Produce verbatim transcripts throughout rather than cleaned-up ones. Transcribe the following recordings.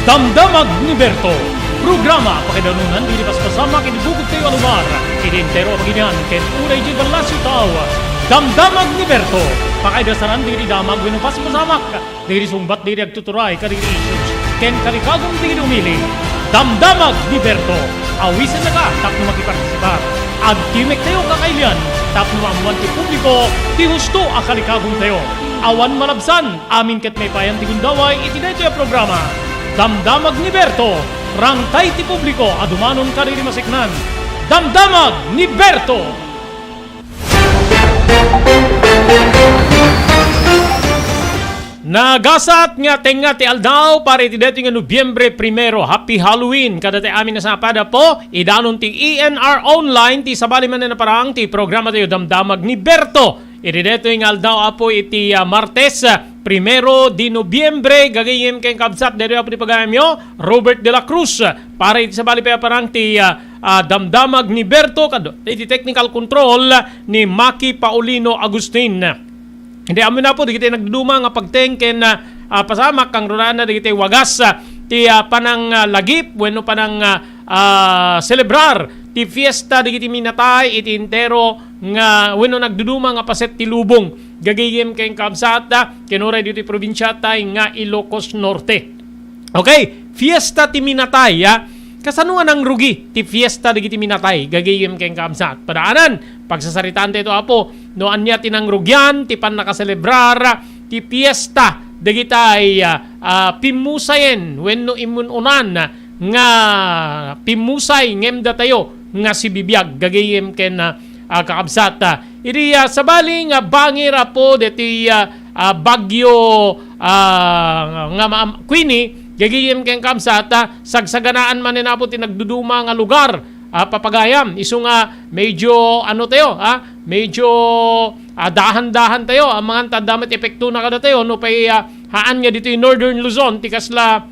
Damdamag ni Berto, programa pakaidanunan dagiti paspasamak iti bukod tayo a lugar, iti entero a pagilian ken uray iti ballasiw tao. Damdamag ni Berto, pakaidasanan dagiti damag wenno paspasamak, dagiti sungbat dagiti agtuturay kadagiti issues, ken kalikagum dagiti umili. Damdamag ni Berto, awisennaka tapno makipartisipar. Agtimek tayo kakailian tapno maammoan ti publiko ti husto a kalikagum tayo. Awan malabsan, amin ket maipayan ti gundaway iti daytoy a programa. Damdamag ni Berto, rangtay ti publiko a dumanon kadagiti maseknan. Damdamag ni Berto! Nagasat nga tengnga ti aldaw para iti daytoy nga Nobyembre primero. Happy Halloween kadatayo amin a sapad, apo. Idanon ti E N R Online ti sabali manen a parang ti programa tayo, Damdamag ni Berto. Iti daytoy nga aldaw, apo, iti, ah, Martes, ah, primero de Nobyembre, gagayem ken kabsat, daytoy, apo, ti pagayamyo, Robert de la Cruz, para iti sabali pay a parang ti, ah, ah, Damdamag ni Berto, kad-, iti technical control ni Maki Paulino Agustin. Iti amin, apo, dagiti nagduduma nga pagteng ken, ah, ah, pasamak, kangrunaan dagiti wagas, ah, ti, ah, panang, ah, lagip wenno panang, ah, ah, selebrar ti fiesta dagiti minatay iti entero nga wenno nagduduma nga paset ti lubong, gagayem ken kabsat, ken uray ditoy probinsiata nga Ilocos Norte. Okay, fiesta ti minatay, ah. Kasano nga nangrugi ti fiesta dagiti minatay, gagayem ken kabsat? Padaanan, pagsasaritaan tayo, apo, no ania ti nangrugian ti pannakaselebrar ti fiesta dagitay, ah, ah, pimmusayen wenno immun-unan nga pimmusay ngem datayo nga sibibiag, gagayem ken, ah, ah, kakabsat. Ah, idi, ah, sabali nga bangir, apo, deti, ah, ah, bagyo, ah, nga maam-, Queenie, gagayem ken kakabsat, ah, sagsaganaan manen, apo, ti nagduduma nga lugar, ah, papagayam. Isu nga medyo, ano tayo, ah, medyo, ah, dahan-dahan tayo, amangan ta adda met epektona kadatayo, no pay, ah, haan nga ditoy Northern Luzon, ti kasla,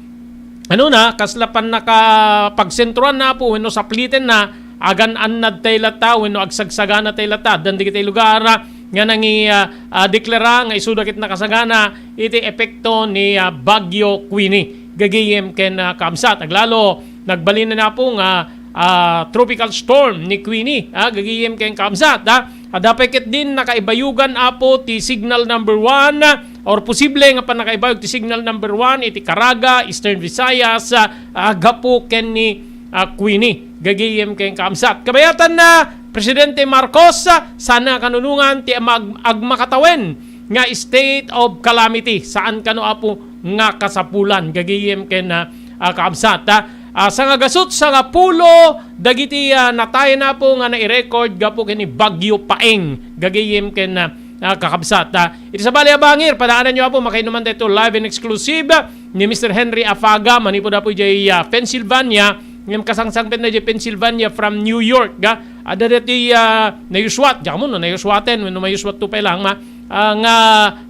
ano na, kasla pannakapagsentroan na, apo, wenno sapliten na, agan-annad tay latta, wenno agsagsaganatay latta. Addan dagiti lugar, ah, nga nangi-, ah, ah, deklara nga isuda ket nakasagana iti epekto ni, ah, Bagyo Queenie, gagayem ken, ah, kabsat. Aglalo, nagbalin na, apo, nga, ah, tropical storm ni Queenie, ah, gagayem ken kabsat, ah. Adda pay ketdin nakaibayugan, apo, ti signal number one, or posible nga pannakaibayog ti signal number one iti Caraga, Eastern Visayas, ah, gapu ken ni, ah, Queenie, gagayem ken kabsat. Kabayatan na, Presidente Marcos, ah, saan a kanunongan ti mag-, agmakatawen nga state of calamity. Saan kano, apo, nga kasapulan, gagayem ken, ah, ah, kabsat, ah. Ah, sangagasut sangapulo dagiti, ah, natayen, apo, nga nai-record gapu ken ni Bagyo Paeng, gagayem ken, ah, ah, kakabsat, ah. Iti sabali a bangir, padaananyo, apo, makainuman daytoy live and exclusive ni Mister Henry Afaga, manipud, apo, idiay, ah, Pennsylvania, ngem kasangsangpetna idiay Pennsylvania from New York, ah. Adda daytoy, ah, nayuswat, diak ammo no nayuswaten wenno mayuswatto pay lang, ma-, ah, nga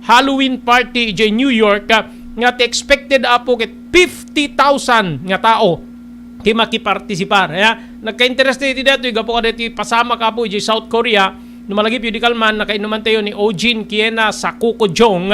Halloween party idiay New York, ah, nga ti expected, apo, ket fifty thousand nga tao ti makipartisipar. Kaya, nagka-interest iti daytoy gapu kadaytoy pasamak, apo, idiay South Korea. No malagipyo, di kalman, nakainuman tayo ni Ojin Kiena Sakuko Jong.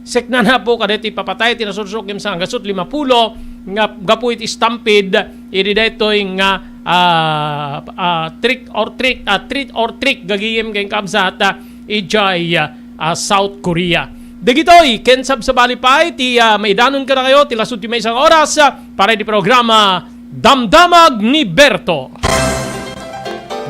Sekna na, apo, kadaytoy papatay ti nasursok ken sangagasut limapulo nga gapu iti stampede iti daytoy nga, ah, ah, trick or treat, ah, treat or trick, gagayem ken kabsat, ah, idiay, ah, ah, South Korea. Dagitoy ken sabsabali pay ti, ah, maidanon kadakayo ti lasud ti maysa nga oras, ah, para iti programa Damdamag ni Berto.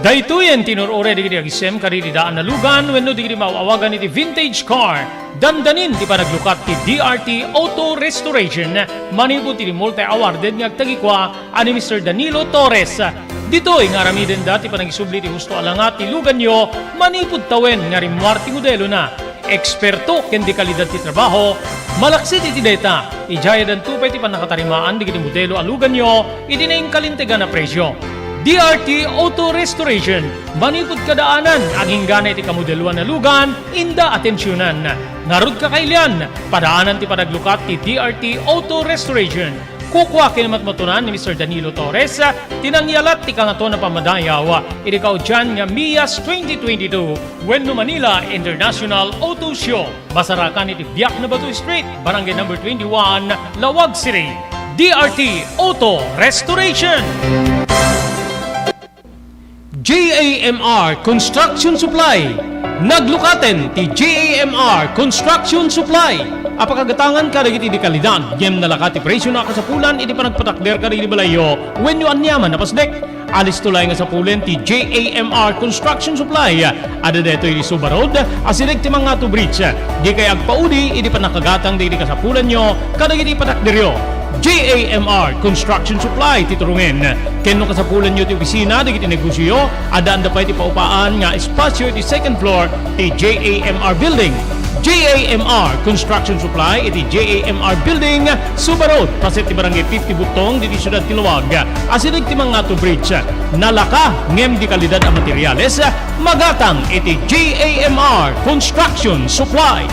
Daytoyen ti inur-uray dagiti agisem kadagiti daan a lugan wenno dagiti maaw-awagan iti vintage car. Dandanin ti panaglukat ti D R T Auto Restoration manipud ti multi-awarded nga agtagikua a ni Mister Danilo Torres. Ditoy nga aramidenda ti panagisubli ti husto a langa ti luganyo manipud tawen nga rimmuar ti modelona. Eksperto ken dekalidad ti trabaho, malaksid iti dayta, idiay addanto pay ti pannakatarimaan dagiti modelo a luganyo iti nainkalintegan a presio. D R T Auto Restoration, manipud kadaanan, agingga iti kamodeloan a lugan, inda atensionan. Ngarud, kakailian, padaanan ti panaglukat ti D R T Auto Restoration. Kukua ken matmatunan ni Mister Danilo Torres ti nangyalat ti Kangatoan a Pammadayaw iti kaudian nga MIAS twenty twenty-two wenno Manila International Auto Show. Masarakan iti Biak na Bato Street, Barangay Number twenty-one, Laoag City. D R T Auto Restoration. J A M R Construction Supply. Naglukaten ti J A M R Construction Supply. Apakagatangan kadagiti di kalidad, ngem nalaka ti presio na kasapulan iti panagpatakder kadagiti balayyo wenno aniaman a pasdek. Alisto laeng nga sapulen ti J A M R Construction Supply. Adda daytoy iti Suba Road, asideg ti Mangato Bridge. Dikay agpaudi iti pannakagatang dagiti kasapulanyo kadagiti patakderyo. J A M R Construction Supply ti turongen. Ken no kasapulanyo ti opisina dagiti negosioyo, addaanda pay ti paupaan nga espasio iti second floor ti J A M R Building. J A M R Construction Supply iti J A M R Building, Suba Road, paset ti Barangay fifty Buttong, diti siudad ti Laoag, asideg ti Mangato Bridge. Nalaka, ngem di kalidad a materiales, magatang iti J A M R Construction Supply.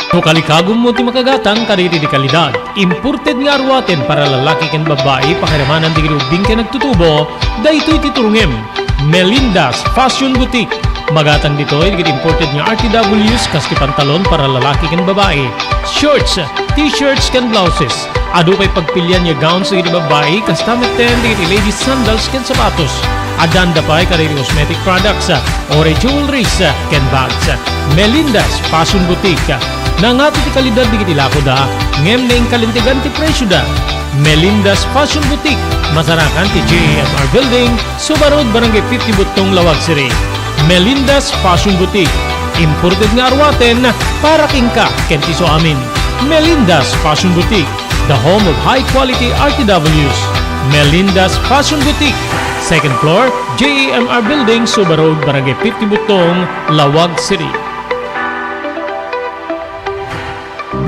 No kalikagummo ti makagatang kadagiti di kalidad, imported nga aruaten para lalaki ken babbai, pakiramanan dagiti ubbing ken agtutubo, daytoy ti turongem. Melinda's Fashion Boutique. Magatang ditoy dagiti imported nga R T Ws kas ti pantalon para lalaki ken babbai, shorts, t-shirts ken blouses. Adu pay pagpilian nga gowns dagiti babbai, kasta metten dagiti ladies sandals ken sapatos. Addaanda pay kadagiti cosmetic products, uray jewelries, ken bags. Melinda's Fashion Boutique. Nangato ti kalidad dagiti lakoda, ngem naingkalintegan ti presioda. Melinda's Fashion Boutique, masarakan ti J A M R Building, Suba Road, Barangay fifty Buttong, Laoag City. Melinda's Fashion Boutique, imported nga aruaten para kenka ken ti isuamin. Melinda's Fashion Boutique, the home of high quality R T Ws. Melinda's Fashion Boutique, second floor, J A M R Building, Suba Road, Barangay fifty Buttong, Laoag City.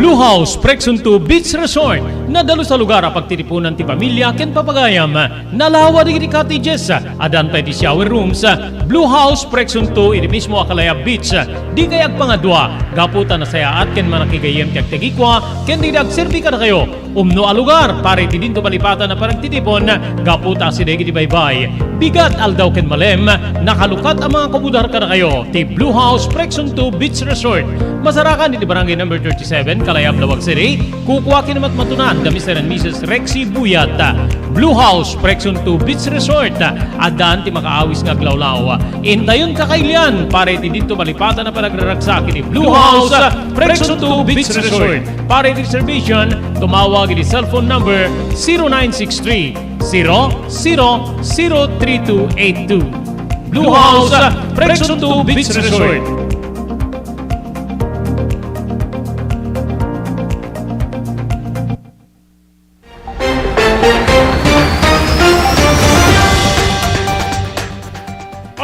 Blue House Preksunto Beach Resort. Nadalus a lugar a pagtitipunan ti pamilia ken papagayam. Nalawa dagiti cottages, addan pay ti shower rooms. Blue House Preksunto iti mismo a Kalayab Beach. Dikay agpangadua, gapu ta nasayaat ken manakigayyem ti agtagikua ken dagiti agserbi kadakayo. Umno a lugar para iti dinto malipatan a panagtitipon gapu ta asideg iti baybay, bigat, aldaw ken malem, nakalukat a mangakubudar kadakayo ti Blue House Preksunto Beach Resort. Masarakan iti Barangay Number thirty-seven, Kalayab, Laoag City. Kukua ken matmatunan da Mister and Missus Rexy Buyat. Blue House Preksunto Beach Resort. Addan ti makaawis nga aglawlaw. Intayon kakailian para iti dinto malipatan a panagraragsak iti Blue House Preksunto Beach Resort. Para iti reservation, tumawag iti cellphone number zero nine six three, zero zero zero three two eight two. Blue House, Preksunto Beach Resort.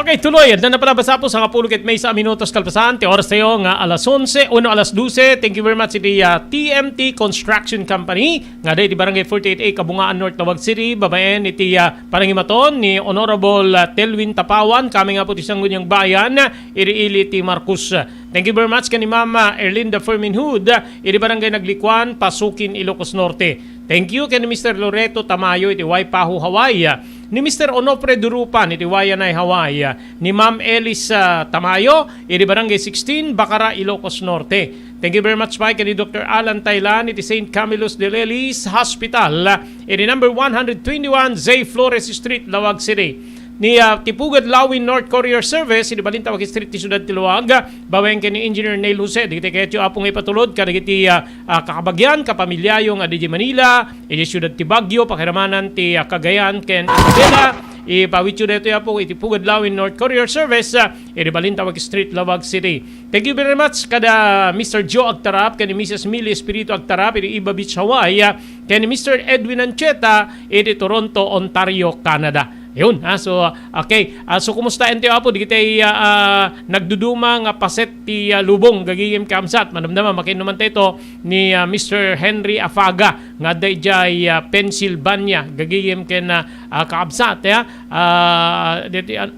Okay, tuloy. Adda na pala basta po sa kapulo ket maysa a minutos kalpasan ti oras tayo nga alas onse, uno alas dose. Thank you very much iti, ah, T M T Construction Company nga adda iti Barangay forty-eight A, Kabungaan North, Laoag City, babaen iti, ah, panangimaton ni Honorable, ah, Telwin Tapawan, kami nga po ti Sangguniang Bayan, iri ili ti Marcos. Thank you very much ken ni Ma'am, ah, Erlinda Ferminhud, ah, iti Barangay Naglikuan, Pasukin, Ilocos Norte. Thank you ken ni Mister Loreto Tamayo iti Waipahu, Hawaii, ah, ni Mister Onofre Durupan iti Waianae, Hawaii, ah, ni Ma'am Elis, ah, Tamayo iti Barangay sixteen, Bacara, Ilocos Norte. Thank you very much pay ken ni Doctor Alan Tailan iti Saint Camillus de Lelis Hospital, ah, iti number one hundred twenty-one J Flores Street, Laoag City. Ni, ah, ti Pugad Lawin North Courier Service, iti Balintawak Street ti Siudad ti Laoag, babaen ken ni Engineer Neil Jose, dagiti kayatyo, Apo, nga ipatulod kadagiti, ah, ah, kakabagian, kapamiliayo nga adda idiay Manila, idiay Siudad ti Baguio, pakiramanan ti, ah, Cagayan ken Isabela, ipawityo daytoy, Apo, iti Pugad Lawin North Courier Service, ah, iti Balintawak Street, Laoag City. Thank you very much kada Mister Joe Agtarap ken ni Missus Millie Espiritu Agtarap iti Iba Beach, Hawaii, ah, ken ni Mister Edwin Ancheta iti Toronto, Ontario, Canada. Yun, ha? So, okay. Ah, so, kumusta, enti, Apo? Dagiti, ah, ah, nagduduma nga paset ti, ah, lubong, gagayem kakabsat. Madamdama, makiinnuman tayo ni, ah, Mister Henry Afaga, nga adda idiay, ah, Pennsylvania, gagayem ken, ah, ah, kakabsat, ya. Ah, deti, an-,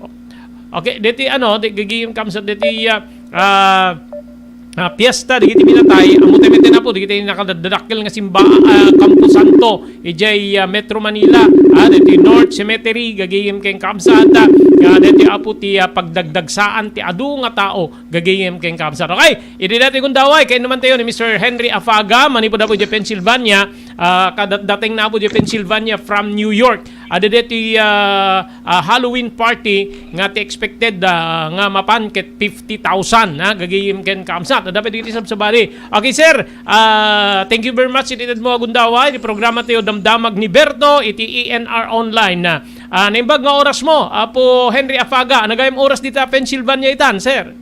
okay, deti, ano, di, gagayem kakabsat, deti, ah, ah, ah, piesta dagiti minatay, ammo tayo met apo, dagiti nakadadakkel nga simba, ah, Campo Santo, idiay, ah, Metro Manila, ah, ditoy North Cemetery, gagayem ken kabsat, ah, ditoy apo ti, ah, pagdagdagsaan ti adu nga tao, gagayem ken kabsat. Okay, idi dati gundaway, kay naman tayo ni Mister Henry Afaga, manipud apo idiay Pennsylvania, ah, kadat-, dating na apo idiay Pennsylvania from New York. Adda ditoy, ah, ah, Halloween party nga ti expected, ah, nga mapan ket fifty thousand, ha, gagayem ken kaamsat. Adda pay dagiti sabsabali. Okay, sir. Ah, thank you very much iti itedmo a gundaway. Iti programa tayo Damdamag ni Berto iti E N R Online. Ah, naimbag nga oras mo, Apo Henry Afaga. Nagayam oras dita Pennsylvania itan, sir.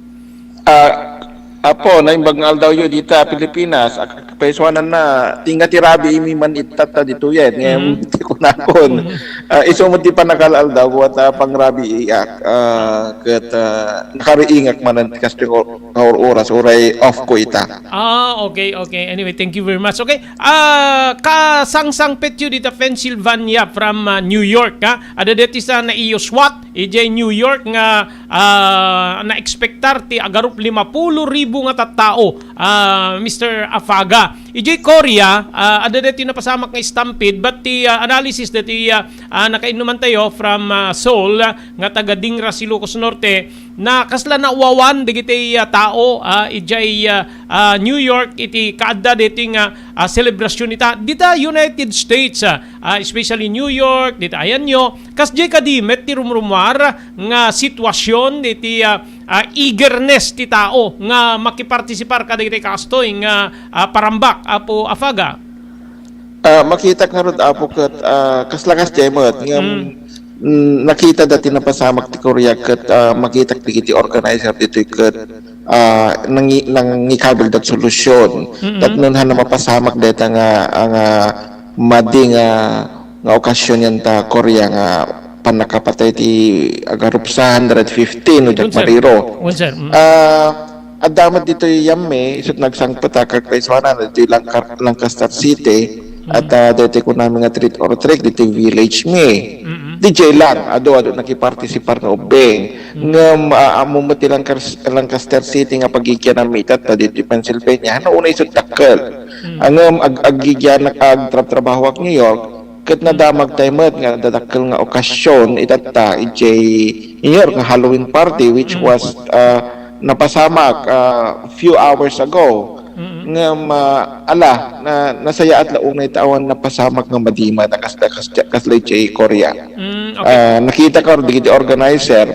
Ah, apo, naimbag nga aldawyo dita Pilipinas. Ak-, paisuanan na, tinga ti rabii mi man itatta ditoyen. Ngayon, Mhm. ti kunakon. Mhm. Ah, isu met ti pannakal-aldaw, buat, ah, pangrabiiak. Ah, ket, ah, nakariingak manen ti kastoy nga or-, nga or-oras, uray off ko ita. Ah, okay, okay. Anyway, thank you very much. Okay, ah, kasangsangpetyo dita Pennsylvania from, ah, New York, ha? Adda deti sa naiyo SWAT, idiay New York nga, ah, naekspektar ti agarup limapulo ribu nga tattao, ah, Mister Afaga. Idiay Korea, ah, adda deti napasamak nga stampede, but ti, ah, analysis deti, ah, ah, nakainnuman tayo from, ah, Seoul, ah, nga taga Dingrass, Ilocos Norte, na kasla nauwawan dagiti, ah, tao, ah, idiay, ah, ah, New York iti kaadda deti nga, ah, selebrasyon ita. Dita United States, ah, ah, especially New York, dita ayanyo, kasdiay kadi met ti rumrumuar nga sitwasyon diti, ah, ah, eagerness ti tao nga makipartisipar kadagiti kastoy nga, ah, parambak, Apo Afaga? Ah, makitak ngarud, Apo, ket, ah, kasla kasdiay met ngem, Mm. mm, nakita dati napasamak ti Korea ket, ah, makitak dagiti organizer ditoy ket, ah, nangi-, nangikabil dat solusyon. Mm-mm. Tapno han mapasamak deta nga, nga madi nga, nga okasyon yanta Korea nga pannakapatay ti agarup sa hundred fifteen no diak Unsa? Mariro. Unsa? Mm. Ah, adda met ditoy Yamme, isut' nagsangpet a kagpaisuanan ditoy Langka-, Lancaster City, Mm. at, ah, ditoy kunami nga treat or trick ditoy Village Me. Mm-mm. D J lang, adu, adu nakipartisipar nga ubbing. Mm. Ngem, ah, ammo met ti Lancar-, Lancaster City nga pagigianan mi itatta ditoy Pennsylvania. Hano unay isut' dakkel. Mm. Ngem ag-, aggigianak, agtrabtrabahoak New York, ket nadamag tayo met nga adda dakkel nga okasyon itatta idiay New York nga Halloween party, which Mm. was, ah, napasamak, ah, few hours ago. Mm-mm. Ngem, ah, ala, na, nasayaat la unay ta awan napasamak nga madi met a kas-, kas-, kasla idiay Korea. Mm, okay. Ah, nakita ko dagiti organizer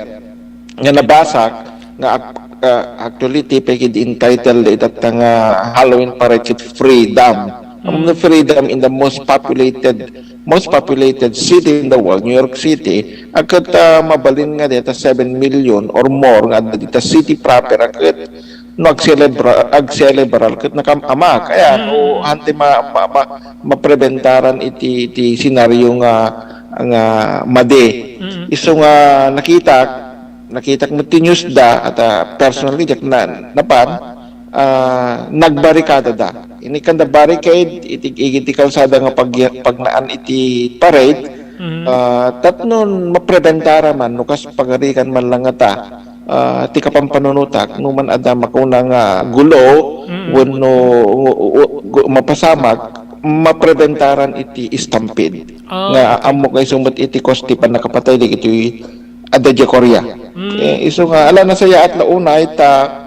nga nabasak nga ac-, ah, actually, ti pay kadi entitled itatta nga Halloween parade ket freedom. Mm. Freedom in the most populated, most populated city in the world, New York City, a ket, ah, mabalin nga deta seven million or more nga adda dita city proper a ket no agselebra-, agselebrar ket nakam-amak. Ayan, Mm. o hante ma-, ma-, ma-, mapreventaran iti, iti senaryo nga, nga madi. Mm. Isu nga nakitak, nakitak met ti news da, at, ah, personally, diak na, napan, ah, nagbarikada da. Ini kanda barricade, iti, iti kalsada nga pag-, pagnaan iti parade, Mm. ah, tapno mapreventara man, no kas pagarikan man lang ngata, ah, ti kapampanunotak, no man adda makuna nga gulo, Mm. wenno, o, o, o, gu-, mapasamak, mapreventaran iti stampede. Ah, Nga okay. ammo kay sumet iti cause ti pannakapatay dagiti adda diay Korea. Mm. Eh, isu nga, ala, nasayaat la unay ta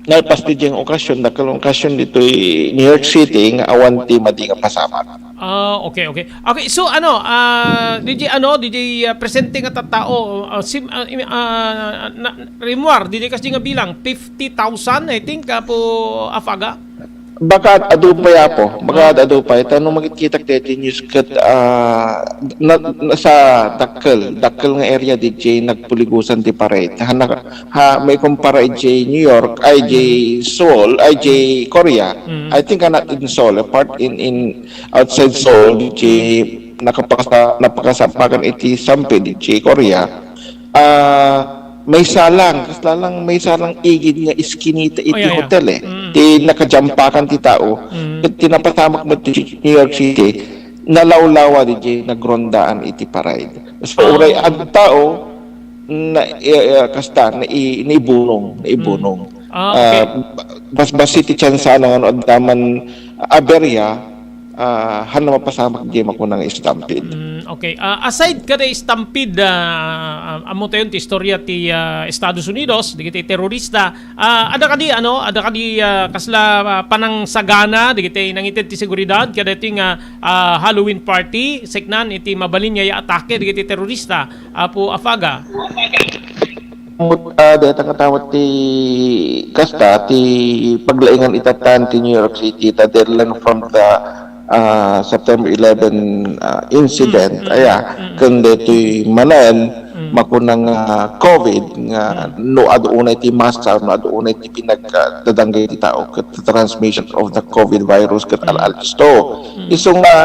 nalpas ti diay nga okasyon, dakkel nga okasyon ditoy New York City nga awan ti madi nga pasamak. Ah, okay, okay. Okay, so ano, ah, D J, ano, D J, ah, presente nga tattao, ah, sim-, ah, im-, ah, na, rimmuar, D J, kasdi nga bilang, fifty thousand, I think, Apo Afaga? Baka adu pay, Apo. Baka Ah. adu pay. Ta no makitkitak deti news ket, ah, na, na, sa dakkel, dakkel nga area D J nagpuligusan ti parade. Ha, na, ha, maikumpara idiay New York, ay, idiay Seoul, ay, idiay Korea. Mm. I think, ah, not in Seoul, a part in, in outside Seoul, idiay nakapakasa-, napakasamakan iti stampede idiay Korea. Ah, maysa lang, kasla lang, maysa lang igid nga iskinita iti Oh, yeah, yeah. hotel, eh. Mm. Ti nakajampakan ti tao. Mm. Ket ti napasamak met ti New York City, nalawlawa diay nagrondaan iti parade. So, Ah. uray adda tao, na, eh, eh, kasta, nai-, naibunong, naibunong. Mm. Ah, okay. Ah, bas-, basi ti tsansa na nga no adda man aberya, ah, haan a mapasamak diay makuna nga stampede. Mm, okay. Ah, aside kada stampede, ah, ammo tayon ti istorya ti, ah, Estados Unidos, dagiti terorista, ah, adda kadi, ano, adda kadi, ah, kasla, ah, panangsagana, dagiti nangited ti seguridad, kadaytoy nga, ah, Halloween party, seknan iti mabalin nga atake dagiti terorista, Apo Afaga? Mut-, ah, dayta nga tawag ti kasta, ti paglaingan itatan ti New York City, ta they learn from the, ah, September eleven, ah, incident, mm, mm, aya, mm, ken daytoy manen, mm, makuna nga COVID, nga, mm, no adu unay ti masa, no adu unay ti pinagdadangga ti tao, ket the transmission of the COVID virus, ket, mm, al-, alsto. Mm. Isu nga,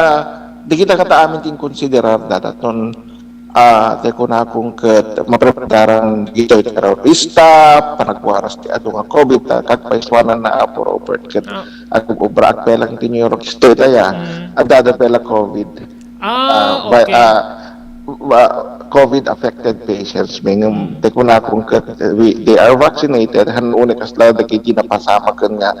dagita kata amin ti inkonsiderar dataton, ah, ti kunakon ket mapreparar dagitoy terorista, panagwaras ti adu nga COVID, ta kagpaisuananna, Apo Robert, ket, ah, ag-obra agpelang ti New York State, aya, mm, adda, adda pela COVID. Ah, ah, vi-, okay. Ah, wa-, COVID affected patients, may ngem, mm, ti kunakon ket, eh, we, they are vaccinated, han unay kasla dagiti napasamaken nga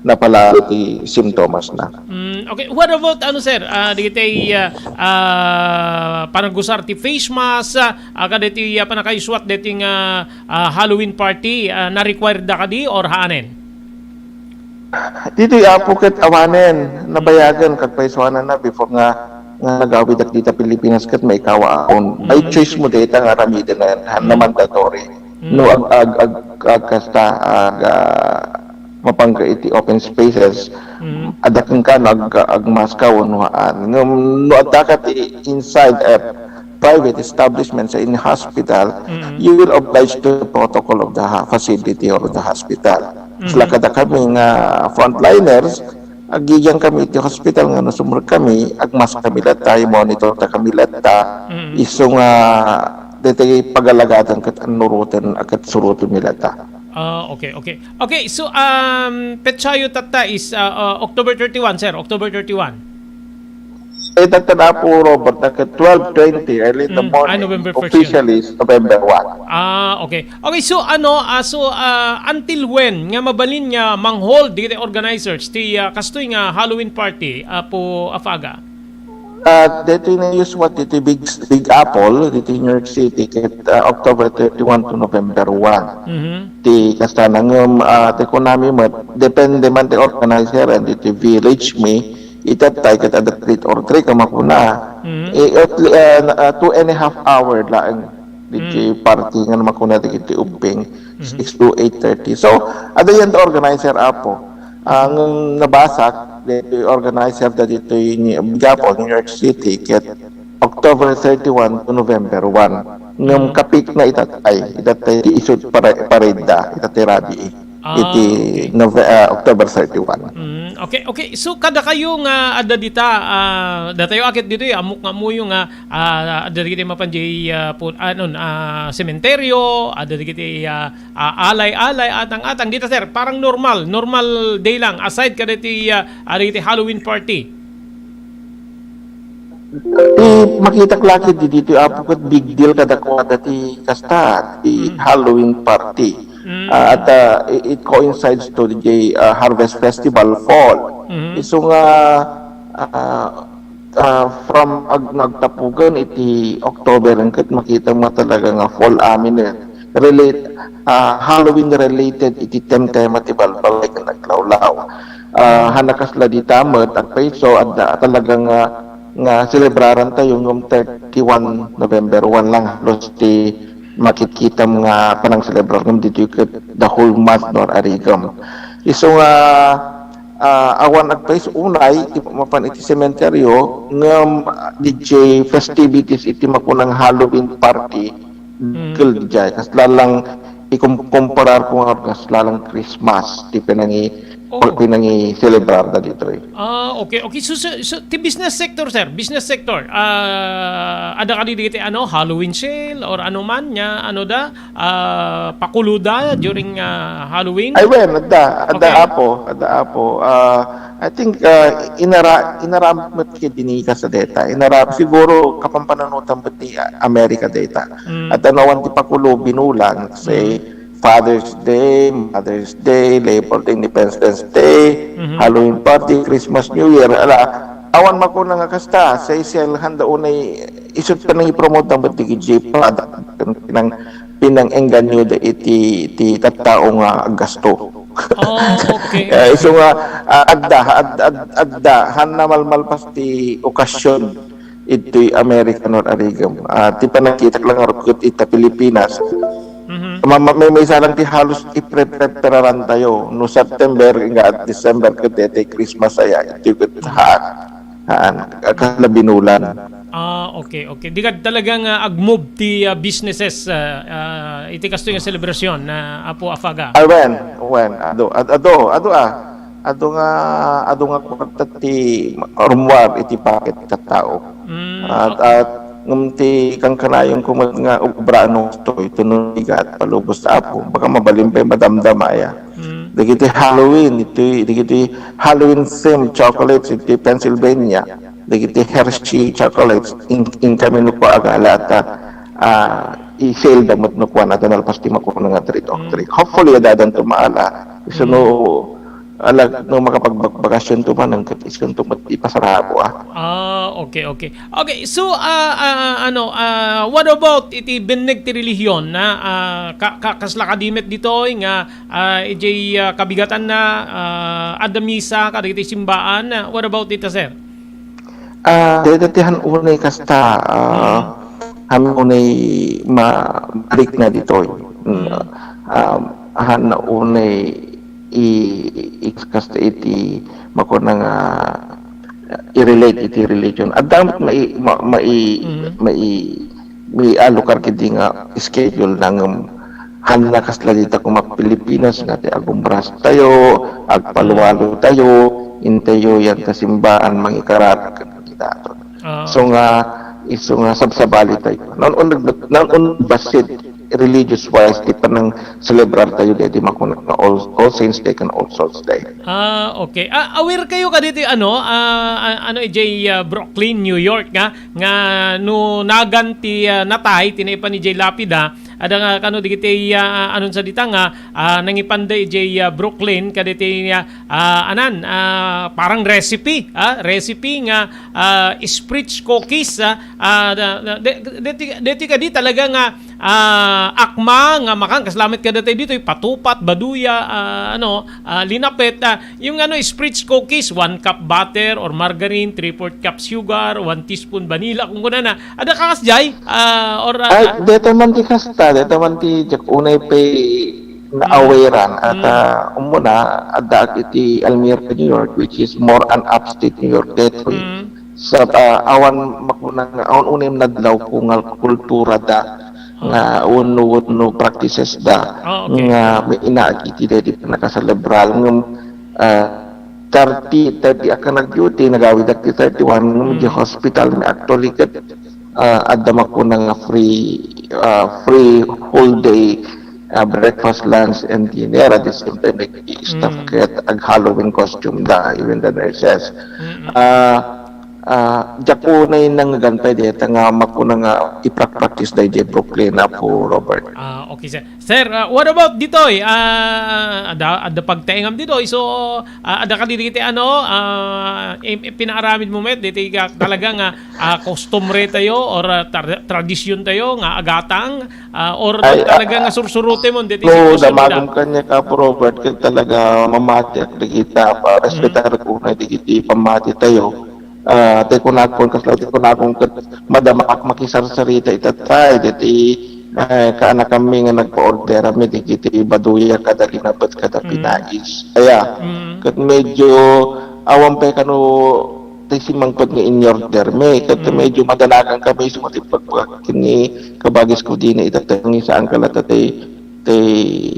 napalalo ti simptomas na. Mm, okay. What about, ano, sir? Ah, dagiti, ah, ah, panagusar ti face mask, ah, ah, kadagiti, ah, pannakaisuat dagiti nga, ah, Halloween party, ah, na-required da kadi or haanen? Ditoy Apo ket awanen, nabayagen, kagpaisuanan na before nga, nga nagawidak dita Pilipinas ket maikawaon. By, mm, choice mo dayta nga aramiden na, mm, na mandatory. Mm. No, ag-, ag-, ag-, ag-, kasta, ag-, ah, mapangga iti open spaces, mm, adda kenka no ag-, agmaska wenno haan. Ngem no adda ka ti inside a private establishment sa in hospital, mm, you will oblige to the protocol of the ha-, facility or the hospital. Mm. Sila kada kami nga frontliners, agigian kami iti hospital nga nasumrek kami, agmask kami latta, monitor ta kami latta, mm, isu nga daytoy pagalagadan ket annuroten a ket suroten mi latta. Ah, okay, okay. Okay, so, um, petsayo tatta is, uh, uh, October thirty-one, sir, October thirty-one. Eh, tatta na po, Robert, nagka twelve twenty, early in the, mm, ah, morning. November first yun. Officially, is November one. Ah, okay. Okay, so ano, ah, so, ah, until when nga mabalin nga mang-hold dagiti organizers ti, ah, kastoy nga Halloween party, Apo Afaga? Ah, dito yung usual, dito yung Big, Big Apple, dito yung New York City, ket, ah, October thirty-one to November one. Mhm. Ti kasta na ngem, ah, ti kunami met, depende man ti organizer, and dito yung Village Me, itattay ket adda trick or treat a makuna. Mhm. Eh, at le-, ah, na, ah, two and a half hour laeng ditoy, mm, party nga makuna dagiti ubbing, mhm, six to eight thirty. So, adda yan the organizer, Apo. Ang nabasa, ditoy organizer da ditoy ni Big Apple, New York City, ket October thirty-one to November one. Ngem, mm, kapit na itatay, itatay ti isut para-, parade da, itatay rabii. Ah, iti, okay. Nove-, ah, October thirty-one. Mm, okay, okay. So, kada kayo nga adda dita, ah, datayo akit ditoy, ammok nga ammoyo nga, ah, adda dagiti mapan diay, ah, pu-, anon, ah, sementeryo, adda dagiti, ah, ah, alay-alay, atang-atang. Dita, sir, parang normal, normal day lang, aside kadagiti, ah, ah, dagiti Halloween party. Ti makitak la ketdi ditoy, Apo, ket big deal kadakuada ti kasta, ti, mm, Halloween party. Mm. Ah, at, ah, i-, it coincides to the, ah, Harvest Festival, fall. Mm. Isu nga, ah, ah, from ag-, nagtapugan iti October, ket makita mo talaga nga fall amin, eh. Relate, ah, Halloween related iti tem-, tema ti balbal ken aglawlaw. Ah, mm, haan a kasla dita met, agpayso, adda talaga nga, nga selebraran tayo ngem thirty-one November one lang halos ti makitkitam nga panangselebrar ngem ditoy ket the whole month no ar-arigem. Isu nga, ah, awan agpayso unay ti mapan iti sementeryo ngem, ah, D J festivities iti makunang Halloween party, mm, kel D J. Kasla lang ikum-, kumparar ko nga kasla lang Christmas ti pinangi-, oh, pinangiselebrar da ditoy. Ah, okay, okay. So, so, so, ti business sector, sir, business sector, ah, adda kadi dagiti, ano, Halloween sale or ano man, nya, ano da, ah, pakulo da during, ah, Halloween? Ay, wen, adda, adda, okay, Apo, adda, Apo. Ah, I think, ah, inara-, inaramid met kay dinika sa deta. Inara-, siguro, kapampananutan met ni Amerika deta. Mm. At ano, awan ti pakulo, binulan, say, mm, Father's Day, Mother's Day, Labor Day, Independence Day, Mhm. Halloween party, Christmas, New Year. Ala, awan makuna nga kasta, say sale, handa unay isut pa nang i-promote ang ba't di J P, pinang, pinang engganyo da iti, iti tattao nga aggasto. Oh, okay. Eh, isu nga, ah, adda, ad-, ad-, adda, han namalmalpas ti okasyon itoy America, no, Arigam. Ah, ti panagkitak lang nga rukot ita Pilipinas. Mhm. Ma-, ma-, may, may sarang ti halos ipreprepararan tayo. No September, nga December, ket dete Christmas aya, itoy ket haan. Haan, kasla binulan. Ah, okay, okay. Di kad talaga nga agmove ti, ah, businesses, ah, ah, iti kastoy nga selebrasyon na Apo Afaga. Ah, wen, wen, adu, ad-, adu, adu, ah. Adu nga, adu nga kwarta ti rummuar iti paket ti tattao. Mm, At, okay. at ngem ti kankanayon ko met nga obra no kastoy, iti no bigat, palubos ta Apo. Baka mabalin pay madamdama aya. Mm. Dagiti Halloween, iti, dagiti Halloween themed chocolates iti Pennsylvania, dagiti Hershey chocolates, in, inkami no kua agala ta, ah, i-sale da met no kuan, ata nalpas ti makuna nga trick or treat. Mm. Hopefully, adadan to maala. So, Mm. no, ala, no makapagbakbakasyon to man, ang kat-, isun to met ipasarabo, ah. Ah, okay, okay. Okay, so, ah, ah, ano, ah, what about iti binneg ti relihiyon, na, ah, ka-, ka-, kasla kadi met ditoy nga, ah, ijay, ah, kabigatanna, ah, adda misa kadagiti simbaan? Ah, what about dita, sir? Ah, dayta ti han unay kasta, ah, Mm. han unay ma-, malikna ditoy. Mm, Mm. ah, han unay i-, i-, kasta iti makuna nga i-relate iti religion. Adda met mai-, ma-, mai-, Mhm. mai-, maialokar kadi nga schedule na ngem hanna kasla dita koma Pilipinas nga ti agumras tayo, agpaluwalo tayo, intayo yan ta simbaan mangikararag ken kitaton. Ah. So nga, isu nga sabsabali tayo. Naun-, naun-, bassit religious wise ti panang celebrar tayo daydi makuna nga All, All Saints Day ken All Souls Day. Ah, okay. Ah, aware kayo kaditi ano, ah, ah, ano, ijay, ah, Brooklyn, New York, nga, nga no nagan ti, ah, natay, ti naipan ijay lapida, ada nga kano dagiti, ah, anun sa dita nga, ah, nangipanda ijay, ah, Brooklyn, kaditi, ah, ah, anan, ah, parang recipe, ah, recipe nga, ah, spritz cookies, ah, ah, da, da, de-, deti, deti kadi talaga nga, ah, akma nga makan, kasla met kadatayo ditoy, patupat, baduya, ah, ano, ah, linapet, ah, yung ano, spritz cookies, one cup butter or margarine, three-fourth cup sugar, one teaspoon vanilla, kung kunana. Ada ka kasjay? Ah, or, ah, Ay, ah, deta man ti kasta, deta man ti diak unay pay Mm. naawiran. At, Mm. ah, umuna, addaak iti Elmira, New York, which is more an upstate New York detoy. Mm. Sa, ah, awan makuna nga, awan unay nadlaw ko nga kultura da, Ah. nga wenno, wenno practices da, Ah, okay. nga mainaag iti daydi pannakaselebrar. Ngem, ah, thirty, thirty a kanagyo ti nagawidak ti thirty-one, ngem di Mm. hospital mi actually ket, ah, adda makuna nga free, ah, free whole day, ah, breakfast, lunch, and dinner. At the same time, nag-i-staff Mm. ket ag-Halloween costume da, even the nurses. Mm-mm. Ah, ah, diak unay nangngegan pay dayta nga makuna nga iprak-practice daydi Brooklyn, Apo Robert. Ah, okay, sir. Sir, ah, what about ditoy? Ah, adda, adda pagtaengam ditoy. So, ah, adda kadi dagiti ano, ah, im-, im-, pinaaramid mo met, ditoy ka-, talaga nga, ah, customary tayo or, ah, tra-, tradisyon tayo nga agatang, ah, or Ay, talaga ah, nga sursurote mo, ditoy no, sa susunod, damagom ah. Kaniak, Apo Robert, ket talaga mamatiak dagita, pa, Mm. respetar ko na dagiti pamati tayo. Ah, ti kunakon, kasla ti kunakon ket madamaak makisarsarita ita tay, deti, eh, kaanakammi nga nagpa-order mi dagiti baduya kada linapet kada Mm. pinais. Aya, Mm. ket medyo awan pay kano ti simangpet nga in-order mi, ket Mm. medyo madanagan kami isu nga ti pagpag-, ken ni kabagis ko dina ita tay, saan ka la ta tay, Ti,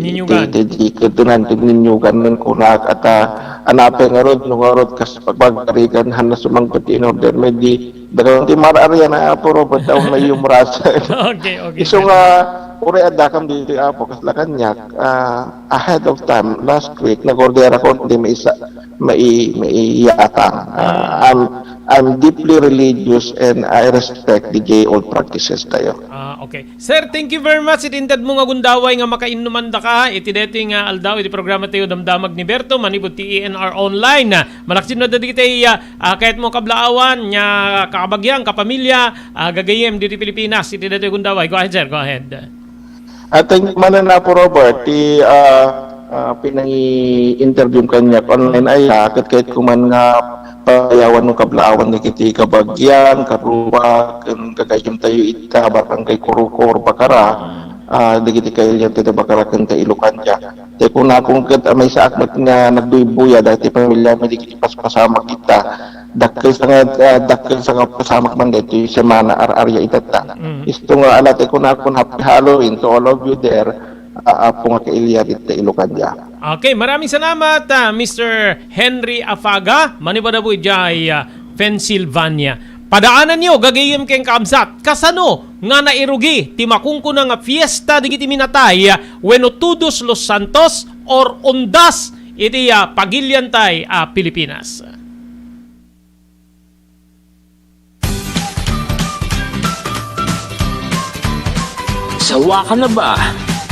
Ninyugan. ti, ti, ti, ket nan ti Ninyugan nan kunak, ata, anapay ngarud, no ngarud, kas pagpagarigan, han na sumangpet ti in-order mi, di, dakan ti mar-arian a Apo Robert, awan na yung marasa. Okay, okay, Isu sir. Nga, uray addakam ditoy Apo, kasla kaniak, ah, ahead of time, last week, nag-order ako, di maisa, mai-, maiyatang. Ah, Mm. am-, I'm deeply religious and I respect the J old practices tayo. Ah, okay. Sir, thank you very much. Iti intedmo nga gundaway nga makainnuman daka iti daytoy nga aldaw iti programa tayo, Damdamag ni Berto, manipud ti E N R Online. Ah, malaksid na dagiti, ah, ah, kayatmo kablaawan, nga kabagian, kapamilya, ah, gagayyem diti Pilipinas iti daytoy gundaway. Go ahead, sir. Go ahead. Ah, thank you manen, Apo Robert, ti, ah, ah, pinangi-interview kaniak online ay, ah, ket kayatko man nga padayawan no kablaawan dagiti kabagian, karuba, ken gagayyem tayo ita Barangay Kurukor, Bacara, ah, dagiti kailian tayo Bacara ken Kailukan dia. Ti kunakon ket, ah, maysaak met nga nagbuybuyad dagiti pamiliami dagiti paspasamak ita. Dakkel sa nga, ah, dakkel sa nga pasamak man daytoy semana ar-aria itatta. Mm. Isto nga ala ti kunakon, happy Halloween to all of you there, ah, Apo nga kailian ita Ilocandia. Okay, maraming salamat, ah, Mister Henry Afaga. Manipud Abu idiay, ah, Pennsylvania. Padaananyo, gagayyem ken kabsat, kasano nga nairugi ti makunkuna nga fiesta dagiti minatay, ah, wenno Todos los Santos or Undas iti, ah, pagiliantay a Pilipinas. Sawa ka na ba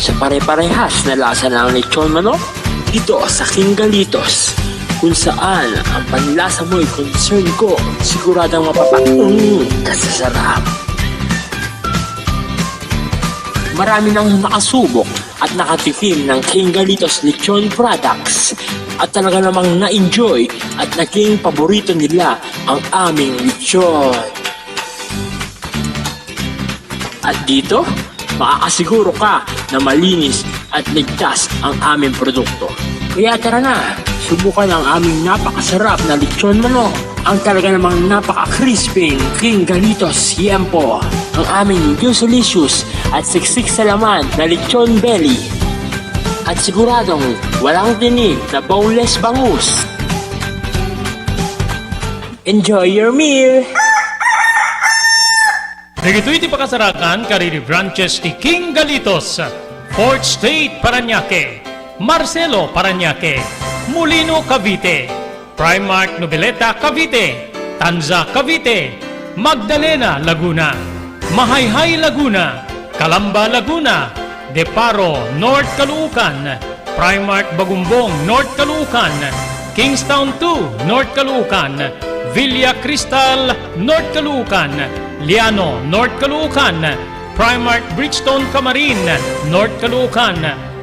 sa pare-parehas na lasa ng lechon manok? Dito sa King Galitos, kung saan ang panlasa mo'y concern ko, siguradong mapapatungo ka sa sarap. Marami nang nakasubok at nakatikim ng King Galitos Lechon Products at talaga namang na-enjoy at naging paborito nila ang aming lechon. At dito, makakasiguro ka na malinis at ligtas ang aming produkto. Kaya tara na, subukan ang aming napakasarap na lechon manok. Ang talaga namang napaka-crispy, King Galitos Siempo. Ang aming juicy-licious at siksik sa laman na lechon belly. At siguradong walang tinik na boneless bangus. Enjoy your meal! Dagitoy ti pakasarakan kadagiti branches ti King Galitos, Fourth Street, Parañaque, Marcelo, Parañaque, Molino, Cavite, Primark Noveleta, Cavite, Tanza, Cavite, Magdalena, Laguna, Mahayhay, Laguna, Calamba, Laguna, De Paro, North Caloocan, Primark Bagumbong, North Caloocan, Kingstown two, North Caloocan, Villa Cristal, North Caloocan, Liano, North Caloocan, Primark Bridgestone Camarin, North Caloocan,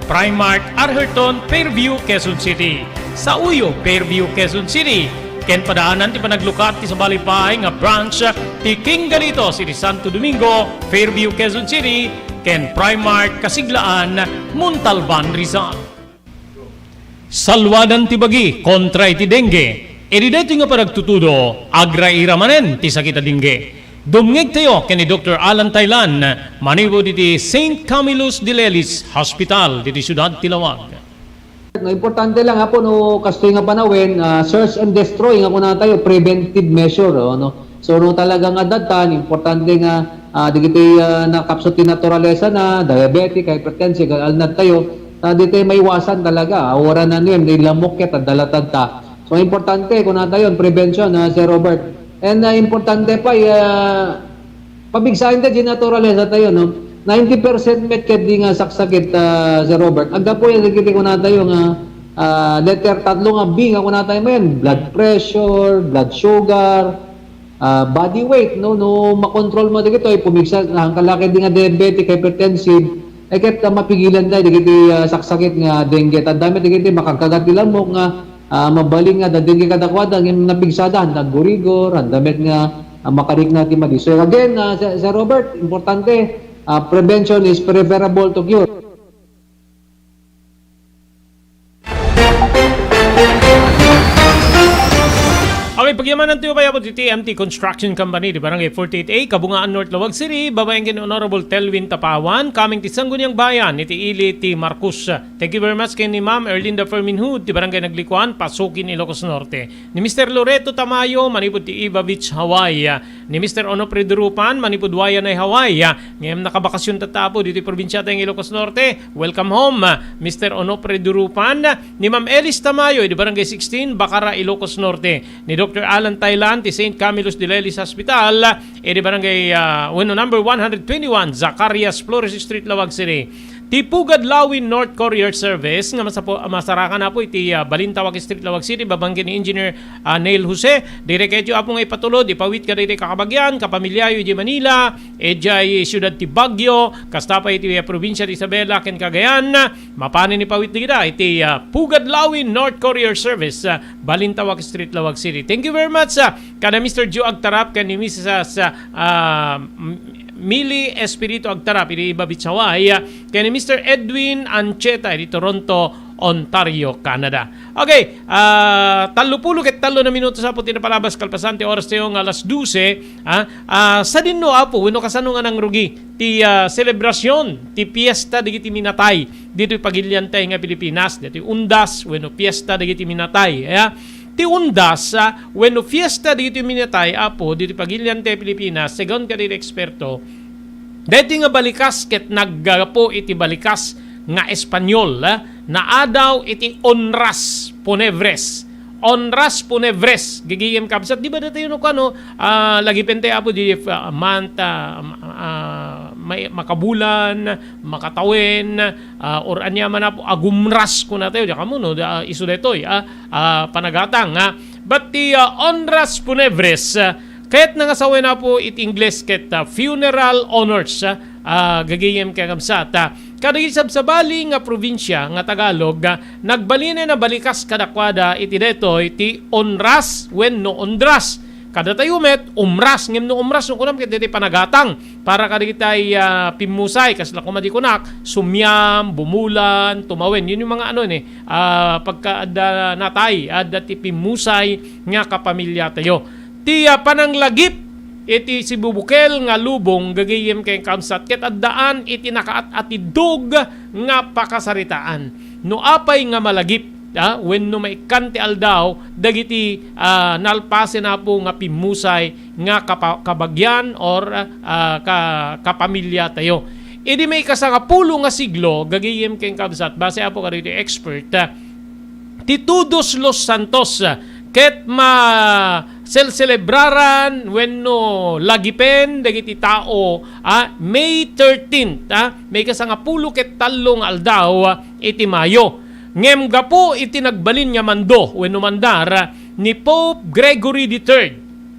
Primark Arherton, Fairview, Quezon City, Sauyo, Fairview, Quezon City, ken padaanan ti panaglukat ti sabali pay nga branch ti King Galitos iti Santo Domingo, Fairview, Quezon City, ken Primark Kasiglaan, Montalban, Rizal. Salwadan ti bagi kontra iti dengue. Idi daytoy nga panagtutudo, agraira manen ti sakit a dengue. Dumngegtayo ken ni Doktor Alan Taylan manipud iti Saint Camillus de Lelis Hospital diti siudad ti Laoag. No, importante lang, Apo, no, kastoy nga panawen, ah, search and destroy nga kunatayo, preventive measure, oh, no? So, no, talaga nga datan, importante nga, ah, dagiti, ah, nakapsut ti naturalesa na, diabetic, hypertensive, alnad tayo, ta ditoy maiwasan talaga, ah, wara na nuem, di lamok ket, adda latad ta. So, importante, kunatayo, prevention, ah, Sir Robert. And, ah, importante pa, ah, pabigsaen ta di naturalesa tayo, no? Ninety percent met ket di nga saksakit, ah, Sir Robert. Aggapu yan, dagiti kunatayo nga, ah, letter tatlo nga B nga kunatayo manen, blood pressure, blood sugar, ah, body weight, no? No makontrol mo dagitoy, pumigsa, nangkalakid di nga diabetic, hypertensive, eh, ket, ah, mapigilan tayo dagiti, ah, saksakit nga dengue. Tanda met dagiti makagkagat ti lamok nga, ah, mabalin nga adda dengue kadakuada, ngem napigsada, handa gurigor, handa met nga, ah, makarikna ti madi. So again, ah, Sir, Sir Robert, importante, ah, prevention is preferable to cure. Okay, pagyamanan tayo kaya po ti T M T Construction Company, di Barangay forty-eight A, Kabungaan North, Laoag City, babaen ken Honorable Telvin Tapawan, coming ti Sangguniang Bayan, iti ili ti Marcos. Thank you very much ken ni Ma'am Erlinda Ferminhud, ti Barangay Naglikuan, Pasukin, Ilocos Norte. Ni Mister Loreto Tamayo, manipud ti Iva Beach, Hawaii. Ni Mister Onofre Durupan, manipud Waianae, Hawaii. Ngem nakabakasyon tatta, Apo, ditoy probinsia tayo nga Ilocos Norte. Welcome home, Mister Onofre Durupan. Ni Ma'am Elis Tamayo, idi Barangay sixteen, Bacara, Ilocos Norte. Ni Doc Alan Thailand ti Saint Camillus de Lelis Hospital, idi barangay, ah, wenno number one hundred twenty-one, Zacarias Flores Street, Laoag City. Ti Pugad Lawin North Courier Service nga masapo-, masarakan, Apo, iti, ah, Balintawak Street, Laoag City, babanggen ni Engineer, ah, Neil Jose. Diri ketdi, Apo, nga ipatulod, ipawit kadagiti kakabagyan, kapamilyayo idiay Manila, idiay siudad ti Baguio, kasta pay iti, ah, probinsia ti Isabela ken Cagayan. Mapanen ipawit dagita iti, ah, Pugad Lawin North Courier Service, ah, Balintawak Street, Laoag City. Thank you very much, ah, kada Mister Joe Agtarap ken ni Missus, ah, ah, M-, Mili Espiritu Agtarap iti Babitsaway, ah, ken ni Mister Edwin Ancheta iti Toronto, Ontario, Canada. Okay, ah, tallo pulo ket tallo na minutos, Apo, ti napalabas kalpasan ti oras tayo nga alas dose, ah, ah, sadinno, Apo, wenno kasano nga nangrugi ti, ah, selebrasion ti piesta dagiti minatay ditoy pagilian tayo nga Pilipinas, ditoy Undas wenno piesta dagiti minatay, ah. Ti Undas, ah, wenno fiesta dagiti minatay, Apo, ditoy pagilian tayo Pilipinas, segun kadagiti eksperto, daytoy nga balikas ket naggapu iti balikas nga Espanyol, ah, naadaw iti Onras Punebres. Onras Punebres, gagayem kabsat. Di ba datayo no kano, ah, lagipen tayo, Apo, di, ah, month, ah, ah, may, makabulan, makatawen, ah, or ania man, Apo, agumras kuna tayo, diak ammo, no, da, isu daytoy, ah, ah, panagatang, ah. But ti, ah, Onras Punebres, ah, kayatna nga sawen, Apo, iti Ingles ket, ah, funeral honors, ah, ah, gagayem ken kabsat, ah, kadagiti sabsabali nga probinsia nga Tagalog, ah, nagbalinen a balikas kadakuada iti daytoy ti Onras wenno Ondras. Kadatayo met, Umras, ngem no Umras, no kunam ket daytoy panagatang para kadagitay, ah, pimmusay, kasla koma di kunak, sumiam, bumulan, tumawen. Yun yung mga ano ni, ah, pagka adda natay, adda ti pimmusay nga kapamilya tayo. Ti, ah, pananglagip iti sibubukel nga lubong gagayem ken kabsat ket addaan iti nakaat-atiddog nga pakasaritaan. No apay nga malagip, ah, wenno maikkan ti aldaw dagiti, ah, nalpasen, Apo, nga pimmusay nga kapa-, kabagian or, ah, ka-, kapamilya tayo. Idi maikasangapulo nga siglo, gagayem ken kabsat, base, Apo, kadagiti expert, ah, ti Todos los Santos, ah, ket ma-, sel-, selebraran wenno lagipen dagiti tao, ah, May thirteenth, ah, maikasangapulo ket tallo nga aldaw, ah, iti Mayo. Ngem gapu iti nagbalin nga mando wenno mandar, ah, ni Pope Gregory the Third,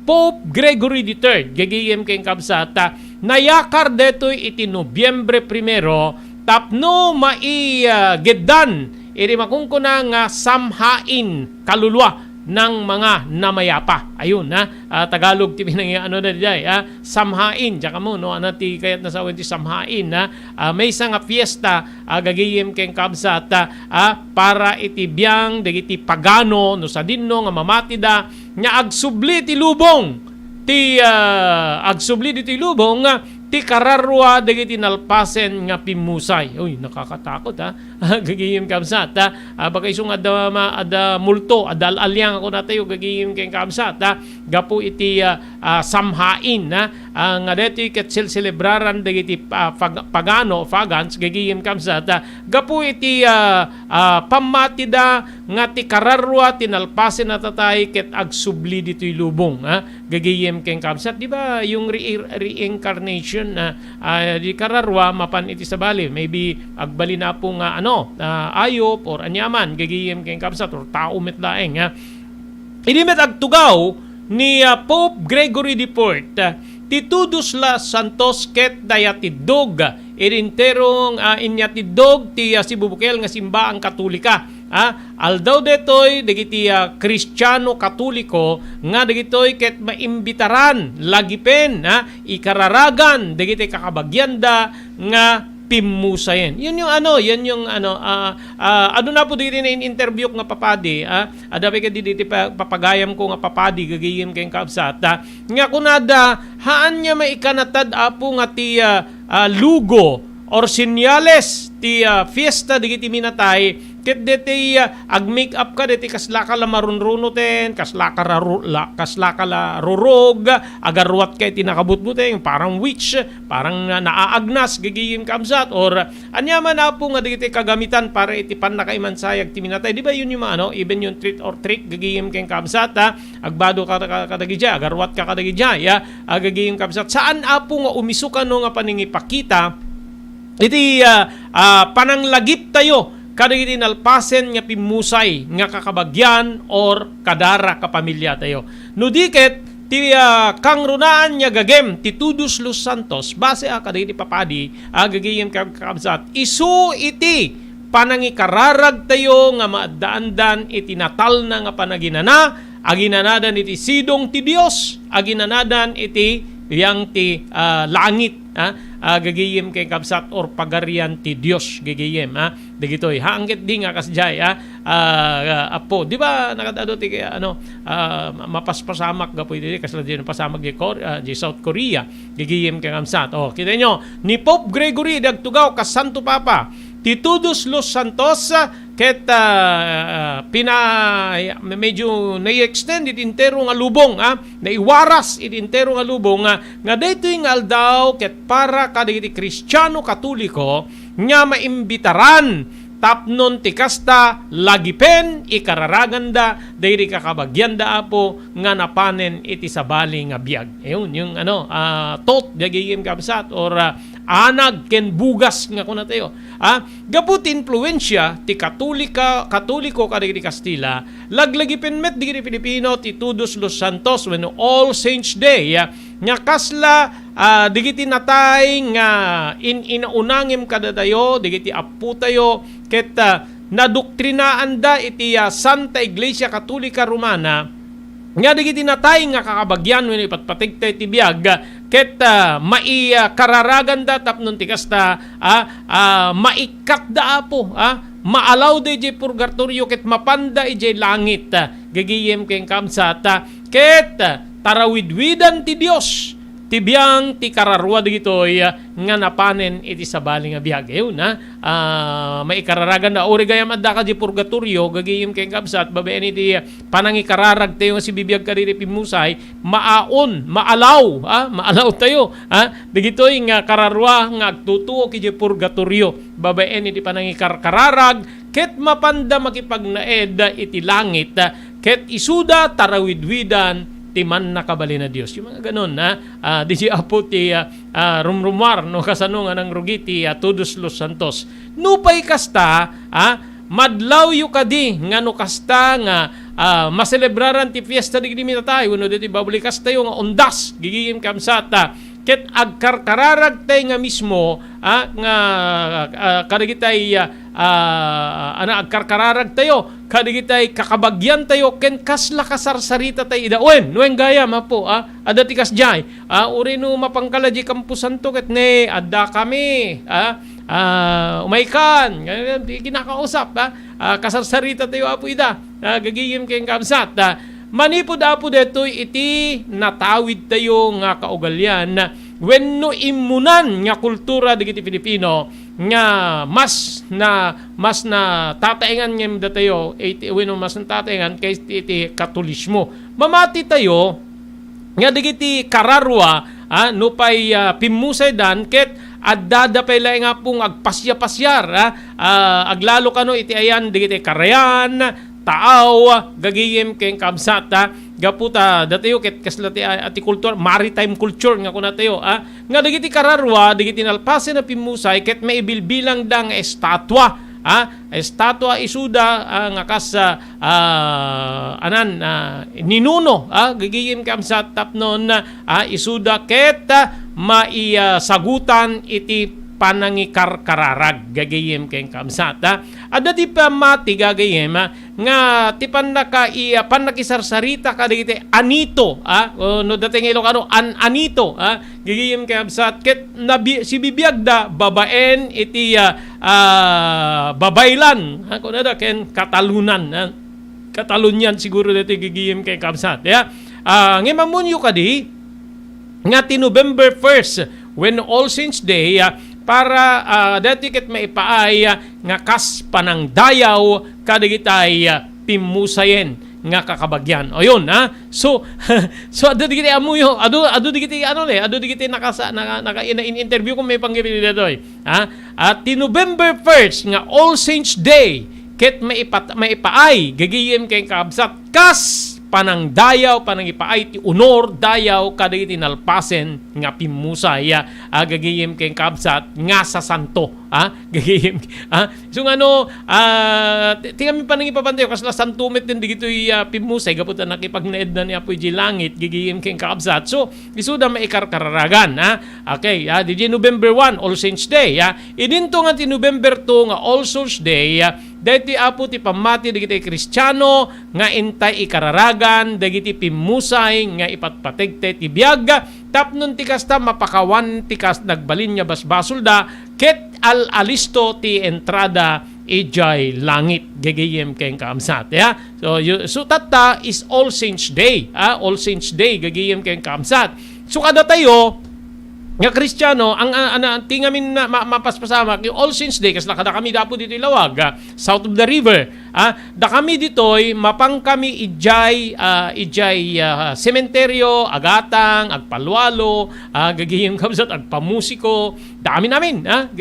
Pope Gregory the Third, gagayem ken kabsat, ah, nayakar detoy iti Nobyembre primero tapno mai-, ah, geddan iti makunkuna nga samhain kalulua ng mga namayapa. Ayun, ha? Ah, Tagalog ti pinangi-, ano na diay, ha? Samhain, diak ammo, no? Ano ti kayatna sawen ti samhain, ha? Ah, maysa nga fiesta, ah, gagayem ken kabsat, ah, ah, para iti biang dagiti pagano, no sadinno nga mamatida, nga agsubli ti lubong, ti, ah, agsubli ditoy lubong, ah, ti kararua dagiti nalpasen nga pimmusay. Uy, nakakatakot, ha? Gagayem kabsat, ha? Ah, baka isu nga adda ma-, adda multo, adda al-aliang ako natayo, gagayem ken kabsat, ha? Gapu iti, ah, ah, samhain, ha? Ah, nga daytoy ket sel-, selebraran dagiti, ah, pag-, pagano, pagans, gagayem kabsat, ha? Gapu iti, ah, ah, pammatida nga ti kararua ti nalpasen a tatay ket agsubli ditoy lubong, ha? Gagayem ken kabsat, di ba, yung re-, reincarnation, ah, ah, di kararua mapan iti sabali, maybe agbalin, Apo, nga ano, ah, ayop or aniaman, gagayem ken kabsat, or tao met laeng, ha? Idi met agtugaw ni, ah, Pope Gregory the Fourth, ah, ti Todos los Santos ket nayatiddog, ah, iti enterong, ah, inyatiddog ti, ah, sibubukel nga simbaan Katolika. Ah, aldaw detoy dagiti, ah, Kristiano Katoliko nga dagitoy ket maimbitaran lagipen, ah, ikararagan dagiti kakabagianda nga pimmusayen. Yun yung ano, yun yung ano, ah, ah, adu na po dagiti na in-interview ko nga papadi, ah, adda pay kadi diti pa-, papagayam ko nga papadi, gagayem ken kabsat, ah, nga kunada, haan nga maikanatad, Apo, nga ti, ah, ah, lugo or senyales ti, ah, fiesta dagiti minatay, Ket deti, ah, ag-make up ka, deti kaslaka la marunrunoten, kaslaka raru-, la, kaslaka la rurog, agaruatka iti nakabutbuteng, parang witch, parang na-, naaagnas, gagayem kabsat, or ania man, Apo, nga dagiti kagamitan para iti pannakaimansayag ti minatay. Di ba yun yung mga, ano, even yung treat or trick, gagayem ken kabsat, ha? Agbado ka, ka, kadagijay, agaruat ka kadagijay, ha? Agagayem kabsat. Saan, Apo, nga umiso kano nga panangipakita iti, ah, ah, pananglagiptayo kadagiti nalpasen nga pimmusay nga kakabagian or kadara kapamiliatayo. No di ket, ti, ah, kangrunaan nga gagem ti Todos los Santos, base a kadagiti papadi, agagayem ka-, kakabsat, isu iti panangikararagtayo nga maaddaandan iti natalna nga panaginana, aginanadan iti sidong ti Dios, aginanadan iti biang ti, ah, langit, ah, ah, gagayem ken kabsat, or pagarian ti Dios, gagayem, ah, dagitoy. Ha, angget di nga kasdiay, ah, ah, Apo, di ba, nakadado ti, ano, ah, mapaspasamak gapu iti, kasla di napasamak di Kor-, ah, di South Korea, gagayem ken kabsat. Oh, kita nyo, ni Pope Gregory di agtugaw kas Santo Papa, ti Todos los Santos, ah, ket, ah, ah, pina-, medyo nai-extend iti entero nga lubong, ah, naiwaras iti entero nga lubong, ah, nga daytoy nga aldaw ket para kadagiti Kristiano Katoliko nga maimbitaran tapnon ti kasta lagipen ikararaganda daydi kakabagianda, Apo, nga napanen iti sabali nga biag. Ayun, yung ano, ah, thought, gagayem kabsat, or, ah, anag ken bugas nga kunatayo. Ah, gapu ti influensia ti Katolika, Katoliko kadagiti Kastila, laglagipen met dagiti Filipino ti Todos los Santos wenno All Saints Day, ah, nga kasla, ah, dagiti natay nga in-, inaunangem kadatayo, dagiti appotayo, ket, ah, nadoktrinaanda iti, ah, Santa Iglesia Katolika Romana, nga dagiti natay nga kakabagian wenno ipatpategta iti biag, ket, ah, mai-, ah, kararaganda tapno ti kasta, ah, ah, maikkatda, Apo, ah, maalawda idiay purgatorio ket mapanda idiay langit, ah, gagayem ken kabsat, ah, ket, ah, tarawidwidan ti Dios ti biang ti kararua dagitoy, ah, nga napanen iti sabali nga biag. Ayun, ah, ah, maikararagan da. Uri gayam adda ka di purgatorio, gagayem ken kabsat, babaen iti, ah, panangikararag tayo nga sibibiag kadiri pimmusay, maaon, maalaw, ah, maalaw tayo, ah, dagitoy nga kararua nga agtutuok iti purgatorio, babaen iti panangikarkararag, ket mapanda makipagnaed iti langit, ket isuda tarawidwidan ti mannakabalin a Dios. Yung mga ganun, ha? Ah, di si Apo ti, ah, ah, rumrumar, no, kasano nga nangrugi ti, ah, Todos los Santos. Nupay kasta, ha? Madlawyo kadi nga no kasta nga, ah, maselebraran ti fiesta dagiti minatay, wenno diti babli kastayo nga undas, gigigim kamsat, ah, ket agkarkararagtay nga mismo, ah, nga, ah, kadagitay, ah, ah, ana, agkarkararagtayo kadagitay kakabagiantayo ken kasla kasarsarita tay ida. Wen, wen gayam, Apo, ah, adda ti kasdiay. Ah, uri no mapangkala di Camposanto ket ne, adda kami, ah, ah, umaykan, kinakausap, ah, ah, kasarsarita tayo, Apo, ida. Ah, gagigim ken kabsat, ah, manipud, Apo, detoy iti natawid tayo nga kaugalian, wenno immunan nga kultura dagiti Filipino nga mas na, mas natataengan ngem datayo, iti, wenno mas natataengan kaysa iti Katolismo. Mamati tayo nga dagiti kararua, ah, nupay, ah, pimmusaydan ket addada pay laeng nga pung agpasiapasiar, ah, ah, aglalo kano iti ayan dagiti karayan, taaw, gagiyem ken kabsat, ah, gapu ta datayo ket kasla ti, ah, ti kultur, maritime culture nga kunatayo, ah, nga dagiti kararua, dagiti nalpasen a pimmusay ket maibilbilangda nga estatwa, ah, estatwa isuda, ah, nga kas, ah, ah, anan, ah, ninuno, ah, gagiyem kamsat tapnon, ah, isuda ket, ah, maisagutan iti panangikarkararag, gagiyem ken kamsat, ah. Adda ti pamati gagayem, ah, nga ti pannaka-, i-, pannakisarsarita kadagiti anito, ah, o no dateng Ilocano, an-, anito, ah, gigiyem ken kabsat, ket nabi-, sibibiagda babaen iti, ah, ah, babaylan, ah, kunada ken Katalunan, ah. Katalunian siguro dati gigiyem ken kabsat, ya. Ah, ngem ammoyo kadi, nga ti November first, wenno All Saints Day, ah, para, ah, daytoy ket maipaay, ah, nga kas panangdayaw kadagitay, ah, pimmusayen nga kakabagyan. O yun, ha? So, so adu digiti ammoyo, adu, adu digiti ano ne, adu digiti nakasa-, naka, naka, in, in interview ko may panggibili daytoy. Ha? At ti November first nga All Saints Day, ket maipat-, maipaay, gagayem ken kakabsat, kas panangdayaw, panangipaay ti honor, dayaw, kadagiti nalpasen nga pimmusay, ah, gagayem ken kakabsat, nga sasanto, ah, gagayem, ah, so nga no, ah, ti, ti kami panangipapantayo, kasla santo met din digitoy, ah, pimmusay, gapu ta nakipagnaedna ni Apo iti langit, gagayem ken kakabsat. So, isuda maikarkararagan, ah. Okay, ah, di November one, All Saints Day, ah. Idinto nga ti November two nga All Souls Day, ah, daytoy Apo ti pammati dagiti Kristiano nga intay ikararagan dagiti pimmusay nga ipatpategtay ti biag, tapno ti kasta mapakawan ti kas nagbalin nga basbasolda, ket al-alisto ti entrada idiay langit, gagayem ken kakabsat, ya. So, yu-, so tatta is All Saints Day, ah, All Saints Day, gagayem ken kakabsat. So, kadatayo nga Kristiano, ang, ang, ang, ang tingamin na ma-, mapaspasamak, yung All Saints Day, kasla kada kami dapo dito ilawag, ah, south of the river, ah, da kami ditoy, mapang kami ijay, ah, ijay, ah, sementeryo, agatang, agpalwalo, ah, gagayem kabsat, agpamusiko, da amin amin, ah,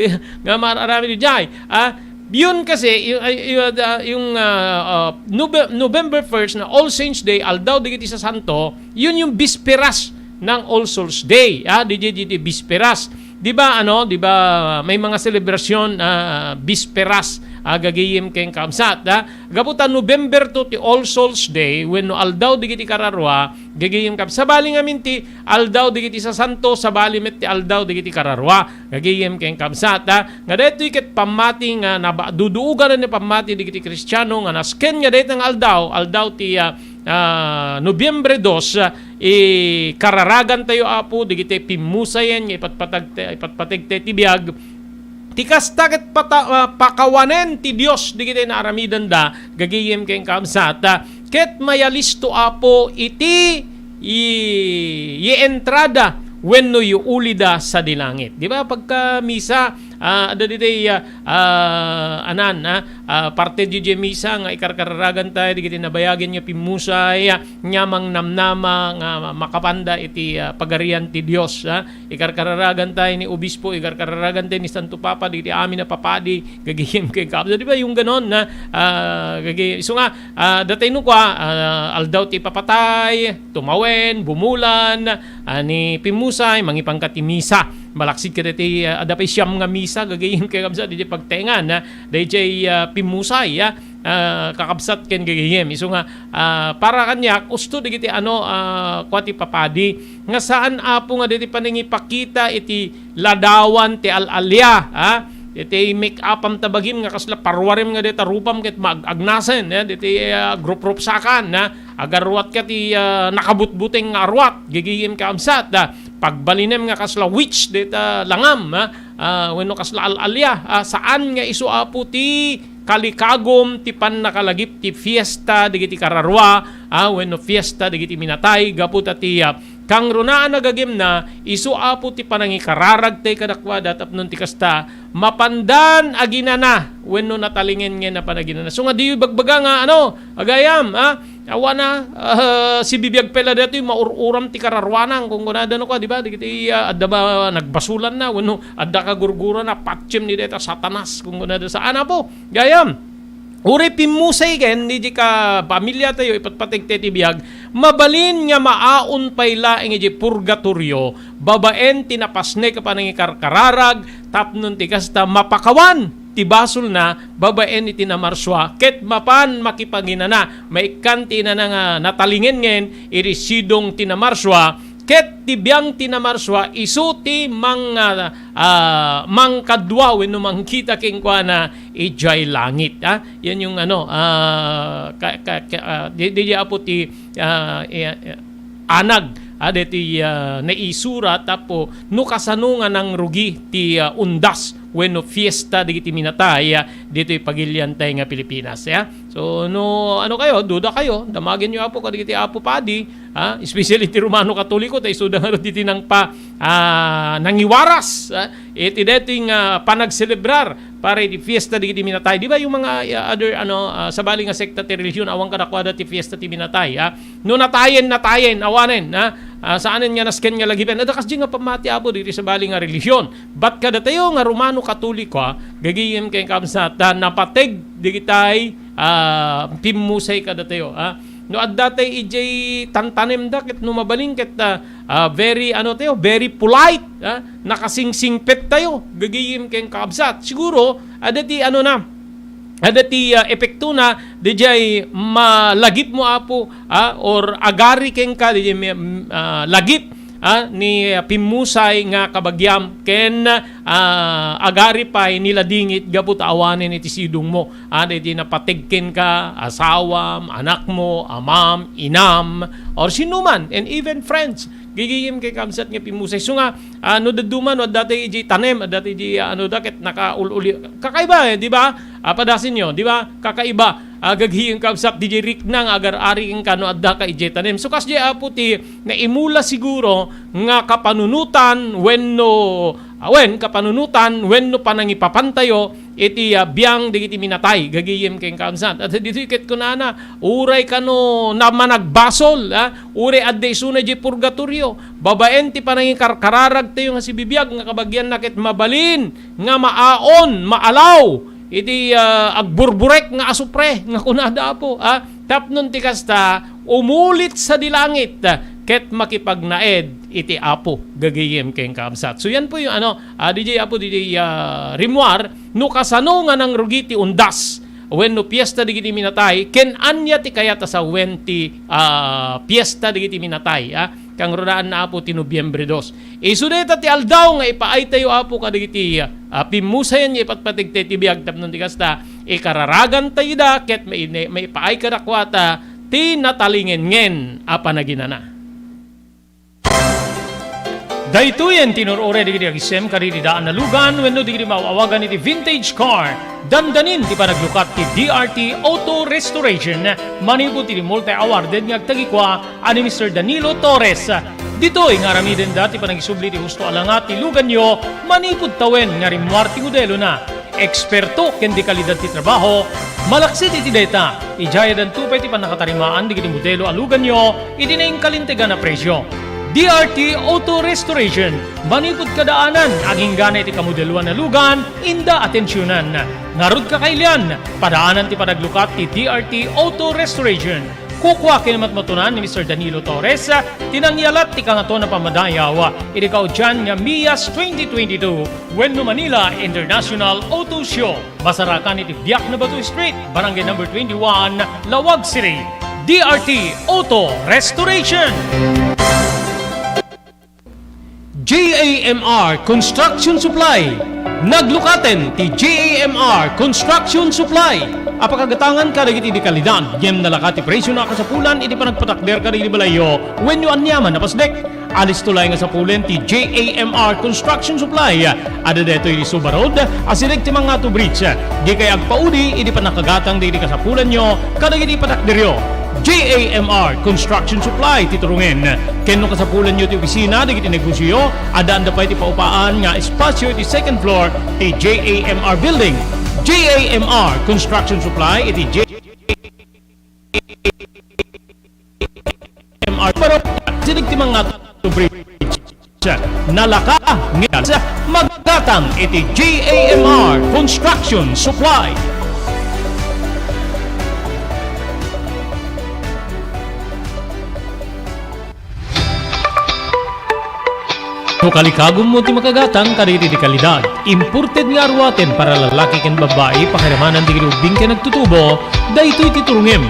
nga mararami ijay, ah, yun kasi, yung, ay, yung, ah, yung, ah, ah, Nove-, November first na All Saints Day, aldaw digiti sasanto, yun yung bisperas ng All Souls Day, ah, di, di, di, di bisperas. Di ba, ano, di ba, may mga selebrasyon, ah, bisperas, ah, gagayem ken kakabsat, ah. Gapu ta November two ti All Souls Day, wenno aldaw digiti kararua, gagayem kab-, sabali ngamin ti aldaw digiti sasanto, sabali met ti aldaw digiti kararua, gagayem ken kakabsat, ah. Nga daytoy ket pammati nga naba-, duduogan ni pammati digiti Kristiano nga nasken nga dayta nga aldaw, aldaw ti, ah, ah, Nobyembre dos, ah, ikararagantayo, Apo, digiti pimmusayen nga ipatpatag-, ipatpategtay ti biag. Ti kasta ket pata-, ah, pakawanen ti Dios digiti naaramidenda, gagayem ken kakabsat, ah, ket mayalisto, Apo, iti i-, ientrada wenno iulida sadi langit. Di ba? Pagka misa, ah, adda ditoy, ah, ah, anan, ah, ah, parte di, di misa nga ikarkararagan tayo, digiti nabayagen nga pimmusay, ah, nga mangnamnama, nga makapanda iti, ah, pagarian ti Dios, ah. Ikarkararagan tayo ni Obispo, ikarkararagan tayo ni Santo Papa, digiti amin a papadi, gagayem ken kakabsat. Di ba? Yung ganon na, ah, gagay-, so nga, ah, datay no kwa, ah, aldaw ti papatay, tumawen, bumulan, ah, ni pimmusay, mangipanka ti misa. Malaksid kadati, ah, adda pay siam nga misa, gagayem ken kakabsat, dayjay pagtaengan, ah, dayjay, ah, pimmusay, ah, ah, kakabsat ken gagayem. Isu nga, ah, para kaniak, usto dagiti ano, ah, kua ti papadi, nga saan, Apo, nga dayta panangipakita iti ladawan ti al-alia, ha? Iti make-upam ta bagim nga kasla parwarem nga dayta rupam ket maag-agnasen, eh, diti, ah, gruprupsakan, ha? Agaruat ka ti, ah, nakabutbuteng nga aruat, gagayem kakabsat, ha? Pagbalinem nga kasla witch dayta langam, ha? Ah, wenno kasla al-alia, ah, saan nga isu, Apo, ti kalikagum ti pannakalagip ti fiesta dagiti kararua, ah, wenno fiesta dagiti minatay, gapu ta ti, ah, kangrunaan a gagimna, isu, Apo, ti panangikararagtay kadakuada tapno ti kasta, mapandan aginana wenno natalingen nga napan aginana. So nga diyo ibagbaga nga, ano, agayam, ah, awana, ah, sibibiag pay la daytoy, maur-uram ti kararuanan, kunkunada no ka, di ba? Dagiti, ah, adda ba nagbasulan na, wenno adda kagurgurana, patiem ni dayta Satanas, kunkunada, saan, Apo. Gayam, uray pimmusay ken, ni di ka pamilya tayo, ipatpategtay ti biag, mabalin nga maaon pay laeng iti purgatorio, babaen ti napasnek a panangikarkararag, tapno ti kasta, mapakawan ti basolna babaen iti namarsua, ket mapan makipaginana, maikkan ti inana nga natalingenngen iti sidong ti namarsua, ket ti biang ti namarsua isu ti mang-, ah, ah, mangkadua wenno mangkita kenkuana idiay langit, ah. Yan yung ano, ah, ka-, ka-, ka-, ah, di, di, di, Apo, ti, ah, i-, anag, ah, deti, ah, naisurat, Apo, no kasano nga nangrugi ti, ah, undas wenno fiesta dagiti minatay, ah, ditoy pagiliantay nga Pilipinas, ya. So, no, ano kayo, duda kayo, damagenyo, Apo, kadagiti Apo Padi, ah, especially ti Romano Katoliko, ta isuda ngarud iti nangpa-, ah, nangiwaras, ah, iti daytoy nga panagselebrar para iti fiesta dagiti minatay. Di ba yung mga, ah, other, ano, ah, sabali nga sekta ti relihiyon, awan kadakuada ti fiesta ti minatay, ah? No natayen, natayen, awanen, ha? Ah, saanen nga nasken nga lagipen. Adda kasdi nga pammati, Apo, ditoy sabali nga relihiyon. But kadatayo nga Romano Katoliko, ha, gagayem ken kabsat, ta napateg digitay, ah, pimmusay kadatayo, ha? No adda tay idiay tantanemda ket no mabalin ket, ah, ah, very, ano tayo, very polite, ha? Nakasingsingpet tayo, gagayem ken kabsat. Siguro, adda ti, ano na, adda ti, ah, epektona didiay malagipmo, Apo, ah, or agari kenka didiay mi-, ah, lagip, ah, ni, ah, pimmusay nga kabagiam ken, ah, agari pay ni ladingit gapu ta awanen iti sidongmo, ah, didiay napateg kenka, asawam, anakmo, amam, inam, or sinuman, and even friends. Gagayem ken kabsat nga pimmusay. So nga, ah, no dadduma, no adda tay idiay tanem, adda tay idiay, ah, ano da, ket nakaul-uli-, kakaiba, eh, di ba? Ah, padasenyo, di ba? Kakaiba. Ah, gagayem ken kabsat, didiay rikna nga agar-ari kenka no adda ka idiay tanem. So, kasdiay, Apo, ti naimula siguro nga kapanunotan wenno, ah, wen, kapanunotan wenno panangipapantayo iti, ah, biang dagiti minatay, gagayem ken kabsat. At ditoy ket kunana, uray kano na managbasol, ah, uray adda isuna idiay purgatorio, babaen ti panangikarkararagtayo nga sibibiag nga kabagianna ket mabalin nga maaon, maalaw iti, ah, agburburek nga asupre nga kunada, Apo, ah, tapnon ti kasta, umulit sadi langit, ah, ket makipagnaed iti Apo, gagayem ken kabsat. So, yan po yung ano, ah, didiay, Apo, didiay, ah, rimmuar, no kasano nga nangrugi ti undas wenno piesta dagiti minatay, ken ania ti kayat a sawen ti, ah, piesta dagiti minatay, ah, kangrunaanna, Apo, ti Nobyembre dos. Isu dayta ti aldaw nga ipaaytayo, Apo, kadagiti, ah, pimmusayen nga ipatpategtay ti biag tapno ti kasta, ikararagantayo da ket maine-, maipaay kadakuada ti natalingengen a panaginana. Daytoyen ti inur-uray dagiti agisem kadagiti daan a lugan wenno dagiti maaw-awagan iti vintage car. Dandanin ti panaglukat ti D R T Auto Restoration manipud iti multi-awarded nga agtagikua a ni Mister Danilo Torres. Ditoy nga aramidenda ti panagisubli ti husto a langa ti luganyo manipud tawen nga rimmuar ti modelona. Eksperto ken de kalidad ti trabaho, malaksid iti dayta, idiay addanto pay ti pannakatarimaan dagiti modelo a luganyo iti nainkalintegan a presio. D R T Auto Restoration, manipud kadaanan, aginggana iti kamodeloan a lugan, inda atensionan. Ngarud, kakailian, padaanan ti panaglukat ti D R T Auto Restoration. Kukua ken matmatunan ni Mister Danilo Torres ti nangyalat ti Kangatoan a Pammadayaw iti kaudian nga MIAS twenty twenty-two wenno Manila International Auto Show. Masarakan iti Biak na Bato Street, Barangay Number twenty-one, Laoag City. D R T Auto Restoration. J A M R Construction Supply. Naglukaten ti J A M R Construction Supply a pakagatangan kadagiti de kalidad ngem nalaka ti presio a kasapulan iti panagpatakder kadagiti balayyo wenno aniaman a pasdek. Alisto laeng a sapulen ti J A M R Construction Supply. Adda daytoy iti Suba Road, asideg ti Mangatu Bridge. Dikay agpaudi iti pannakagatang dagiti kasapulanyo kadagiti patakderyo. J A M R Construction Supply ti turongen. Ken no kasapulanyo ti opisina dagiti negosioyo, addaanda pay ti paupaan nga espasio iti second floor ti J A M R Building. J A M R Construction Supply iti J A M R Parok, sideg ti Mangatu Bridge. Nalaka, nginas, maggatang iti J A M R Construction Supply. No kalikagummo ti makagatang kadagiti de kalidad, imported nga aruaten para lalaki ken babbai, pakiramanan dagiti ubbing ken agtutubo, daytoy ti turongem.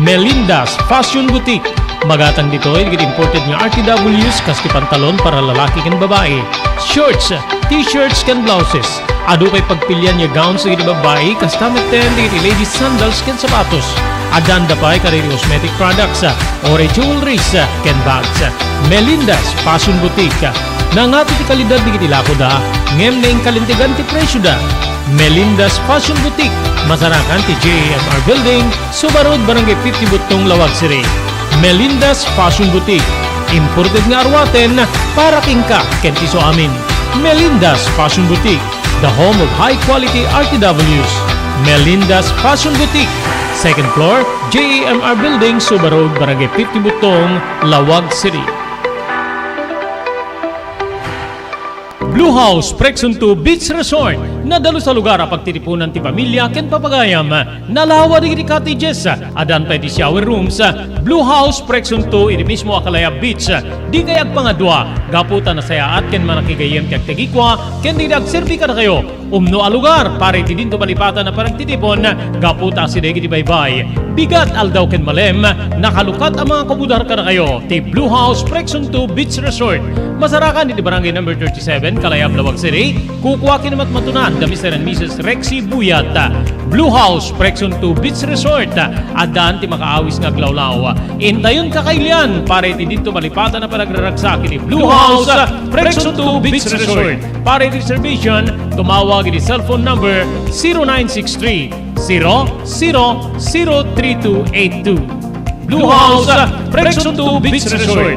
Melinda's Fashion Boutique. Magatang ditoy dagiti imported nga R T Ws kas ti pantalon para lalaki ken babbai, shorts, t-shirts ken blouses. Adu pay pagpilian nga gowns dagiti babbai, kasta metten dagiti ladies sandals ken sapatos. Addaanda pay kadagiti cosmetic products, uray jewelries, ken bags. Melinda's Fashion Boutique. Nangato ti kalidad dagiti lakoda, ngem nainkalintegan ti presioda. Melinda's Fashion Boutique, masarakan ti J A M R Building, Suba Road, Barangay fifty Buttong, Laoag City. Melinda's Fashion Boutique, imported nga aruaten para kenka ken ti isuamin. Melinda's Fashion Boutique, the home of high quality R T Ws. Melinda's Fashion Boutique, second floor, J A M R Building, Suba Road, Barangay fifty Buttong, Laoag City. Blue House Prexon two Beach Resort. Nadalus a lugar a pagtitipunan ti pamilya ken papagayam. Nalawa dagiti cottages. Addan pay ti shower rooms. Blue House Prexon two iti mismo a Calaya Beach. Dikay agpangadua, gapu ta nasayaat ken manakigayyem ti agtagikua ken dagiti agserbi kadakayo. Umno a lugar para iti dinto malipatan a panagtitipon gapu ta asideg iti baybay. Bigat, aldaw ken malem, nakalukat a mga kabudar kadakayo ti Blue House Prexon two Beach Resort. Masarakan iti Barangay Number thirty-seven, Kalayab, Laoag City. Kukua ken matmatunan da Mister and Missus Rexy Buyat. Blue House Prexon two Beach Resort. Addan ti makaawis nga aglawlaw. Intayon kakailian para iti dinto malipatan a panagraragsak iti Blue House Prexon two Beach Resort. Para iti reservation, tumawag iti cellphone number zero nine six three, zero zero zero three two eight two. Blue House, Prexon two Beach Resort.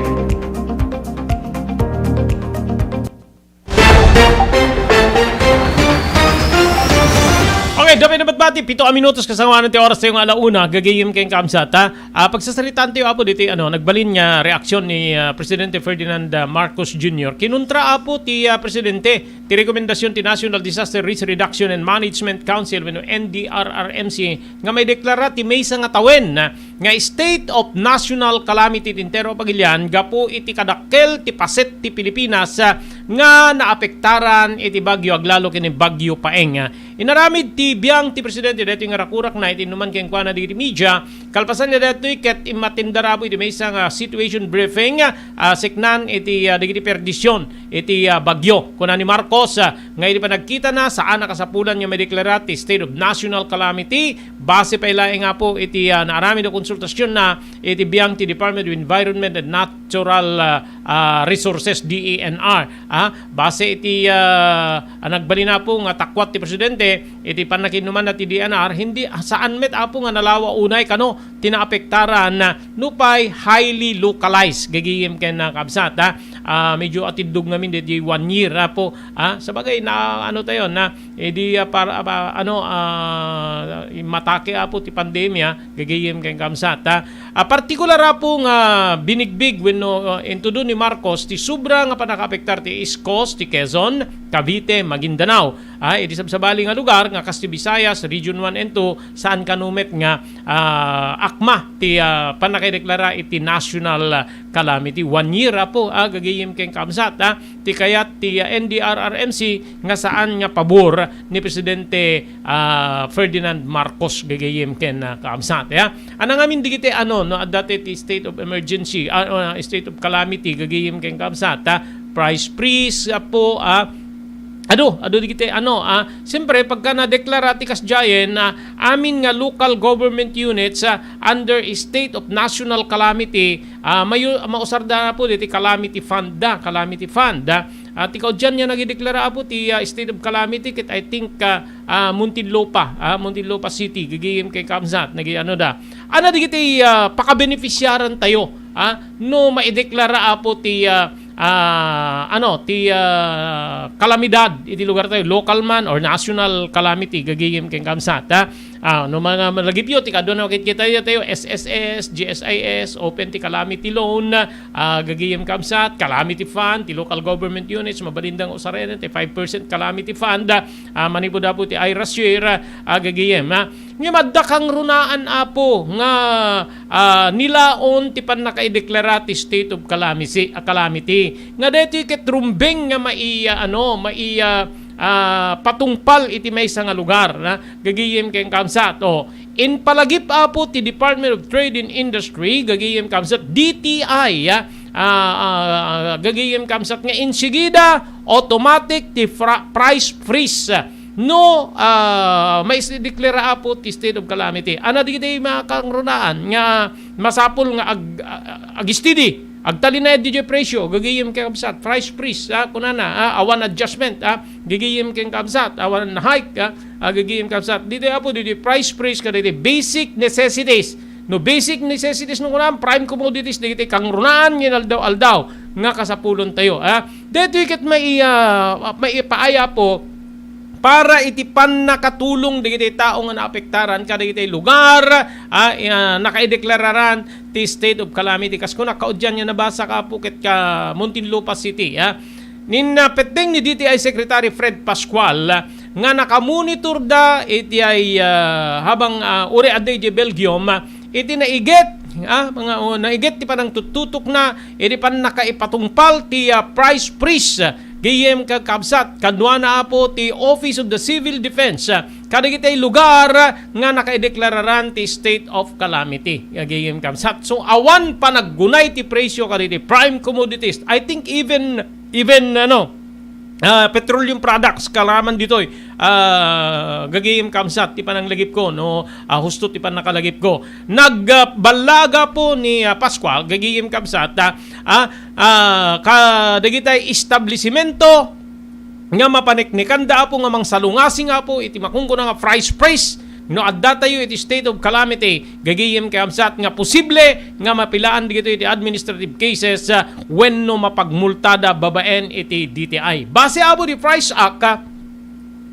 Okay, dapay na batbati, pito a minutos kasangoanan ti oras tayo nga ala una, gagayem ken kaamsat, ha? Ah, pagsasaritaan tayo, Apo, diti, ano, nagbalin nga reaksyon ni, ah, Presidente Ferdinand, ah, Marcos Junior. Kinuntra, Apo, ti, ah, Presidente, ti rekomendasyon ti National Disaster Risk Reduction and Management Council wenno N D R R M C nga maideklara ti maysa nga tawen nga state of national calamity ti entero a pagilian gapu iti kadakkel ti paset ti Pilipinas, ah, nga naapektaran iti Bagyo Aglalo ken ni Bagyo Paeng. Inaramid ti biang ti Presidente daytoy nga rakurakna iti innuman kenkuana dagiti media. Kalpasanna daytoy ket immattendar, Apo, iti maysa nga situation briefing, ah, siknan iti, ah, dagiti perdisyon iti, ah, bagyo. Kuna ni Marcos, ah, nga iti panagkitana, saan a kasapulan nga madeklara ti state of national calamity. Base pay laeng, Apo, iti, ah, naaramid a konsultasionna iti biang ti Department of Environment and Natural, ah, ah, Resources, D E N R. Ah, base iti, ah, a nagbalin, Apo, nga takuat ti Presidente, iti pannakinumanna ti D N R, hindi, saan met, Apo, nga nalawa unay kano ti naapektaran, ah, nupay highly localized, gagayem ken, ah, kaabsat, ah. Ah, medyo atiddog ngamin daytoy one year, Apo, ah. Sabagay, na, ano tayo, na, eh, di, ah, para, ah, ano, ah, matake, Apo, ti pandemia, gagayem ken kaabsat, ah. Ah, partikular, Apo, nga binigbig wenno, ah, intudo ni Marcos ti sobra nga pannakaapektar ti East Coast, ti Quezon, Cavite, Maguindanao. Ah, idi sabsabali nga lugar nga kas ti Visayas, Region one and two, saan kano met nga, ah, akma ti, ah, pannakaideklara iti national, ah, calamity. One year, Apo, ah, gagayem ken kaabsat, ah, ti kayat ti, ah, N D R R M C nga saan nga pabor ni Presidente, ah, Ferdinand Marcos, gagayem ken, ah, kaabsat, ah. Ana ngamin dagiti ano, no, adda ti state of emergency, ah, ah, state of calamity, gagayem ken kaabsat, ah, price freeze, Apo, ah, adu, adu dagiti ano, ah, siyempre, pagka nadeklara ti kasdiayen, ah, amin nga local government units, ah, under state of national calamity, ah, mayu-, mausarda, Apo, diti calamity fund da, calamity fund, ah. Ah, ti kaudian nga nagideklara, Apo, ti, ah, state of calamity, ket I think, ah, ah, Muntinlupa, ah, Muntinlupa City, gagayem ken kaabsat, nagi-, ano da. Ana dagiti, ah, pakabenefisiaran tayo, ah, no maideklara, Apo, ti, ah, ah, ano, ti, ah, kalamidad iti lugar tayo, local man or national calamity, gagayem ken kaabsat, ah. Ah, no, mga malagipyo, ti kadua na makikita tayo, S S S, G S I S, open ti calamity loan, ah, gagayem kaabsat, calamity fund, ti local government units, mabalin da nga usaren, ti five percent calamity fund, ah, manipud, Apo, ti IRAS year, ah, gagayem, ah. Ngem adda kangrunaan, Apo, nga, ah, nilaon ti pannakaideklara ti state of calamity, ah, calamity. Nga daytoy ket rumbeng nga mai-, ah, ano, mai-, ah, ah, patungpal iti maysa nga lugar, na gagayem ken kaabsat. O, impalagip, Apo, ti Department of Trade and Industry, gagayem kaabsat, D T I, ah, ah, ah, gagayem kaabsat nga insigida, automatic ti fra-, price freeze. No, ah, maideklara, Apo, ti state of calamity. Ana dagiti mga kangrunaan nga masapul nga ag-, ah, agistidi Agtalinaed diay presyo, gagayem ken kabsat, price freeze, ah, kunana, ah, awan adjustment, ah, gagayem ken kabsat, awan hike, ah, ah, gagayem kabsat. Ditoy apo, ditoy price freeze, kadagiti basic necessities. No basic necessities no kunam, prime commodities, dagiti kangrunaan nga inaldaw-aldaw nga kasapulon tayo, ah. Ditoy ket mai-, ah, maipaay apo, para iti pannakatulong dagiti tao nga naapektaran kadagiti lugar, ah, ah, nakaideklararan ti state of calamity. Kas kuna, kaudian nga nabasa ka apo ket ka Muntinlupa City, ah. Nin, ah, petteng ni D T I Secretary Fred Pascual, ah, nga nakamonitor da iti ay, ah, habang, ah, uri adda iti Belgium, ah, iti naiget, ah, mga, oh, naiget ti panangtuttutok na, iti pannakaipatungpal ti, ah, price freeze, ah, gayem ken kabsat, kaduana apo ti Office of the Civil Defense, ah, kadagiti lugar, ah, nga nakaideklararan ti state of calamity, ah, gayem kabsat. So, awan panaggunay ti presyo kadagiti prime commodities. I think even, even, ano, ah, petroleum products, kalaman ditoy, ah, gagayem kabsat, ti pananglagipko, no? Ah, husto ti pannakalagipko. Nagballaga po ni, ah, Pascual, gagayem kabsat, ah, ah, ah, kadagitay establisimento nga mapaneknekanda apo nga mangsalungasing apo iti makungkuna nga price freeze, no adda tayo iti state of calamity, gagayem kabsat, nga posible nga mapilaan dagitoy iti administrative cases, ah, wenno mapagmultada babaen iti D T I. Base apo di Price Act, ah,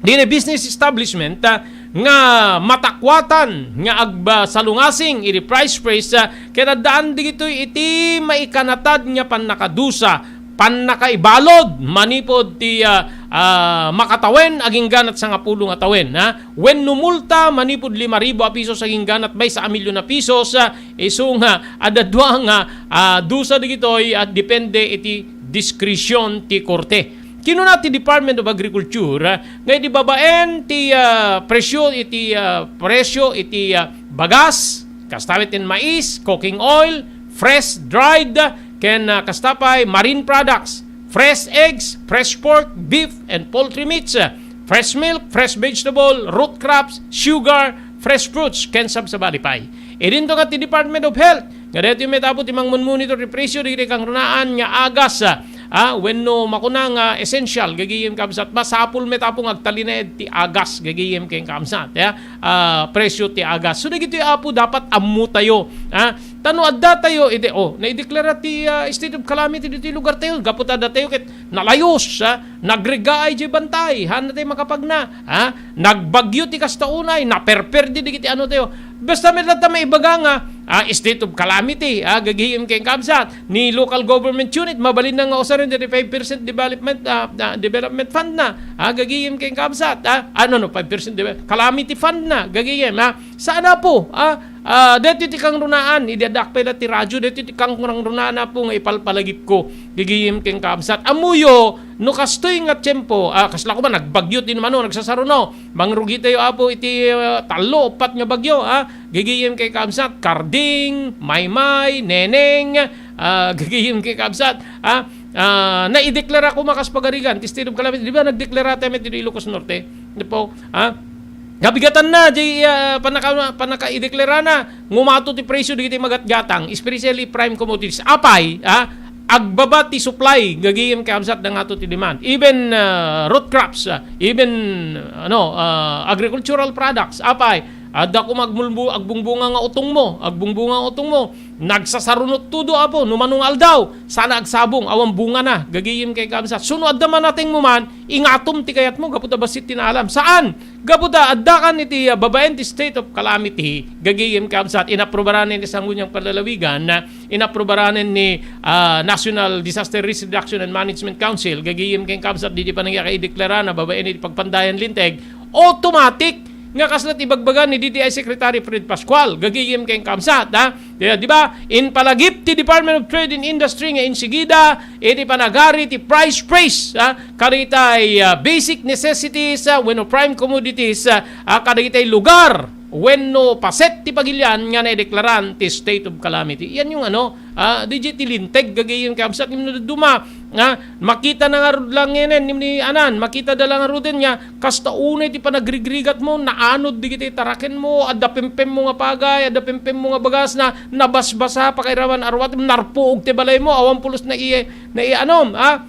dine business establishment, ah, nga matakwatan nga agsalungasing iti price freeze, ah, ket addaan dagitoy iti maikanatad nga pannakadusa, pannakaibalud manipud ti, ah, ah, makatawen agingganat sangapulo nga tawen, ha? Wenno multa manipud lima ribu a pisos agingganat maysa a milyon a pisos, ah, isu nga adda dua nga, ah, dusa dagitoy, ah, depende iti diskresyon ti korte. Kinuna ti Department of Agriculture, ah, nga iti babaen ti, ah, presyo iti, ah, presyo iti, ah, bagas, kasta met ti mais, cooking oil, fresh, dried, ken, ah, kasta pay marine products, fresh eggs, fresh pork, beef, and poultry meats, ah, fresh milk, fresh vegetable, root crops, sugar, fresh fruits, ken sabsabali pay. Idinto nga ti Department of Health, nga daytoy met apo ti mangmonmonitor ti presyo dagiti kangrunaan nga agas, ah, ah, wenno makuna nga essential, gagayem kabsat, masapul met apo nga agtalinaed ti agas, gagayem ken kabsat, ya, ah, presyo ti agas. So, dagitoy apo dapat ammo tayo, ah, ta no adda tayo, iti, oh, naideklara ti, ah, state of calamity ditoy lugar tayo, gapu ta adda tayo ket nalayos, ah, nagrigaay di bantay, haanna tayo makapagna, ha? Nagbagyo ti kasta unay, naperperdi dagiti ano tayo. Basta met latta maibaga nga, ah, state of calamity, ah, gagayem ken kabsat, ni local government unit, mabalinna nga usaren dagiti five percent development, ah, ah, development fund na, ah, gagayem ken kabsat, ah, ano, no, five percent deve-, calamity fund na, gagayem, ah. Saan apo, ah, ah, daytoy ti kangrunaan, idi addaak pay la ti radyo, daytoy ti kangrunaan apo nga ipalpalagipko, gagayem ken kabsat. Ammoyo, no kastoy nga tiempo, ah, kasla koma, nagbagyo ti mano, nagsasaruno. Mangrugi tayo, apo, iti, ah, tallo, uppat nga bagyo, ah. Gagayem ken kabsat, Karding, Maymay, Neneng, ah, gagayem ken kabsat, ah, ah, naideklara koma kas pagarigan ti state of calamity. Di ba nagdeklara tayo met ditoy Ilocos Norte? Di po, ah? Nabigatanna, di, ah, panaka-, panakaideklarana, ngumato ti presyo dagiti magatgatang, especially prime commodities. Apay, ah, agbaba ti supply, gagayem ken kabsat, nangato ti demand. Even, ah, root crops, ah, even, ano, ah, agricultural products. Apay, adda koma agmulbu-, agbungbunga nga utongmo, agbungbunga nga utongmo. Nagsasarunot todo, apo, no mano nga aldaw, saan agsabong, awan bungana, gagayem ken kabsat. Suno adda manatengmo man, ingatom ti kayatmo, gapu ta bassit ti naalam. Saan? Gapu ta addakan iti, ah, babaen ti state of calamity, gagayem kabsat, inaprobaranen ti Sangguniang Panlalawigan, ah, inaprobaranen ni, ah, National Disaster Risk Reduction and Management Council, gagayem ken kabsat, didi panagkakaideklara na babaen iti pagpandayan linteg, automatic nga kasla ti ibagbaga ni D T I Secretary Fred Pascual, gagayem ken kabsat, ha? Di, di ba? Impalagip ti Department of Trade and Industry nga insigida iti panagari ti price freeze, ha? Kadagitay, ah, basic necessities, ah, wenno prime commodities, ah, ah, kadagitay lugar wenno paset ti pagilian nga naideklaran ti state of calamity. Yan yung ano, ah, di ti linteg, gagayem ken kabsat, ngem no dadduma, Nga, makita na ngarud lang ngenen ni, ni Anan, makita da lang ngaruden nga, kasta unay ti panagrigrigat mo, naanod digiti taraken mo, adda pempem mo nga pagay, adda pempem mo nga bagas na nabasbasa, pakairaman, arwat, narpuog ti balay mo, awan pulos na iya, na iya, ano, ha?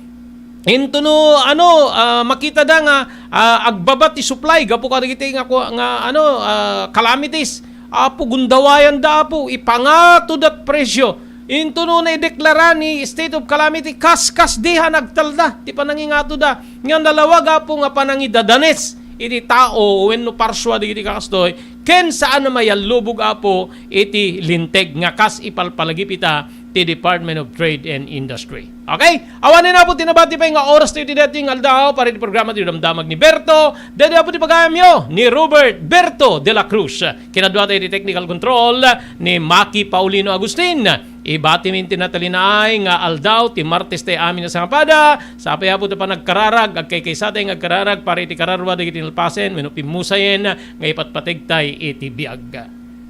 Into no, ano, ah, makita da nga, ah, agbaba ti supply, gapu kadagiti nga, nga, ano, ah, calamities. Apo, gundawayan da, Apo, ipangato dat presyo. Into no naideklara ni state of calamity, kas, kas di ha nagtalda ti panangingato da. Nga nalawag, Apo, nga panangidadanes iti tao wenno parsua dagiti kakastoy, ken saan a mayallubog, Apo, iti linteg nga kas ipalpalagip ita ti Department of Trade and Industry. Okay? Awanen, Apo, ti nabati pay nga oras tayo ti daytoy nga aldaw para iti programa ti Damdamag ni Berto. Daytoy, Apo, ti pagayamyo ni Robert Berto de la Cruz. Kinadua tayo ti technical control ni Maki Paulino Agustin. Ibati mi ti natalinaay nga aldaw ti Martes tayo amin a sangapada. Sapay, Apo, ti panagkararag, agkaykaysa tayo nga agkararag para iti kararua dagiti nalpasen wenno pimmusayen nga ipatpateg tayo iti biag.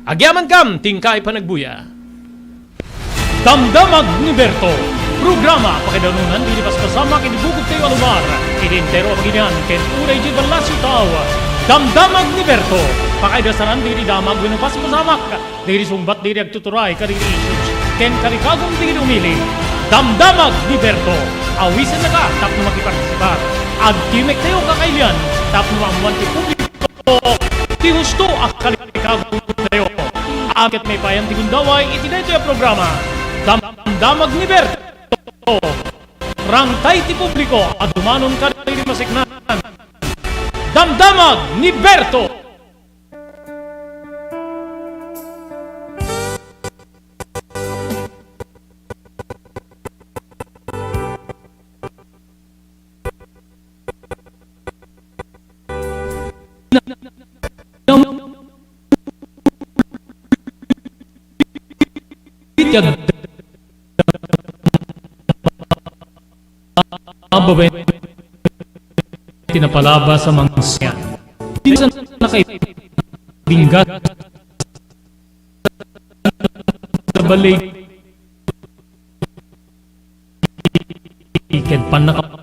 Agyamankam ti inkay panagbuya. Damdamag ni Berto, programa pakaidanunan iti paspasamak iti bukod tayo a lugar, iti entero a Pangilinan ken uray iti ballasiw tao. Damdamag ni Berto, pakaidasaran iti damag wenno paspasamak, dagiti sungbat dagiti agtuturay kadagiti issues ken karikagum dagiti umili. Damdamag ni Berto, awisennaka tapno makipartisipar. Agtimek tayo kakailian tapno maammuan ti publiko ti husto a kalikagum tayo. Amin ket maipayan ti gundaway iti daytoy a programa. Damdamag ni Berto. Rangtay ti publiko a dumanon kadagiti maseknan. Damdamag ni Berto. Babaen ti napalabas a mangsian. Di sa nakaibinggat sa balik ken pannaka-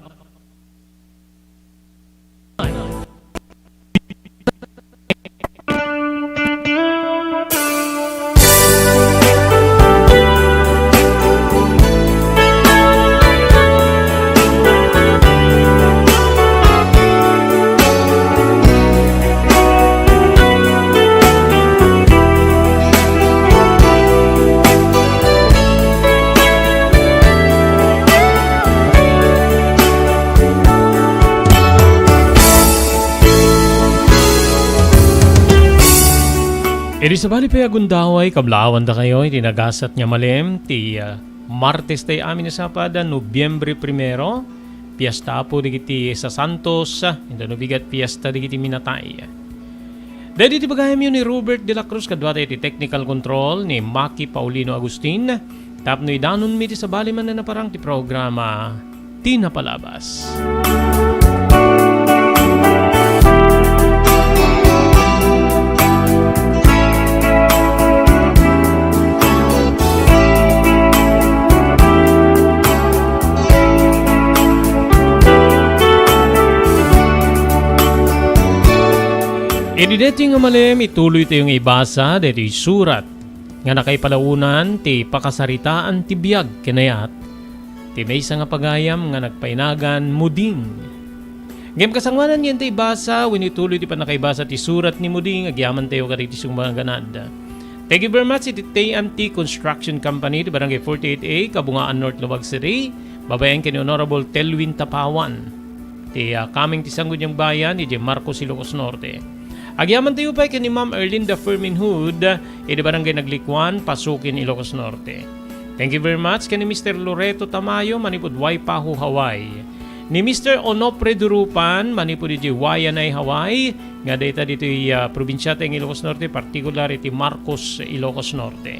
Idi sabali pay a gundaway, kablaawan dakayo iti nagasat nga malem ti, ah, Martes tayo amin a sapada, Nobyembre primero, Piesta Apo dagiti Sasantos, inton no bigat Piesta dagiti minatay. Daydi ti bagayamyo ni Robert de la Cruz, kadua tayo ti technical control ni Maki Paulino Agustin, tapno idanonmi ti sabali manen a parang ti programa ti napalabas. Idi daytoy nga malem, ituloy tayo nga ibasa daytoy surat nga nakaipalaonan ti pakasaritaan ti biag ken ayat ti maysa nga pagayam nga nagpainagan Muding. Ngem kasangoanan nga inta ibasa wenno ituloy ti pannakaibasa ti surat ni Muding, agyamantayo kadagiti sumangganad. Thank you very much iti T and T Construction Company ti Barangay forty-eight A, Kabungaan North, Laoag City, babaen ken ni Honorable Telwin Tapawan. Ti, ah, kameng ti Sangguniang Bayan, idiay Marcos, Ilocos Norte. Agyamantayo pay ken ni Ma'am Erlinda Fermin Hood, iti Barangay Naglikuan, Pasukin, Ilocos Norte. Thank you very much ken ni Mister Loreto Tamayo, manipud Waipahu, Hawaii. Ni Mister Onofre Durupan, manipud iti Waianae, Hawaii, nga dayta ditoy, ah, probinsia ti Ilocos Norte, partikular iti Marcos, Ilocos Norte.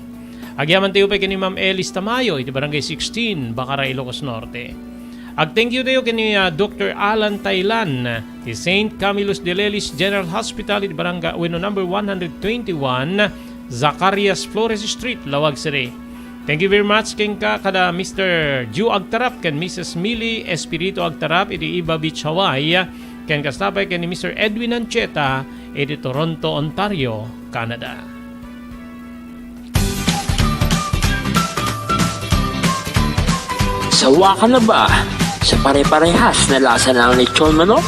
Agyamantayo pay ken ni Ma'am Elis Tamayo, iti Barangay sixteen, Bacara, Ilocos Norte. Ag-thank you tayo ken ni, ah, Doctor Alan Tailan, ti Saint Camillus de Lelis General Hospital, iti barangay, wenno number one hundred twenty-one, Zacarias Flores Street, Laoag City. Thank you very much kenka kada Mister Ju Agtarap ken Missus Millie Espiritu Agtarap iti Iba Beach, Hawaii, ken kasta pay ken ni Mister Edwin Ancheta iti Toronto, Ontario, Canada. Sawa ka na ba sa pare-parehas na lasa ng lechon manok?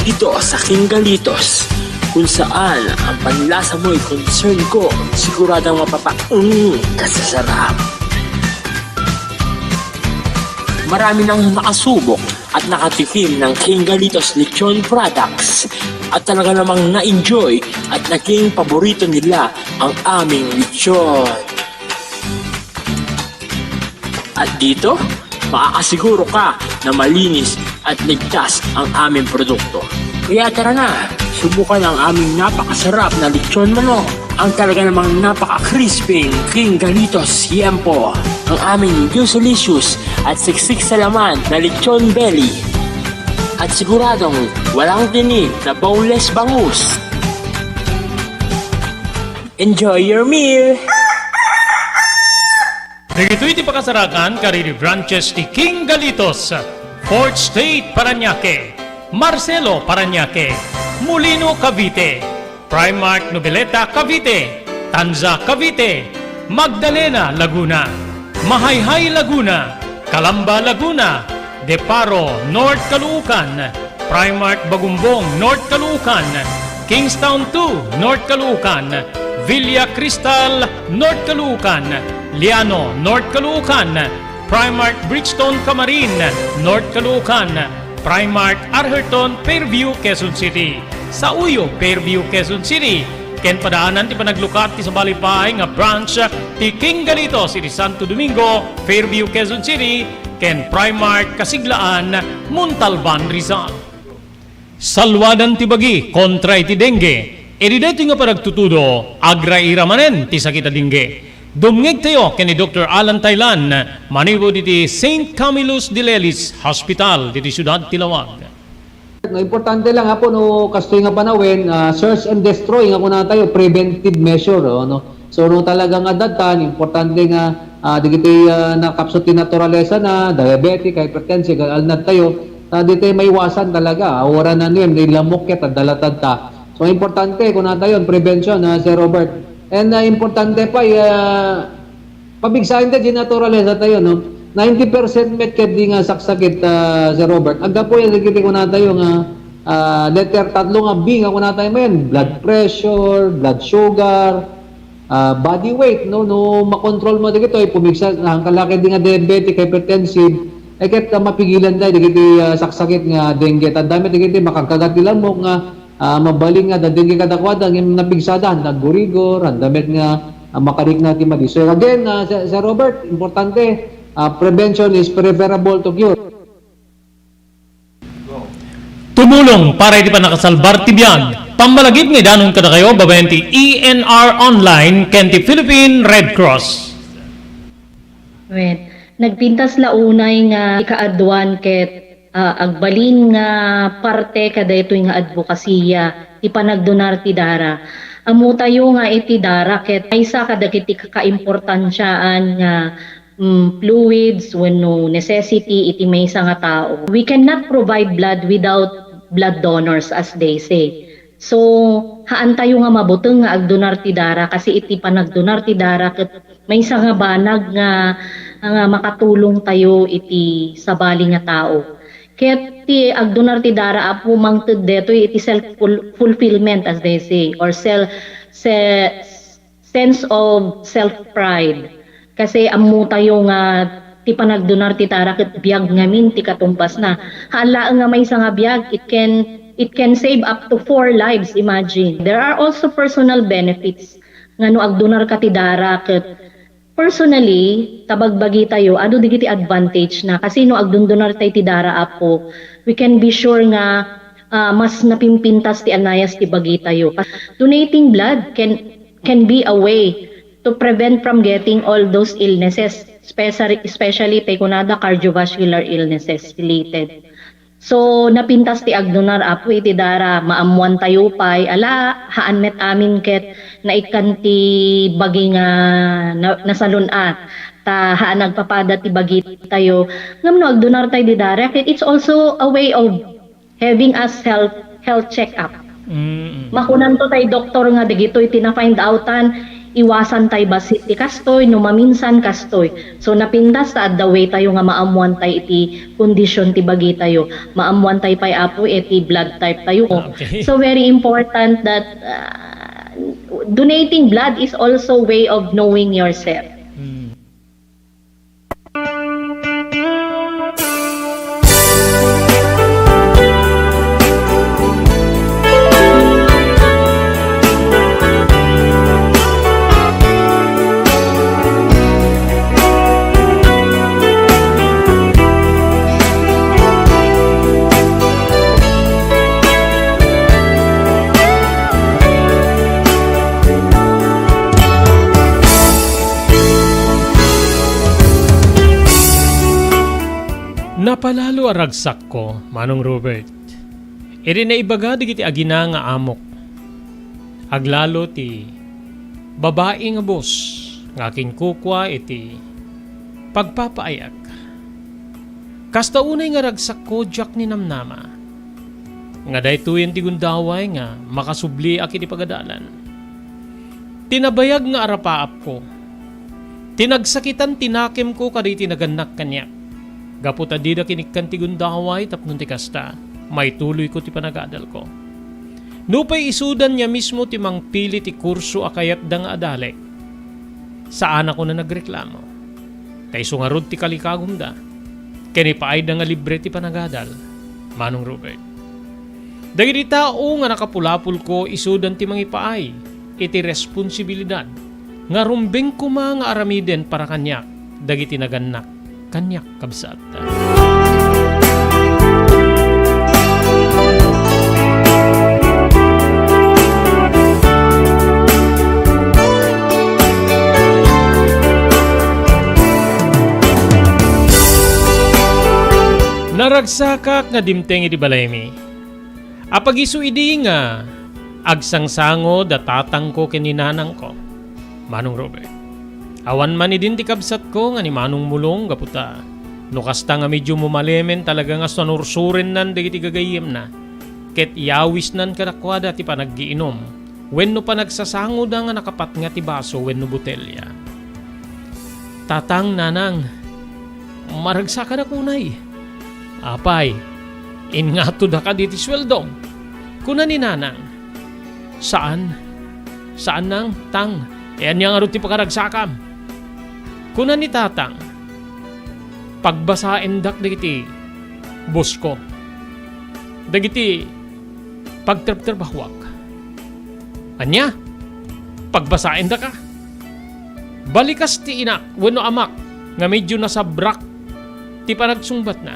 Dito sa King Galitos, kung saan ang panlasa mo'y concern ko, siguradong mapapaung ka sa sarap. Marami nang nakasubok at nakatikim ng King Galitos Lechon Products at talaga namang na-enjoy at naging paborito nila ang aming lechon. At dito, makakasiguro ka na malinis at ligtas ang aming produkto. Kaya tara na, subukan ang aming napakasarap na lechon manok, ang talaga namang napaka-crispy King Galitos Yempo, ang aming juicelicious at siksik sa laman na lechon belly. At siguradong walang tinik na boneless bangus. Enjoy your meal! Dagitoy ti pakasarakan kadagiti branches ti King Galitos, Fourth State Parañaque, Marcelo Parañaque, Molino Cavite, Primark Noveleta Cavite, Tanza Cavite, Magdalena Laguna, Mahayhay Laguna, Calamba Laguna, Deparo North Caloocan, Primark Bagumbong North Caloocan, Kingstown two North Caloocan, Villa Cristal North Caloocan, Liano North Caloocan, Primark Bridgestone Camarin North Caloocan, Primark Arherton Fairview, Quezon City, Sauyo Fairview, Quezon City, ken padaanan ti panaglukat ti sabali pay nga branch ti King Galitos iti Santo Domingo, Fairview, Quezon City, ken Primark Kasiglaan, Montalban, Rizal. Salwadan ti bagi kontra iti dengue. Idi daytoy nga panagtutudo, agraira manen ti sakit a dengue. Dumngegtayo ken ni Doktor Alan Taylan manipud iti Saint Camillus de Lelis Hospital diti siudad ti Laoag. No, importante lang, Apo, no, kastoy nga panawen, ah, search and destroy nga kunatayo, preventive measure, oh, no? So, no, talaga nga dadtan, importante nga, ah, dagiti, ah, nakapsut ti naturalesa na, diabetic, hypertensive, alnad tayo, ta ditoy maiwasan talaga, ah, wara na niyan, di lamok ket, adda latad ta. So, importante, kunatayo, prevention, ah, Sir Robert. And, ah, importante pa, ah, Pabigsaen ta di naturalesa tayo, no? Ninety percent met ket di nga saksakit, ah, Sir Robert. Aggapu yan, dagiti kunatayo nga, ah, letter tatlo nga B nga kunatayo manen, blood pressure, blood sugar, ah, body weight, no? No, makontrol mo dagitoy, pumigsa, nangkalaki di nga diabetic, hypertensive, ay ket, ah, mapigilan tayo, dagiti, ah, saksakit nga dengue. Tanda met, dagiti makagkagat ti lamok nga, ah, mabalin nga, dadengge kadakuada, ngem napigsada, handa aggurigor, handa met nga, ah, makarikna ti madi. So again, ah, Sir, Sir Robert, importante, ah, prevention is preferable to cure. Tumulong para iti pannakasalbar ti biag. Pammalagip nga idanon kadakayo babaen ti E N R Online ken ti Philippine Red Cross. Wen, nagpintas la unay nga ikaaduan ket, ah, agbalin nga parte kadaytoy nga adbokasiya ti panagdonar ti dara. Ammotayo nga iti dara ket maysa kadagiti kakaimportansiaan nga, mm, fluids wenno necessity iti maysa nga tao. We cannot provide blood without blood donors, as they say. So, haantayo nga mabuteng nga agdonar ti dara, kasi iti panagdonar ti dara ket maysa nga banag nga, nga makatulong tayo iti sabali nga tao. Ket ti agdonar ti dara, Apo, mangted detoy iti self ful-, fulfillment, as they say, or self, se-, sense of self-pride. Kasi ammotayo nga ti panagdonar ti dara ket biag ngamin ti katumbasna. Haan laeng nga maysa nga biag, it can, it can save up to four lives, imagine. There are also personal benefits nga no agdonar ka ti dara ket personally, ta bagbagi tayo, adu dagiti advantage na. Kasi no agdundunar tayo ti dara, Apo, we can be sure nga, ah, mas napimpintas ti anayas ti bagi tayo. Donating blood can can be a way to prevent from getting all those illnesses, especially, especially tay kunada cardiovascular illnesses related. So, napintas ti agdonar, Apo, iti dara, maammoan tayo pay, ala, haan met amin ket naikkan ti bagi nga na-, nasalun-at. ta haan nagpapada ti bagitayo. Ngem no agdunartay dida, Rex, it's also a way of having a self health check-up. Mm. Makunanto tay doktor nga dagitoy ti na-find outan, iwasantay bassit ti kastoy, no maminsan kastoy. So, napintas ta adda way tayo nga maammuantay iti kondisyon ti bagitayo. Maammuantay pay, Apo, iti blood type tayo. Okay. So, very important that, uh, donating blood is also way of knowing yourself. Mm. Napalalo a ragsakko, Manong Robert, idi naibaga dagiti agina nga amok. Aglalo ti babai nga bus nga akinkukua iti pagpapaayag. Kasta unay nga ragsakko, diak ninamnama nga daytoyen ti gundaway nga makasubliak iti pagadalan. Ti nabayag nga arapaapko, ti nagsakitan ti nakemko kadagiti nagannak kaniak. Gapu ta dida kinikkan ti gundaway tapno ti kasta, maituloyko ti panagadalko. Nupay isudanna mismo ti mangpili ti kurso a kayatda nga adalek, saanakon a nagreklamo. Ta isu ngarud ti kalikagumda, ken ipaayda nga libre ti panagadal, Manong Robert. Dagiti tao nga nakapulapolko isudan ti mangipaay iti responsibilidad nga rumbeng koma nga aramiden para kaniak dagiti nagannak kaniak, kabsat. Naragsakak nga dimteng iti balaymi. Apag-isu idi nga agsangsango da tatangko ken ni nanangko, Manong Robert. Awan man idin ti kabsatko nga ni Manong Mulong gapu ta no kasta nga medio mumalemen talaga nga sanursurennan dagiti gagayyemna ket iyawisnan kadakuada ti panaggiinom wenno panagsasangoda nga nakapatnga ti baso wenno botelya. Tatang, nanang, maragsakadak unay. Apay, inngatoda kadi ti sueldom? Kuna ni nanang. Saan. Saan, nang, tang. E, ania ngarud ti pakaragsakam? Kuna ni tatang. Pagbasaendak dagiti busko. Dagiti pagtrabtrabahuak. Ania? Pagbasaendaka? Balikas ti inak wenno amak nga medio nasabrak ti panagsungbatna.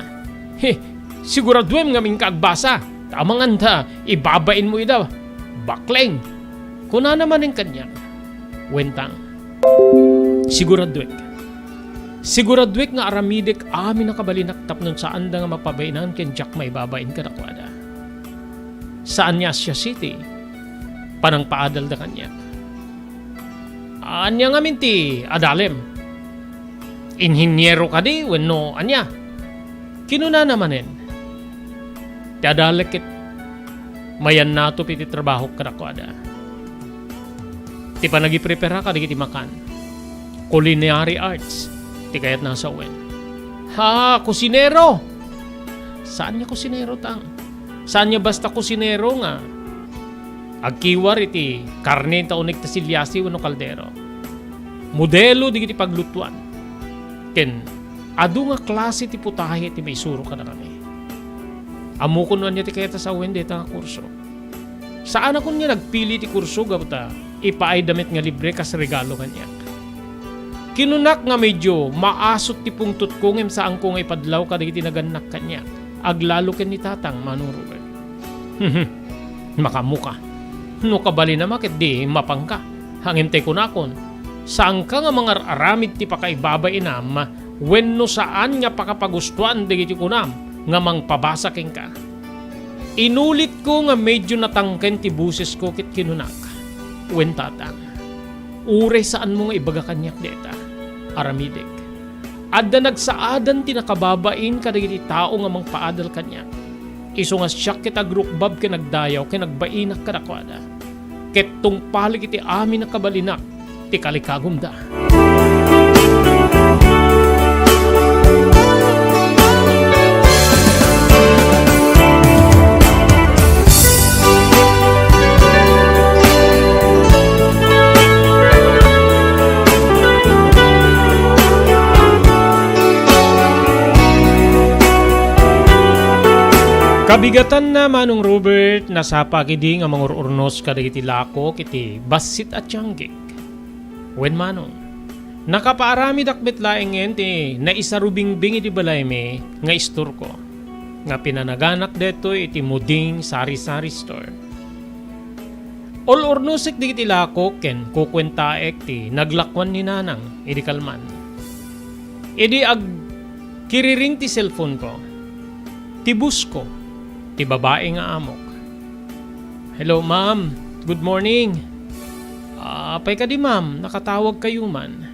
He, siguraduem nga inka agbasa, ta amangan ta ibabainmo ida, bakleng. Kunana manen kaniak, Wentang, siguraduek. Siguraduek nga aramidek amin a kabalinak tapno saanda nga mapabainan ken diak maibabain kadakuada. Saan nga siasiti panangpaadalda kaniak. Ania ngamin ti adalem? Inhiniero kadi wenno ania? Kinunana manen, ti adalek ket mayannatop iti trabahok kadakuada. Ti panagiprepara kadagiti makan. Culinary arts ti kayatna a sawen. Ha, kusinero! Saan nga kusinero, tang? Saan nga basta kusinero nga agkiwar iti karne ta uneg ta siliasi wenno kaldero. Modelo dagiti paglutuan. Ken adu nga klase ti putahe ti maisuro kadakami. Ammokon no ania ti kayat a sawen dayta nga kurso. Saanakon nga nagpili ti kurso gapu ta ipaayda met nga libre kas regalo kaniak. Kinunak nga medio maasut ti pungtotko ngem saanko nga ipadlaw kadagiti nagannak kaniak, aglalo ken ni Tatang, Manong Robert. Makaammoka. No kabalinam a ket di mapanka. Ngem tay kunakon, saanka nga mangar-aramid ti pakaibabainam wenno saan nga pakapagustuan dagiti kunam nga mangpabasa kenka. Inulitko nga medio natangken ti bosesko ket kinunak, "Wen, Tatang, uray saanmo nga ibaga kaniak dayta, aramidek. Adda nagsaadan ti nakababain kadagiti tao nga mangpaadal kaniak. Isu nga siak ket agrukbab ken agdayaw ken agbainak kadakuada. Ket tungpalik iti amin a kabalinak ti kalikagumda. Kabigatanna, Manong Robert, nasapak idi nga mangur-urnos kadagiti lakok iti bassit a tianggik. Wen, Manong, nakapaaramidak met laengen ti naisarubingbing iti balaymi nga istorko, nga pinanaganak daytoy iti Muding Sari-Sari Store. Ul-urnosek dagiti lakok ken kukuentaek ti naglakuan ni Nanang idi kalman. Idi agkiriring ti cellphone-ko, ti boss-ko, ti babai nga amok. "Hello, ma'am. Good morning. Ah, apay kadi, ma'am? Nakatawag kayo man.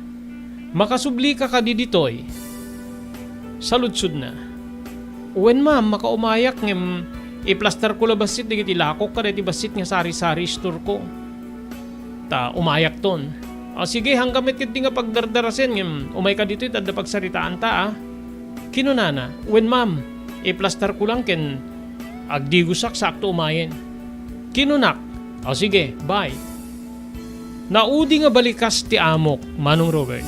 Makasubli ka kadi ditoy?" Saludsodna, "Wen, ma'am, makaumayak ngem iplastarko la bassit dagiti lakok kadagiti bassit nga sari-sari store-ko. Ta umayakton." "Ah, sige, hangga met ketdi nga pagdardarasen ngem umayka ditoy ta adda pagsaritaanta, ah." Kinunana, "Wen, ma'am, iplastarko lang ken agdigosak saakto umayen." Kinunak, "O sige, bye." Naudi nga balikas ti amok, Manong Robert.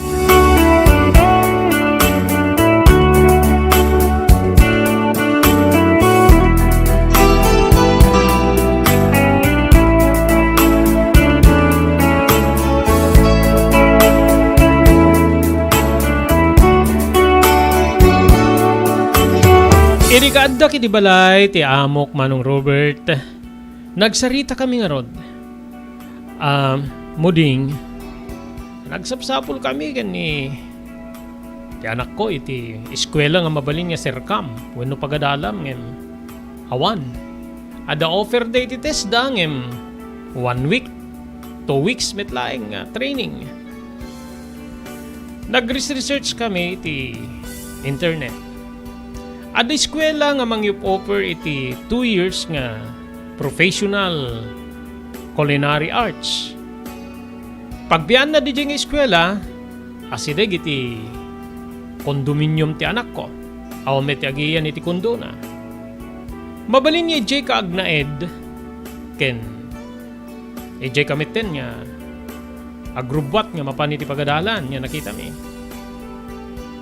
Idi kaaddak iti balay ti amok, Manong Robert, nagsaritakami ngarud. Ah, Muding, nagsapsapulkami ken ni ti anakko iti eskuela nga mabalin nga serkam wenno pagadalam ngem awan. Adda offer day ti TESDA ngem one week, two weeks met laeng nga training. Nagresearchkami iti internet. Adda eskuela nga mangyop-offer iti two years nga professional culinary arts. Pagbianna didiay nga eskuela, asideg iti kondominium ti anakko. Awan met ti agiyan iti kondona. Mabalin nga idiay kaagnaed ken idiay kameten nga agrubbuat nga mapan iti pagadalan nga nakitami.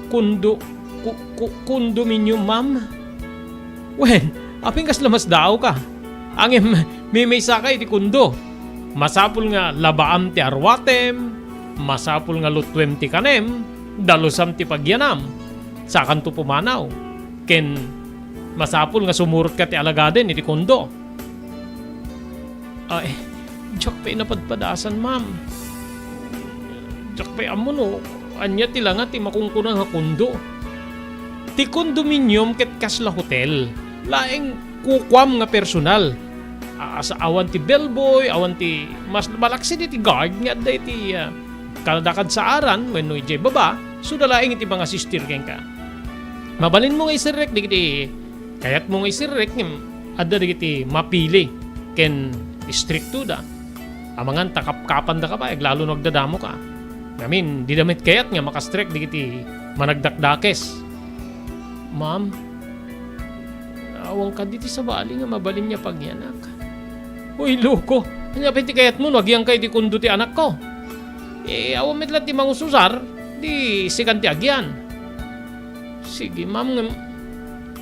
Kondo, ko-, ko-, kondominium, ma'am? Wen, apin kasla masdaawka? Ngem, mimiysaka iti kondo. Masapul nga labaam ti arwatem, masapul nga lutuem ti kanem, dalusam ti pagyanam. Sakanto pumanaw. Ken, masapul nga sumurotka ti alagaden iti kondo. Ay, diak pay napadpadasan, ma'am. Diak pay ammo no ania ti langa ti makunkuna nga kondo. Ti kondominium ket kasla hotel. Laeng kukuam nga personal. A-, as-, awan ti bellboy, awan ti mas balaksid iti guard nga adda iti, ah, kada kadsaaran wenno idiay baba, suda laeng iti mangasistir kenka. Mabalinmo nga iserrek dagiti kayatmo nga iserrek ngem adda dagiti mapili ken istriktoda. Amangan ta kapkapandaka pay aglalo no agdadamoka. Ngamin, dida met kayat nga makastrek dagiti managdakdakes. Ma'am, awan kadi ti sabali nga mabalin nga pagyanak. Uy, loko! Ania pay ti kayatmo no agyanka iti kondo ti anakko? Eh, awan met la ti mangususar, di sikan ti agyan. Sige, ma'am, ngem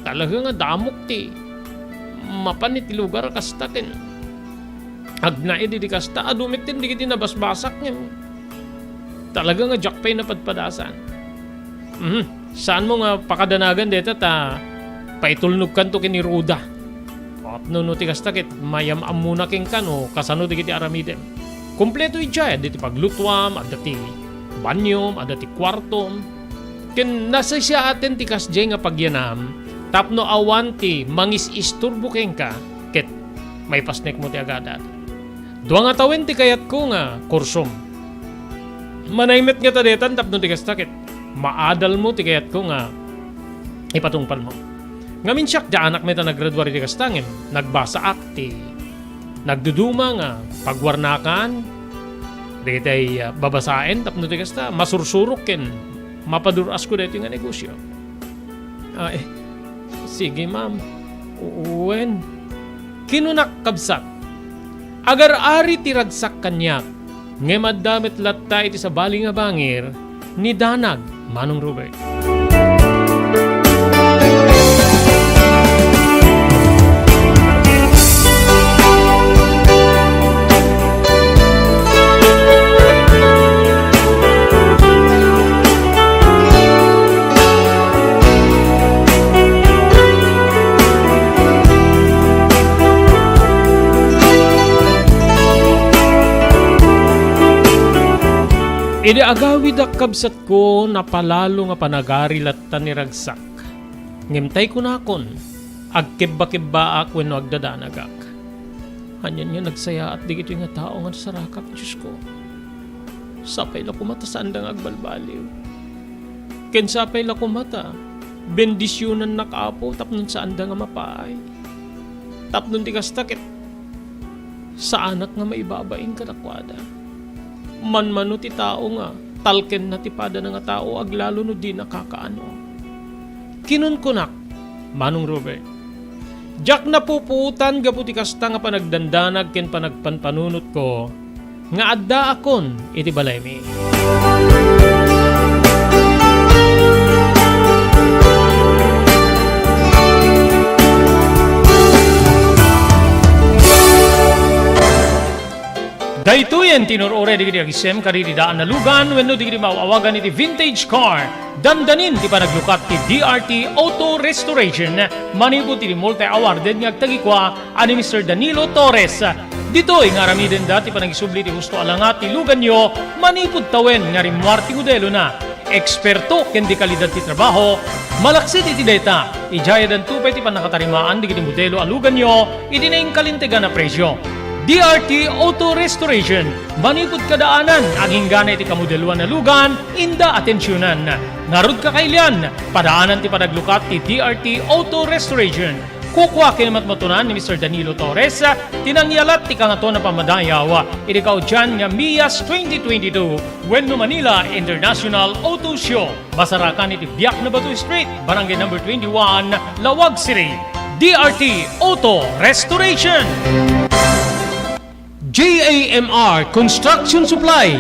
talaga nga damok ti mapan iti lugar a kasta ken agnaed idi kasta. Adu met ti dagiti nabasbasak ngem talaga nga diak pay napadpadasan. Mhm. Saanmo nga pakadanagan dayta ta paitulnogkanto ken ni Ruda. Tapno no ti kasta ket mayam-ammona kenka no kasano dagiti aramidem. Kompleto idiay, adda ti paglutuam, adda ti banyom, adda ti kuartom. Ken nasisiaaten ti kasdiay nga pagyanam tapno awan ti mangis-isturbo kenka ket maipasnekmo ti agadad. Dua nga tawen ti kayatko nga kursom. Manay met nga tadetan tapno ti kasta ket maadalmo ti kayatko nga ipatungpalmo. Ngamin siak, diak met a naggraduar iti kasta, ngem nagbasaak ti nagduduma nga pagwarnakan dagiti, ah, babasaen tapno ti kasta, masursurok ken mapadur-asko daytoy nga negosio. Ah, eh, sige, ma'am. Wen, kinunak, kabsat, agar-ari ti ragsak kaniak, ngem adda met latta iti sabali nga bangir ni danag, Manong Robert. Idi agawidak, kabsatko, napalalo nga panagari latta ni ragsak. Ngem tay kunakon, agkebbakebbaak wenno agdadanagak. Anian nga nagsayaat dagitoy nga tao nga nasarakak, Diosko. Sapay la koma ta saanda nga agbalbaliw. Ken sapay la koma ta bendisionannak, Apo, tapno saanda nga mapaay. Tapno ti kasta ket saanak nga maibabain kadakuada. Manmano ti tao nga talkenna ti padana nga tao, aglalo no dina kakaano. Kinunkunak, Manong Robert, diak napupuotan gapu ti kasta nga panagdandanag ken panagpanpanunotko nga addaakon iti balaymi. Daytoyen ti inur-uray dagiti agisem kadagiti daan a lugan wenno dagiti maaw-awagan iti vintage car. Dandanin ti panaglukat ti D R T Auto Restoration manipud iti multi-awarded nga agtagikua a ni Mister Danilo Torres. Ditoy nga aramidenda ti panagisubli ti husto a langa ti luganyo manipud tawen nga rimmuar ti modelona. Eksperto ken dekalidad ti trabaho, malaksid iti dayta, idiay danto pay ti pannakatarimaan dagiti modelo a luganyo iti nainkalintegan a presio. D R T Auto Restoration, manipud kadaanan, agingga iti kamodeloan a lugan, inda atensionan. Ngarud, kakailian, padaanan ti panaglukat ti D R T Auto Restoration. Kukua ken matmatunan ni Mister Danilo Torres ti nangyalat ti Kangatoan a Pammadayaw iti kaudian nga MIAS twenty twenty-two wenno Manila International Auto Show. Masarakan iti Biak na Bato Street, Barangay Number twenty-one, Laoag City. D R T Auto Restoration. J A M R Construction Supply.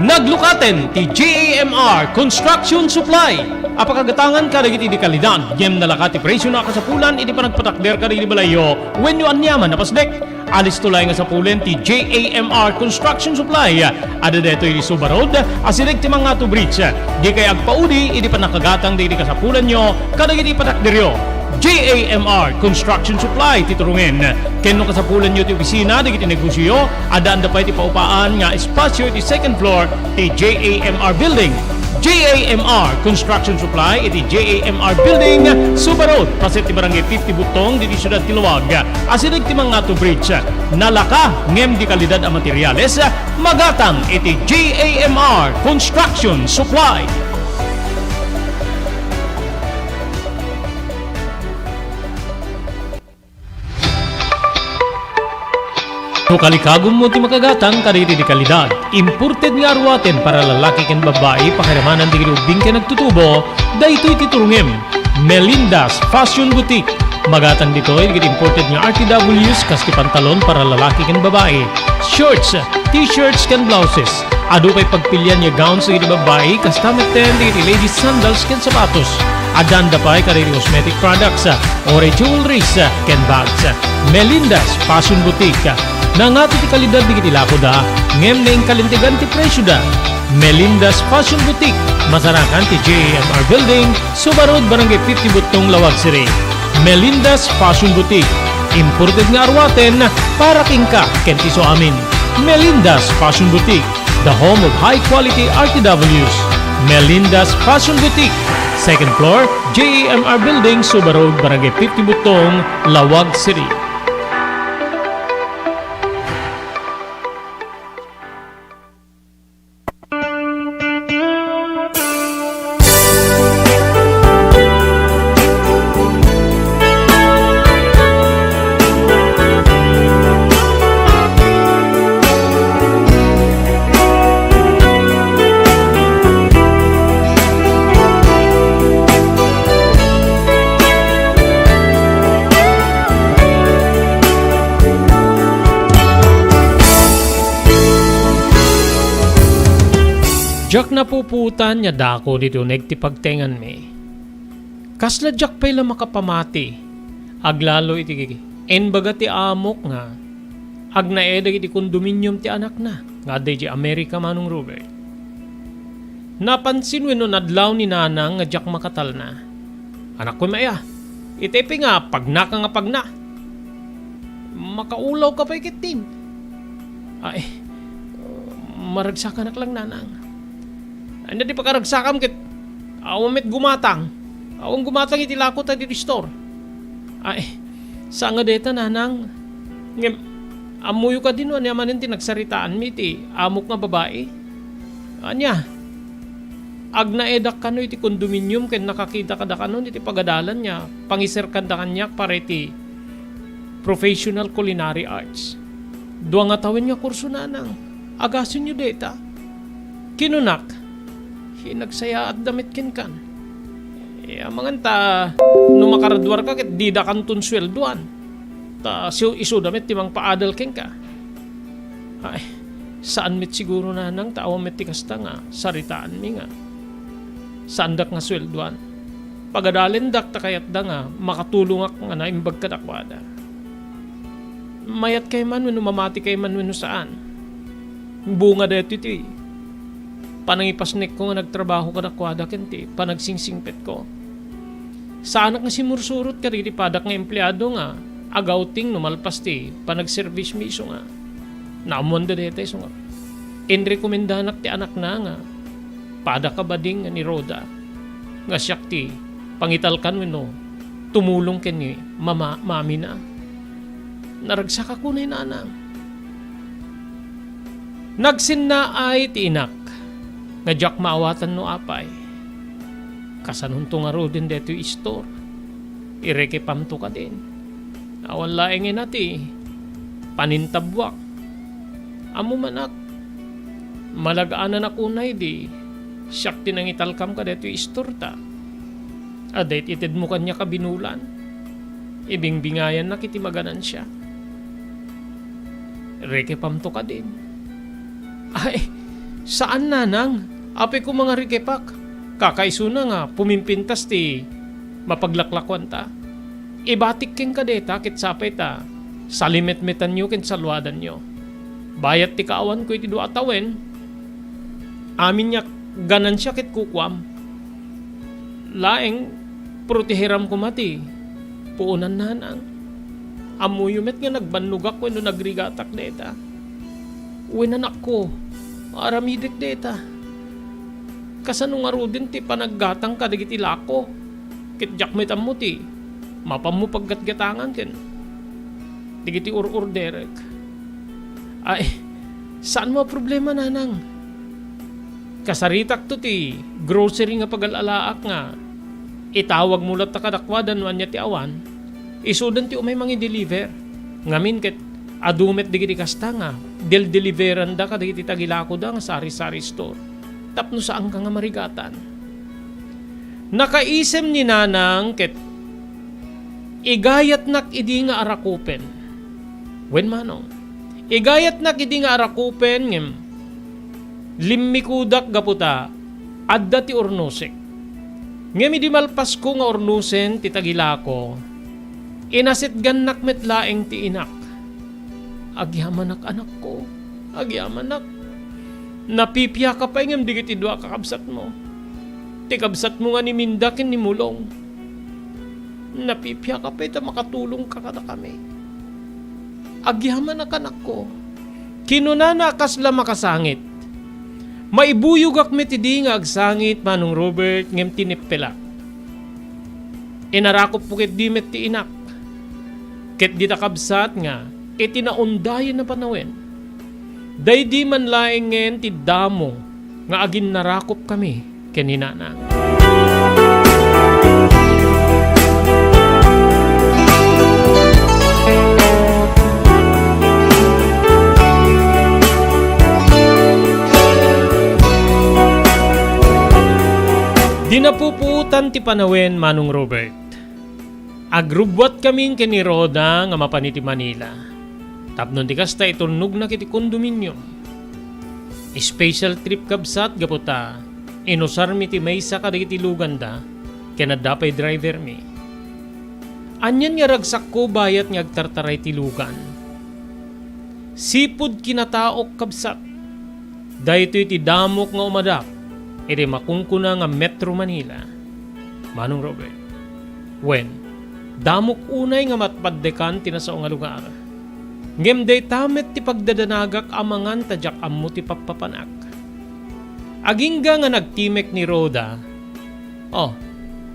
Naglukaten ti J A M R Construction Supply a pakagatangan kadagiti dekalidad ngem nalaka ti presiona a kasapulan iti panagpatakder kadagiti balayyo wenno aniaman a pasnek. Alisto laeng a sapulen ti J A M R Construction Supply. Adda daytoy iti Suba Road, asideg ti Mangatu Bridge. Dikay agpaudi iti pannakagatang dagiti kasapulanyo kadagiti patakderyo. J A M R Construction Supply ti turongen. Ken no kasapulanyo ti opisina dagiti negosioyo, addaanda pay ti paupaan nga espasio iti second floor ti J A M R Building. J A M R Construction Supply iti J A M R Building, Suba Road, paset ti Barangay fifty Butong, ditoy siudad ti Laoag. Asideg ti Mangatu Bridge. Nalaka ngem dekalidad a materials, magatang iti J A M R Construction Supply. No kalikagummo ti makagatang kadagiti dekalidad, imported nga aruaten para lalaki ken babbai, pakiramanan dagiti ubbing ken agtutubo, daytoy ti turongem. Melinda's Fashion Boutique. Magatang ditoy dagiti imported nga R T Ws kas ti pantalon para lalaki ken babbai, shorts, t-shirts ken blouses. Adu pay pagpilian nga gowns dagiti babbai, kasta metten dagiti ladies sandals ken sapatos. Addaanda pay kadagiti cosmetic products, uray jewelries, ken bags. Melinda's Fashion Boutique. Nangato ti kalidad dagiti lakoda, ngem nainkalintegan ti presioda. Melinda's Fashion Boutique, masarakan ti J A M R Building, Suba Road, Barangay fifty Butong, Laoag City. Melinda's Fashion Boutique, imported nga aruaten para kenka ken ti isuamin. Melinda's Fashion Boutique, the home of high quality R T Ws. Melinda's Fashion Boutique, second floor, J A M R Building, Suba Road, Barangay fifty Butong, Laoag City. Diak napupuotan nga dako ditoy uneg ti pagtengnganmi. Kasla diak pay la makapamati, aglalo iti imbaga ti amok nga agnaed dagiti kondominium ti anakna nga adda idiay Amerika, Manong Robert. Napansin wenno nadlaw ni Nanang nga diak makatalna. Anakko, maya, itay pay nga pagnaka nga pagna. Makaulawka pay ketdin. Ay, maragsakanak lang, Nanang. Ay, na di pakaragsakam ket awan met gumatang. Awan gumatang iti lako ta ditoy istor. Ay, saan nga dayta, Nanang? Ngem, ammoyo kadi no ania manen ti nagsaritaanmi iti amok nga babai? Ania? Agnaedak kano iti kondominium ken nakakita kadakanon iti pagadalan nga pangiserkanda kaniak para iti professional culinary arts. Dua nga tawen nga kurso, Nanang. Agasenyo dayta. Kinunak, "Hi, nagsayaatda met kenkan. Eh, amangan ta no makaraduarka ket dida kanton sueldoan. Ta si-, isuda met ti mangpaadal kenka." Ay, saan met siguro, Nanang, ta awan met ti kasta nga saritaanmi nga saandak nga sueldoan. Pagadalendak ta kayatda nga makatulongak nga naimbag kadakuada. Mayatkay man wenno mamatikay man wenno saan, bunga daytoy ti panangipasnekko nga nagtrabaho kadakuada ken ti panagsingsingpetko. Saanak nga simursurot kadagiti padak nga empleado nga agawting no malpas ti panagservismi isu nga naammoanda dayta isu nga inrekomendanak ti anakna nga padak a bading nga ni Rhoda nga siak ti pangitalkan wenno tumulong ken ni mama-, mamina. Naragsakak unay, Nanang. Nagsennaay ti inak nga diak maawatan no apay. Kasanonto ngaruden daytoy istor? Irekepamto kadin. Awan laengen a ti panintabbuak. Ammom, anak, malag-ananak unay idi siak ti nangitalkam kadaytoy istorta. Adda it-itedmo kaniak a binulan. Ibingbingayannak iti maganansia. Rekepamto kadin. Ay, saan, Nanang. Apay koma nga rekepak. Kakaisuna nga pumimpintas ti mapaglaklakuanta. Ibatik kenka dayta ket sapay ta salimetmetanyo ken saluadanyo. Bayat ti kaawanko iti dua a tawen, amin nga ganansia ket kukuam. Laeng, proteheram koma ti puonan, Nanang. Ammoyo met nga nagbannogak wenno nagrigatak dayta. Wen, anakko, aramidek dayta. Kasano ngaruden ti panaggatang kadagiti lako? Ket diak met ammo ti mapanmo paggatgatangan ken dagiti ur-orderek. Ay, saanmo a problema, Nanang. Kasaritakto ti grocery nga pagal-alaak nga itawagmo latta kadakuada no ania ti awan, isudan ti umay mangi-deliver. Ngamin ket adu met dagiti kasta nga del-deliveranda kadagiti tagilakoda nga sari-sari store tapno saanka nga marigatan. Nakaisem ni Nanang ket igayatnak idi nga arakupen. Wen, Manong, igayatnak idi nga arakupen ngem limmikudak gapu ta adda ti urnosek. Ngem idi malpasko nga urnosen ti tagilako, inasitgannak met laeng ti inak. Agyamanak, anakko, agyamanak. Napipiaka pay ngem dagiti dua a kakabsatmo. Ti kabsatmo nga ni Minda ken ni Mulong. Napipiaka pay ta makatulongka kadakami. Agyamanak, anakko. Kinunana a kasla makasangit. Maibuyogak met idi nga agsangit, Manong Robert, ngem tinippelak. Inarakupko ketdi met ti inak. Ket dita kabsat nga iti naundayen a panawen, daydi man laengen ti damo nga aginnarakupkami ken ni Nanang. Di napupuotan ti panawen, Manong Robert. Agrubbuatkami ken ni Rhoda nga mapan iti Manila. Tapno di kasta, itulnognak iti kondominium. Special trip, kabsat, gapu ta inusarmi ti maysa kadagiti luganda ken adda pay drivermi. Anian nga ragsakko bayat nga agtartaray ti lugan? Sipud kinataok, kabsat. Daytoy ti damok nga umadak iti makunkuna nga Metro Manila. Manong Robert. Wen, damok unay nga matpaddekan ti nasao nga lugar. Ngem dayta met ti pagdadanagak amangan ta diak ammo ti pappapanak. Agingga nga nagtimek ni Rhoda, "Oh,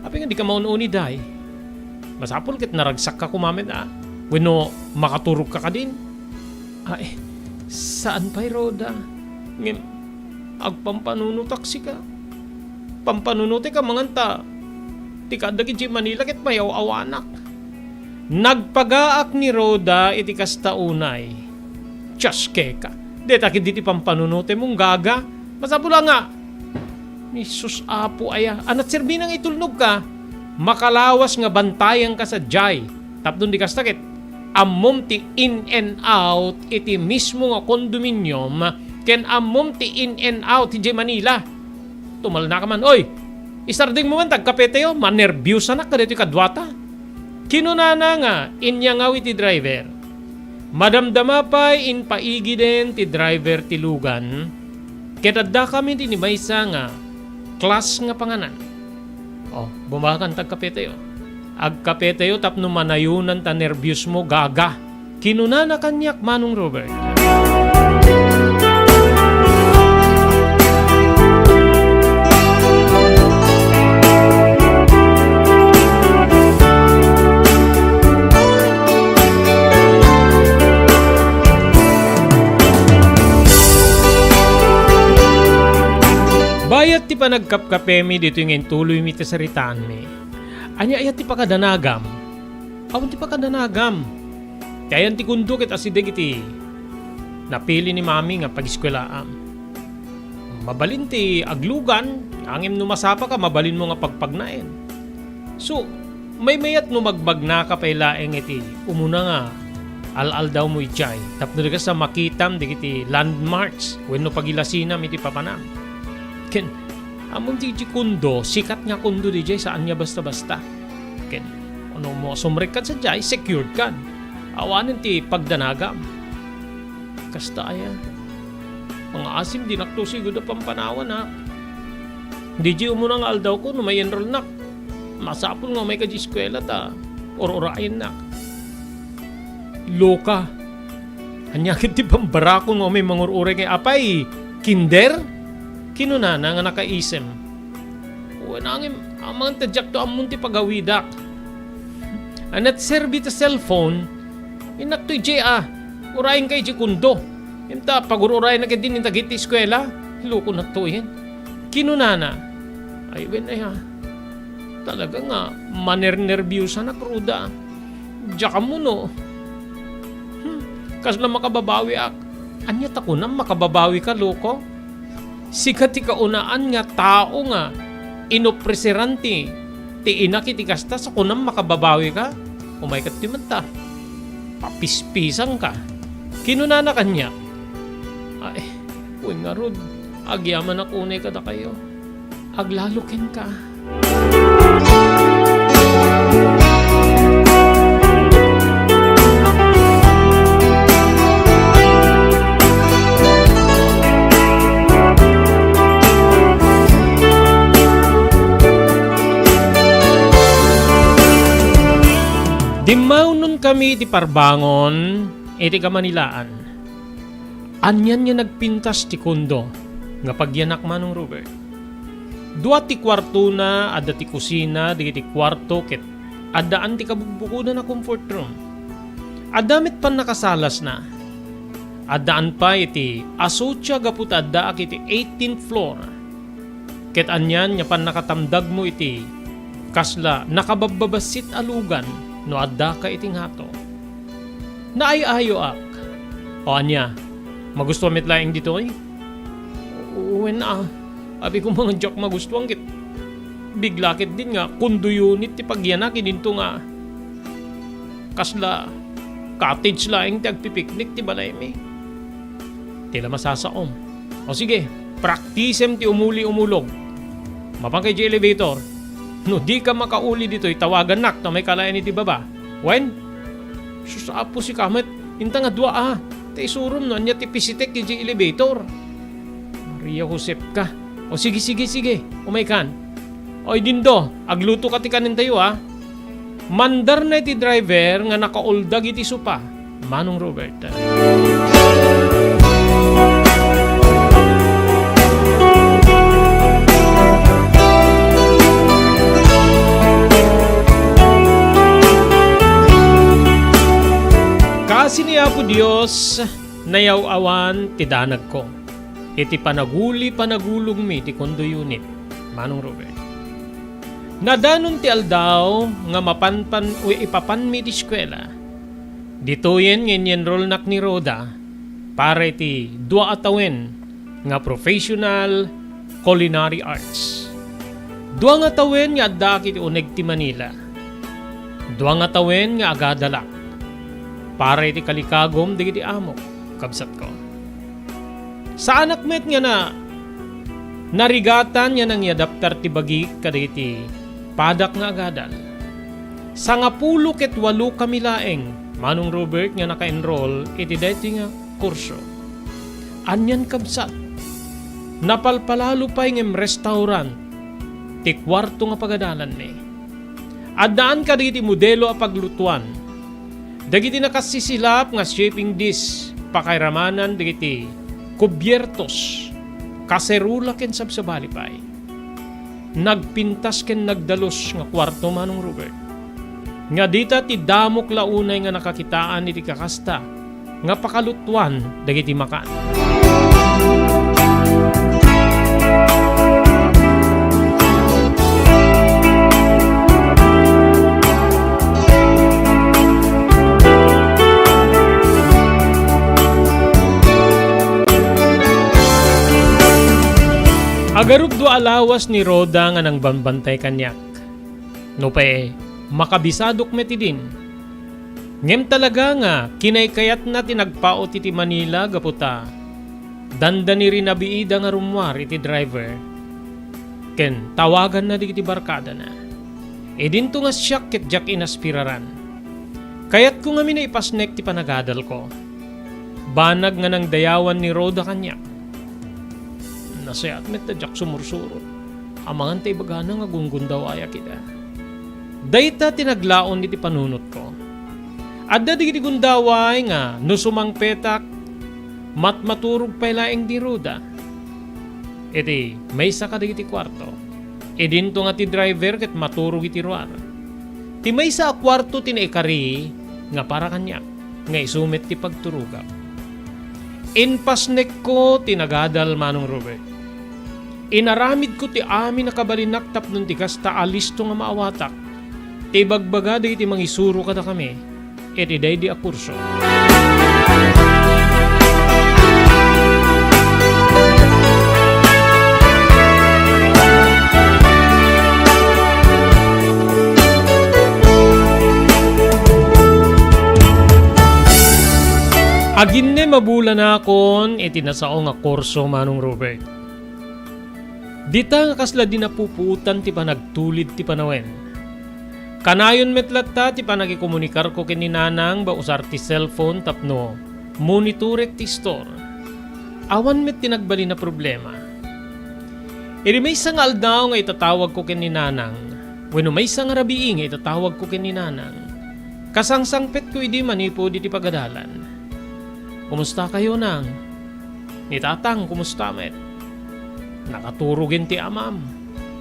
apay nga dika maun-uni, day? Masapul ket naragsakka koma met, a? Wenno makaturogka kadin?" "Ay, saan pay, Rhoda. Ngem agpampanunotak sika. Pampanunotek amangan ta ti kaadak idiay Manila ket mayaw-awanak." Nagpagaak ni Rhoda iti kasta unay. "Dios keka, dayta ketdi ti pampanunotemon, gaga. Masapul a nga, Jesus, Apo aya, a nagserbina nga itulnogka. Makalawas nga bantayanka sadiay. Tapno di kasta ket ammom ti in and out iti mismo nga condominium ken ammom ti in and out idiay Manila." Tumalnaka man, "Oy, isardengmo man ti agkapetayo, manerbiusanak kadaytoy kaduata." Kinunana nga inyangaw iti driver. Madamdama pay impaigiden ti driver ti lugan, ket addakami iti maysa nga klas nga panganan. "Oh, bumakan ta agkapetayo. Agkapetayo tapno manayonan ta nerbiosmo, gaga," kinunana kaniak, Manong Robert. Bayat ti panagkapkapemi ditoy nga intuloymi ti saritaanmi. Ania aya ti pakadanagam? Awan ti pakadanagam. Ti ayan ti kondo ket asideg iti napili ni Mami nga pagiskuelaam. Mabalin ti aglugan, ngem no masapaka, mabalinmo nga pagpagnaen. So, maymayat no magbagnaka pay laeng iti umuna nga al-aldawmo idiay, tapno di kasta makitam dagiti landmarks wenno pagilasinam iti papanam. Ken, ammom ti idiay kondo, sikat nga kondo didiay, saan nga basta-basta. Ken, no masumrekkan sadiay, secured kan. Awanen ti pagdanagam. Kasta aya. Mangaasim, dinakto sigud a pampanawan, ha. Didiay umuna nga aldawko, no may-enrollnak, masapul nga umayka idiay eskuela ta ur-urayennak. Loka. Ania ket ti pambarakon nga umay mangur-uray nga, "Apay, kinder?" kinunana nga nakaisem. Wen, ngem amangan ta diakto ammon ti pagawidak. A nagserbi ti cellphone, innakto idiay a, urayenka idiay kondo. Ngem ta pagur-urayennak ket din dagiti eskuela, lokonakto yen. Kinunana, "Ay, wen aya. Talaga nga manernerbiusanak, Rhoda. Diak ammo no, hmm, kasla makababawiak." Ania ta kunam, makababawika, loko? Sika ti kaunaan nga tao nga inopreseran ti, ti inak iti kasta, sa kunam, makababawika? Umayka ti menta. Papispisanka. Kinunana kaniak, "Ay, wen ngarud, agyamanak unay kadakayo. Aglalo kenka." Dimmawnon kami ti parbangon iti kamanilaan. Anian nga nagpintas ti kondo nga pagyanak, Manong Robert? Dua ti kuartona, adda ti kusina dagiti kuarto ket addaan ti kabukbukodan a comfort room. Adda met pannakasalasna. Addaan pay iti asocia gapu ta addaak iti eighteenth floor. Ket anian nga pannakatamdagmo iti kasla nakababbabassit a lugan no addaka iti ngato? Naay-ayoak. O ania, magustuam met laeng ditoy? Wen a, apay koma nga diak magustuan ket bigla ketdin nga condo unit ti pagyanak idinto nga kasla cottage laeng ti agpipiknik ti balaymi. Ti la masasaom. O sige, praktisem ti umuli-umulog. Mapan ka idiay elevator. No dika makauli ditoy, tawagannak ta umayka laeng iti baba. Wen? Sus, Apo, sika met. Inta nga dua a. Ta isurom no ania ti pisitek idiay elevator. Maria Josep ka. O sige, sige, sige. Umaykan. Oy, Dindo, agluto ka ti kanintayo, a. Mandarna iti driver nga nakauldag iti sopa, Manong Robert. Kaasi ni Apo Dios, nayaw-awan ti danagko iti panaguli-panagulongmi ti condo unit, Manong Robert. Nadanon ti aldaw nga mapanpan o ipapanmi ti eskuela. Ditoyen nga in-enrollnak ni Rhoda para iti dua a tawen nga professional culinary arts. Dua nga tawen nga addaak iti uneg ti Manila. Dua nga tawen nga agadalak para iti kalikagum dagiti amok, kabsatko. Saanak met nga na, narigatan nga nangyadaptar ti bagik kadagiti padak nga agadal. Sangapulo ket walo kami laeng, Manong Robert, nga naka-enroll iti daytoy nga kurso. Anian, kabsat, napalpalalo pay ngem restaurant ti kuarto nga pagadalanmi. Addaan kadagiti modelo a paglutuan, dagiti nakasisilap nga chafing dish, pakairamanan dagiti kubiertos, kaserola ken sabsabali pay. Nagpintas ken nagdalus nga kuarto, Manong Robert, nga dita ti damok la unay nga nakakitaan iti kakasta nga pakalutuan dagiti makan. Agarupdo a lawas ni Rhoda nga nangbambantay kaniak. Nupay makabisadok met idin. Ngem talaga nga kinaykayatna ti nagpaut iti Manila gapu ta dandani rinabiida nga rummuar iti driver ken tawaganna dagiti barkadana. Idinto nga siak ket diak inaspiraran. Kayatko ngamin a ipasnek ti panagadalko. Banag nga nangdayawan ni Rhoda kaniak. Nasayaat met ta diak sumursurot. Amangan ta ibagana nga gunggundawayak ida. Dayta ti naglaon iti panunotko. Adda dagiti gundaway nga no sumangpetak, matmaturog pay laeng ni Rhoda iti maysa kadagiti kuarto. Idinto nga ti driver ket maturog iti ruar. Ti maysa a kuarto ti naikari nga para kaniak, nga isu met ti pagturogak. Impasnekko ti nagadal, Manong Robert. Inaramidko ti amin a kabalinak tapno ti kasta a listo nga maawatak ti ibagbaga dagiti mangisuro kadakami iti daydi a kurso. Aginnem a bulanakon iti nasao nga kurso, Manong Robert. Dita nga kasla di napupuotan ti panagtulid ti panawen. Kanayon met latta ti panagikomunikarko ken ni Nanang ba usar ti cellphone tapno monitorek ti istor. Awan met ti nagbalin a problema. Idi maysa nga aldaw nga itatawagko ken ni Nanang, wenno maysa nga rabii nga itatawagko ken ni Nanang, kasangsangpetko idi manipud iti pagadalan. "Kumusta kayo, Nang?" Ni Tatang, kumusta met? Nakaturogen ti amam.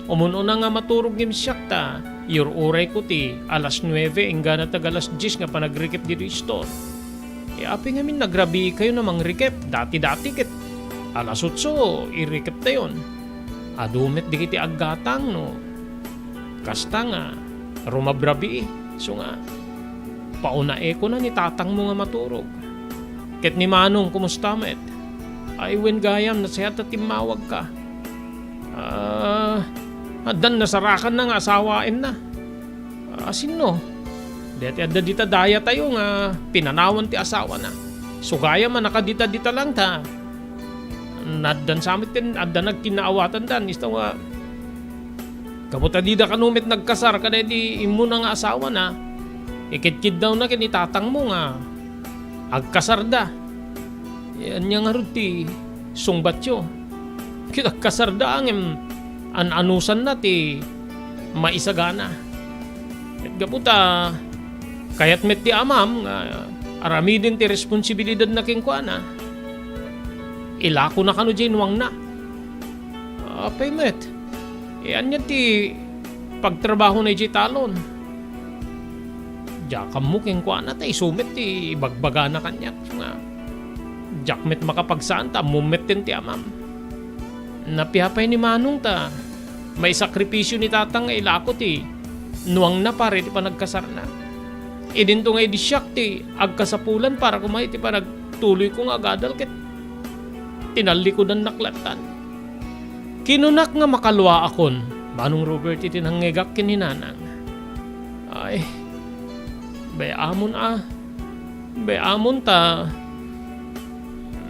Umun-una nga maturog ngem siak ta, iyur-urayko ti alas nuebe inggana tag alas dies nga panagrikep ditoy istor. E, apay ngamin nagrabii kayo a mangrikep? Dati-dati ket alas otso, irikeptayon. Adu met dagiti aggatang no kasta nga rumabrabii, isu nga, "Pauna, e," kuna, "ni tatangmo nga maturog." Ket ni Manong, kumusta met? Ay, wen gayam, nasayaat ta timmawagka. Ah, addan nasarakanna nga asawaenna. Ah, sinno? Dayta adda dita dayatayo nga pinanawan ti asawana. Isu gayam a nakadita-dita lang ta Naaddan sa met ken adda nagkinnaawatanda, isu nga, gapu ta dida kano met nagkasar kadaydi immuna nga asawana, ikidkiddawna ken ni tatangmo nga agkasarda. Ania ngarud ti sungbatyo? Ket agkasarda ngem an-anusanna ti maisagana. Ket gapu ta kayat met ti amam nga aramiden ti responsibilidadna kenkuana, ilakona kano diay nuangna. Apay met, e, ania ti pagtrabahona idiay talon? Diak ammo kenkuana ta isu met ti ibagbagana kaniak nga diak met makapagsaan ta ammom metten ti amam. Napiapay ni Manong ta maisakripisio ni Tatang nga ilako ti nuangna para iti panagkasarna. Idinto nga idi siak ti agkasapulan para koma iti panagtuloyko nga agadal ket tinallikudannak lattan. Kinunak nga makaluaakon, Manong Robert, iti nangngegak ken ni Nanang. Ay, bay-amon a, bay-amon ta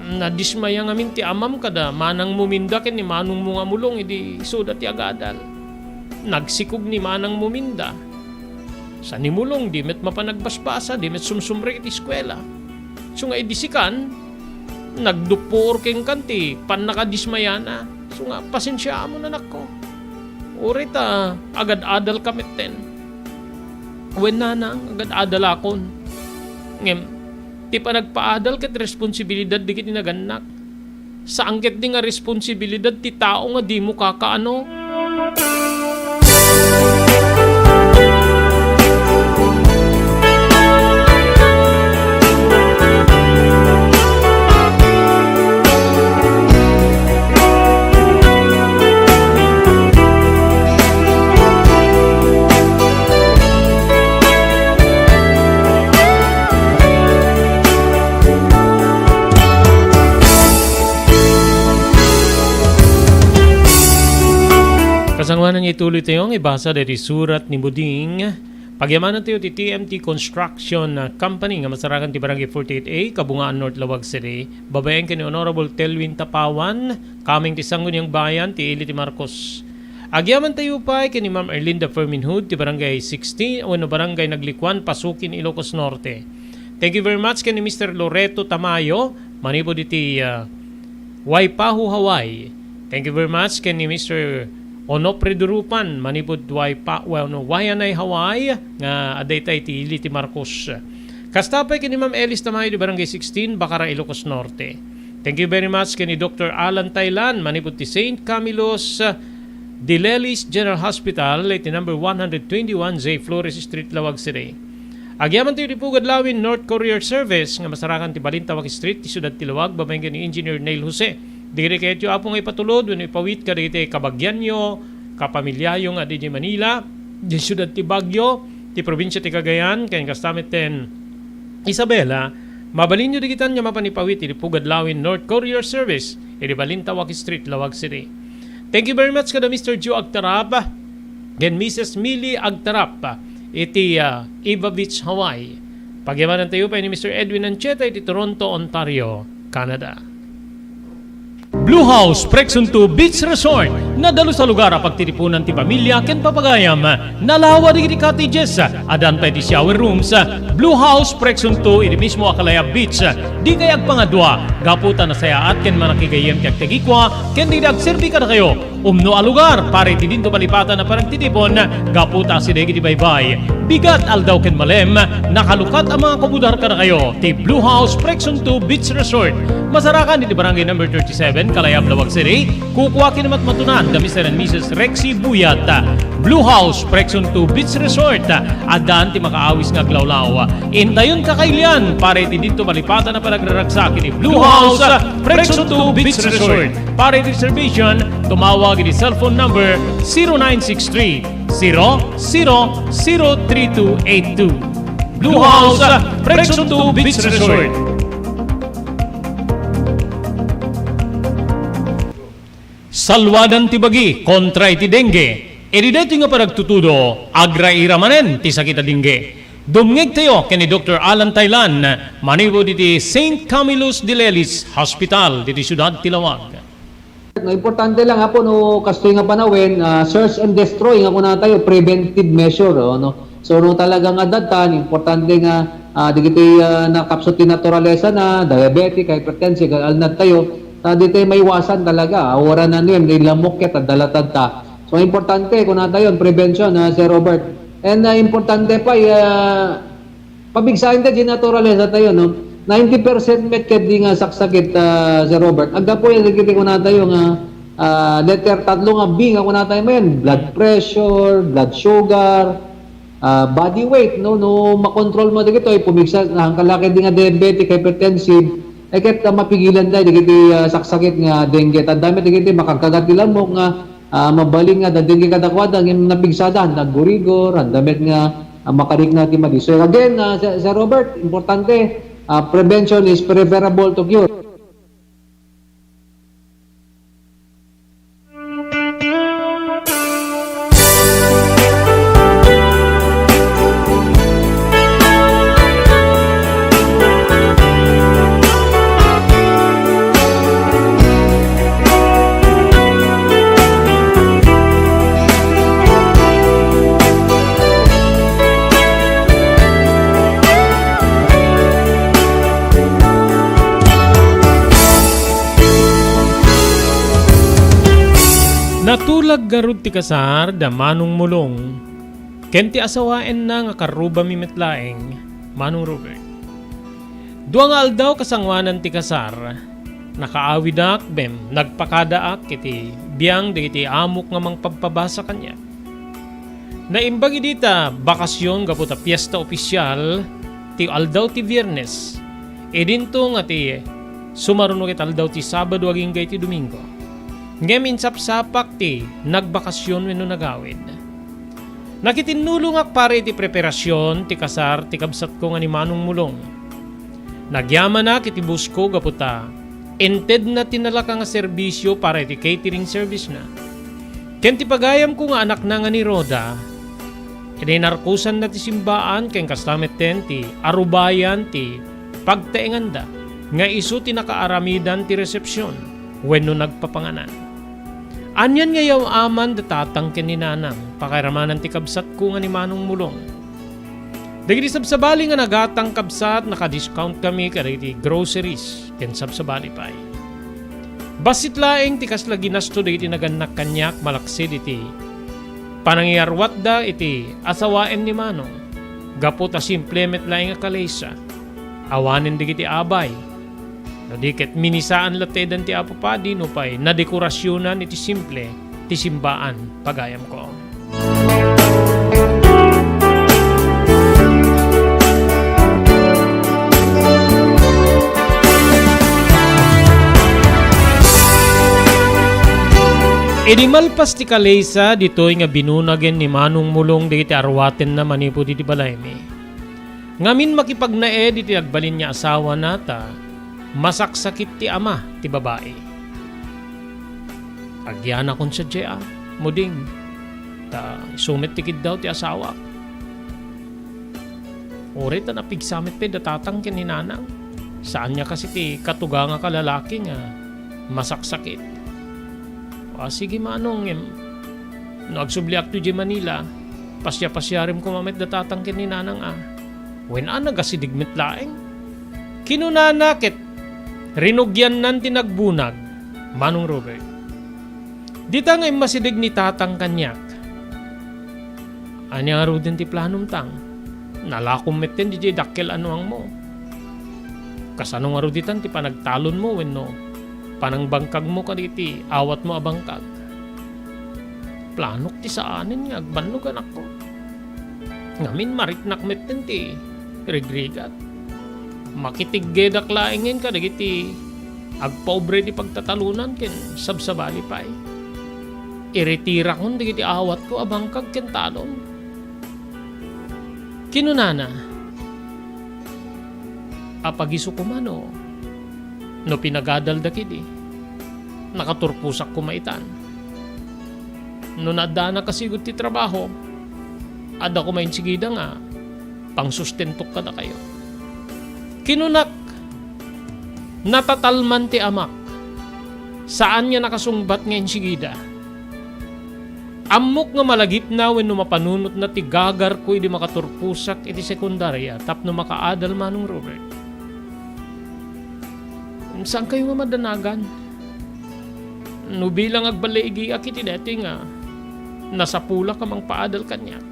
nadismaya ngamin ti amam kada manangmo Minda ken ni manongmo nga Mulong idi isuda ti agadal. Nagsikog ni manangmo Minda. Sa ni Mulong, di met mapan agbasbasa, di met sumsumrek iti eskuela. Isu nga idi sikan, nagduppuor kenkan ti pannakadismayana. Isu nga, pasensiaamon, anakko. Uray ta agad-adalka metten. Wen, Nanang, agad-adalakon. Ngem, ti panagpaadal ket responsibilidad dagiti nagannak. Saan ketdi nga responsibilidad ti tao nga dimo kakaano? Kasangoanan nga ituloy tayo nga ibasa daytoy surat ni Buding. Pagyamanantayo ti T M T Construction Company nga masarakan ti Barangay forty-eight A, Kabungaan, North Laoag City, babaen ken ni Honorable Telwin Tapawan, kameng ti Sangguniang Bayan ti ili ti Marcos. Agyamantayo pay ken ni Ma'am Erlinda Ferminhud ti Barangay sixteen wenno Barangay Naglikuan, Pasukin, Ilocos Norte. Thank you very much ken ni Mister Loreto Tamayo, manipud iti, ah, Waipahu, Hawaii. Thank you very much ken ni Mister Onofre Durupan, manipud Waipa-, wenno Waianae, Hawaii, nga adda ita iti ili ti Marcos. Kasta pay ken ni Ma'am Elis Tamayo di Barangay sixteen, Bacara, Ilocos Norte. Thank you very much ken ni Doctor Alan Tailan, manipud ti Saint Camillus de Lelis General Hospital, iti number one hundred twenty-one J Flores Street, Laoag City. Agyamantayo iti Pugad Lawin North Courier Service nga masarakan ti Balintawak Street, ti siudad ti Laoag, babaen ken ni Engineer Neil Jose. Dagiti kayatyo, Apo, nga ipatulod wenno ipawit kadagiti kabagianyo, kapamiliayo nga adda idiay Manila, idiay siudad ti Baguio, ti probinsia ti Cagayan, ken kasta met ten Isabela, mabalinyo dagitan nga mapan ipawit iti Pugad Lawin North Courier Service iti Balintawak Street, Laoag City. Thank you very much kada Mister Joe Agtarap ken Missus Millie Agtarap iti, ah, Iva Beach, Hawaii. Pagyamanantayo pay ni Mister Edwin Ancheta iti Toronto, Ontario, Canada. Blue House Prexon two Beach Resort. Nadalus a lugar a pagtitipunan ti pamilia ken papagayam. Nalawa dagiti cottages. Addan pay ti shower rooms. Blue House Prexon two iti mismo a Kalayab Beach. Dikay agpangadua gapu ta nasayaat ken manakigayyem ti agtagikua ken dagiti agserbi kadakayo. Umno a lugar para iti dinto malipatan a panagtitipon gapu ta asideg iti baybay. Bigat, aldaw ken malem, nakalukat a mga kumudar kadakayo ti Blue House Prexon two Beach Resort. Masarakan iti Barangay Number thirty-seven, Kalayab, Laoag City. Kukua ken matmatunan da Mister and Missus Rexy Buyat. Blue House Prexon two Beach Resort. Addan ti makaawis nga aglawlaw. Intayon kakailian para iti dinto malipatan a panagraragsak iti Blue House Prexon two Beach Resort. Para iti reservation, tumawag iti cellphone number zero nine six three, zero zero zero three two eight two. Blue House, Prexon two Beach Resort. Salwadan ti bagi kontra iti dengue. Iti daytoy nga panagtutudo, agraira manen ti sakit a dengue. Dumngegtayo ken ni Doctor Alan Tailan, manipud iti Saint Camillus de Lelis Hospital, ditoy siudad ti Laoag. No, importante lang, Apo, no, kastoy nga panawen, ah, search and destroy nga kunatayo, preventive measure, oh, no? So, no, talaga nga adda, importante nga, ah, dagiti, ah, nakapsut ti naturalesa na, diabetic, hypertensive, alnad tayo, ta di tayo maiwasan talaga, ah, wala na niyan, di lamok ket, adda latad ta. So, importante, kunatayo, prevention, ah, Sir Robert. And, ah, importante pa, ah, pabigsaen ta di naturalesa tayo, no? Ninety percent met ket di nga saksakit, ah, Sir Robert. Aggapu yan, dagiti kunatayo nga, ah, letter tatlo nga B nga kunatayo manen, blood pressure, blood sugar, ah, body weight, no? No makontrol mo dagitoy, pumigsa, nakalaki di nga diabetic, hypertensive, eh, ket, ah, mapigilan tayo dagiti, ah, saksakit nga dengue. Tanda met dagiti makagkagat ti lamok nga ah, mabalin nga adda dengue kadakuada, ngem napigsada, naggurigor, adda met nga, ah, makarikna ti madi. So again, ah, Sir, Sir Robert, importante, ah, prevention is preferable to cure. Natulag ngarud ti kasar da Manong Mulong ken ti asawaenna nga karrubami met laeng, Manong Robert. Dua nga aldaw kasangoanan ti kasar, nakaawidak ngem nagpakadaak iti biang dagiti amok nga mangpabpabasa kaniak. Naimbag idi ta bakasion gapu ta piesta opisial ti aldaw ti Biernes, idinto nga ti sumaruno ket aldaw ti Sabado agingga iti Domingo. Ngem insapsapak ti nagbakasion wenno nagawid. Nakitinnulongak para iti preparasion ti kasar ti kabsatko nga ni Manong Mulong. Nagyamanak iti boss-ko gapu ta intedna ti nalaka nga serbisio para iti catering service-na. Ken ti pagayamko nga anakna nga ni Rhoda, idi narkusanna ti simbaan ken kasta metten ti arubayan ti pagtaenganda nga isu ti nakaaramidan ti resepsion wenno nagpapanganan. Anian nga yaw-aman da tatang ken ni nanang, pakairamanan ti kabsatko nga ni Manong Mulong. Dagiti sabsabali nga nagatang kabsat, naka-discount kami kadagiti groceries ken sabsabali pay. Bassit laeng ti kasla ginasto dagiti nagannak kaniak malaksid iti panangiarwatda iti asawaen ni Manong, gapu ta simple met laeng a kalesa. Awanen dagiti abay. No di ket minisaan latta idan ti Apo Padi nupay nadekorasionan iti simple ti simbaan, pagayamko. Idi malpas ti kalesa, ditoy nga binunagen ni Manong Mulong dagiti arwatenna manipud iti balaymi. Ngamin makipagnaed iti agbalin nga asawana ta masaksakit ti ama ti babai. Agyanakon sadiay a, Muding, ta isu met ti kiddaw ti asawak. Uray ta napigsa met pay da tatang ken ni nanang. Saan nga kasi ti katugangak a lalaki nga masaksakit. A, sige, Manong, ngem no agsubliak to idiay Manila, pasiapasiarem koma met da tatang ken ni nanang a. Wen a, nagasideg met laeng. Kinunana ket rinugiannan ti nagbunag, Manong Robert. Dita nga immasideg ni tatang kaniak. Ania ngaruden ti planom, tang? Nalakom metten didiay dakkel a nuangmo. Kasano ngarud itan ti panagtalonmo wenno panangbangkagmo kadagiti awatmo a bangkag? Planok ti saanen nga agbannog, anakko. Ngamin, mariknak metten ti rigrigat. Makitiggedak laengen kadagiti agpobre ti pagtatalonan ken sabsabali pay. Iritirakon dagiti awatko a bangkag ken talon. Kinunana, "Apagiso koma no, no pinagadalda kidi, nakaturposak koma itan. No naaddanak a sigud ti trabaho, adda koma insigida nga pangsustentok kadakayo." Kinunak, "Natatalman ti amak. Saan nga nakasungbat nga insigida. Ammok nga malagipna wenno mapanunotna ti gagarko idi makaturposak iti sekundaria tapno makaadal, Manong Robert. Saankayo nga madanagan? No bilang agballigiak iti daytoy nga nasapulak a mangpaadal kaniak.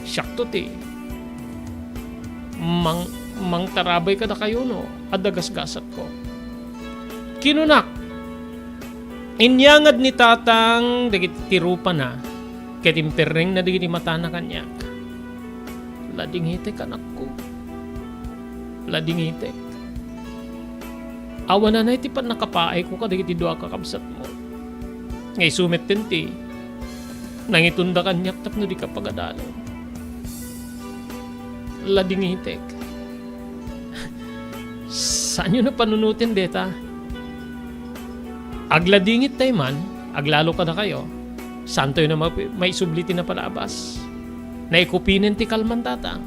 Siakto ti mang-, mangtarabay kadakayo no adda gasgasatko. Kinunak, inyangad ni Tatang dagiti rupana ket imperrengna dagiti matana kaniak. Ladingitek, anakko. Ladingitek. Awan anay ti pannakapaayko kadagiti dua a kakabsatmo. Nga isu metten ti nangitunda kaniak tapno dika pagadalen. Ladingitek. Saanyo na panunoten deta. Agladingit tay man, aglalo kadakayo, saantayo na ma-, maisubli ti napalabas. Naikupinen ti kalman, Tatang.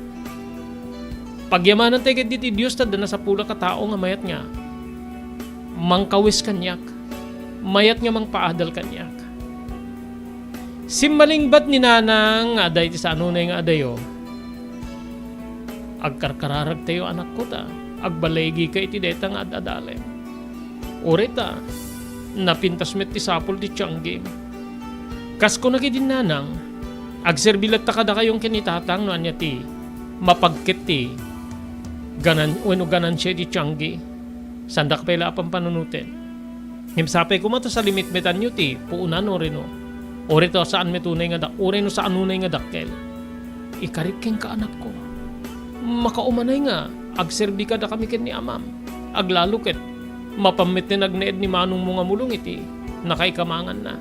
Pagyamanantay ketdi ti Dios ta adda nasapulak a tao nga mayat nga mangkawes kaniak, mayat nga mangpaadal kaniak. Simmalingbat ni Nanang nga adda iti sanunay nga adayo. Agkarkararagtayo, anakko, ta agballigika iti dayta nga ad-adalem. Uray ta, napintas met ti sapul ti tianggim. Kas kuna ketdi ni Nanang, agserbi latta kadakayo ken ni Tatang no ania ti mapagket ti ganan-, wenno ganansia iti tianggi. Saandak pay la a pampanunoten. Ngem sapay koma ta salimitmetanyo ti puonan uray no, uray ta saan met unay nga dak-, uray no saan unay nga dakkel. Ikarik kenka, anakko. Makaumanay nga agserbi kadakami ken ni amam. Aglalo ket mapan metten agnaed ni manongmo nga mulong iti nakaikamanganna.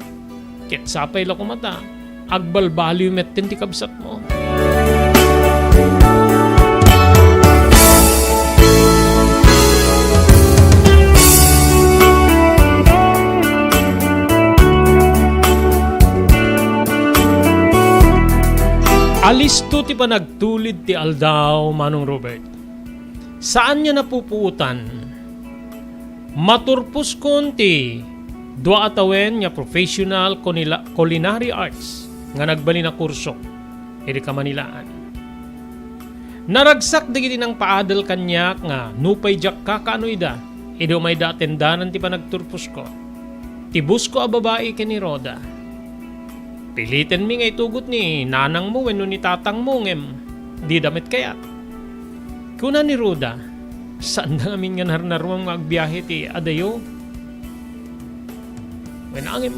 Ket sapay la koma ta agbalbaliw metten ti kabsatmo. Alisto ti panagtulid ti aldaw, Manong Robert. Saan nga napupuotan. Maturposkon ti dua a tawen nga professional kunila-, culinary arts nga nagbalin a kurso idi Kamanilaan. Naragsak dagiti nangpaadal kaniak nga nupay diak kakaano ida idi umayda a tendanan ti panagturposko, ti boss ko a babai ken ni Rhoda. Pilitenmi nga itugot ni nanangmo wenno ni tatangmo ngem dida met kayat. Kuna ni Rhoda, "Saanda ngamin nga narnaruam nga agbiahe ti adayo." Wen, ngem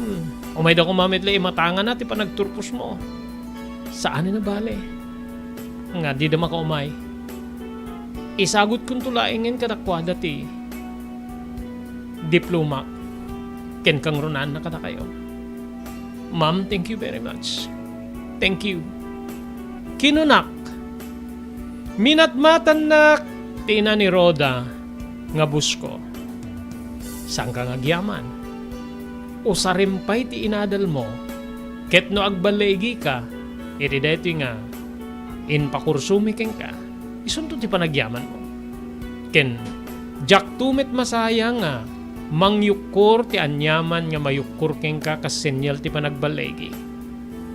umayda koma met la imatangana ti panagturposmo. Saan a nabale nga dida makaumay. Isagutkonto laengen kadakuada ti diploma ken kangrunaan na kadakayo. Ma'am, thank you very much. Thank you. Kinunak, minatmatannak ti ina ni Rhoda nga boss ko. Saanka nga agyaman. Usarem pay ti inadalmo, ket no agballigika iti daytoy nga impakursomi kenka, isunto ti panagyamanmo. Ken diakto met masayang nga mangyukkor ti aniaman nga mayukkor kenka kas senyal ti panagballigi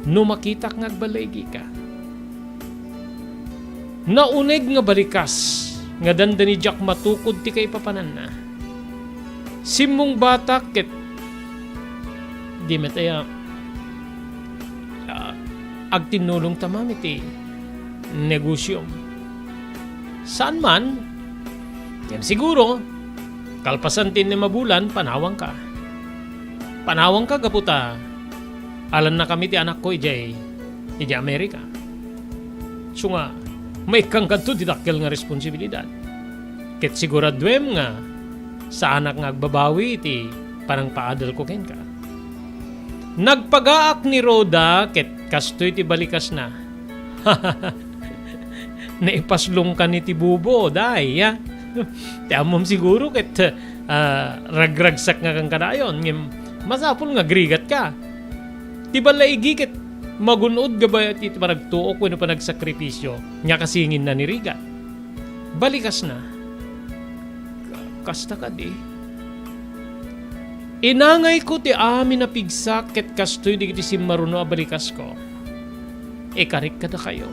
no makitak nga agballigika. Nauneg nga balikas nga dandani diak matukod ti kaipapananna. Simmungbatak ket di met aya, ah, agtinnulongta man iti negosiom. Saan man, ngem siguro, kalpasan ti innem a bulan, panawangka. Panawangka gapu ta alannakami ti anakko idiay, idiay Amerika. Isu nga, maikkankanto ti dakkel nga responsibilidad. Ket siguraduem nga saanak nga agbabawi iti panangpaadalko kenka. Nagpagaak ni Rhoda ket kastoy ti balikasna. Naipaslongkan iti bubo, day, a? Ti ammom siguro ket, ah, ragragsak nga kankanayon, ngem masapul nga agrigatka. Ti ballaigi ket magun-od nga bayat iti panagtuok wenno panagsakripisio nga kasinginna ni rigat. Balikasna. Kasta kadi. Inangayko ti amin a pigsak ket kastoy dagiti simmaruno a balikasko. Ikarik kadakayo,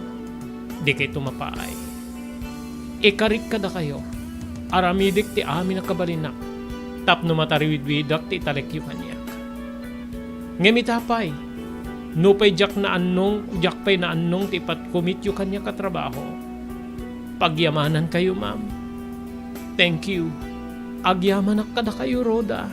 dikayto mapaay. Ikarik kadakayo, aramidek ti amin a kabalinak, tapno matariwidwidak ti italekyo kaniak. Ngem ita pay, nupay diak naannong, diak pay naannong ti ipatkumityo kaniak a trabaho, pagyamanankayo, ma'am. Thank you. Agyamanak kadakayo, Rhoda.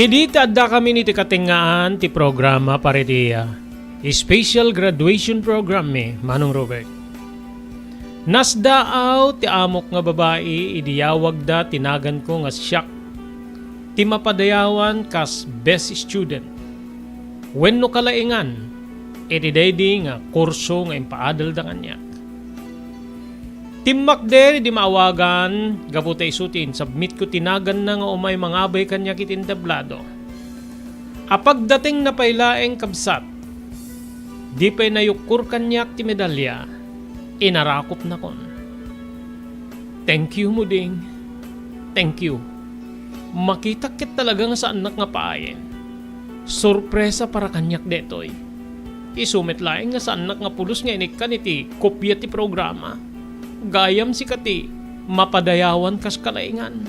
Idi ti addakamin iti katengngaan ti programa para iti, ah, special graduation program mi, Manong Robert. Nasdaaw ti amok nga babai idi yawagda ti naganko nga siak ti mapadayawan kas best student wenno kalaingan iti daydi nga kurso nga impaadalda kaniak. Timmakder idi maawagan gapu ta isu ti insubmitko ti naganna nga umay mangabay kaniak iti entablado. A pagdatingna pay laeng, kabsat, di pay nayukkor kaniak ti medalya, inarakopnakon. Thank you, Muding. Thank you. Makitak ket talaga nga saannak nga paayen. Sorpresa para kaniak detoy. Isu met laeng nga saannak nga pulos nga inikkan iti kopia ti programa. Gayam sika ti mapadayawan kas kalaingan.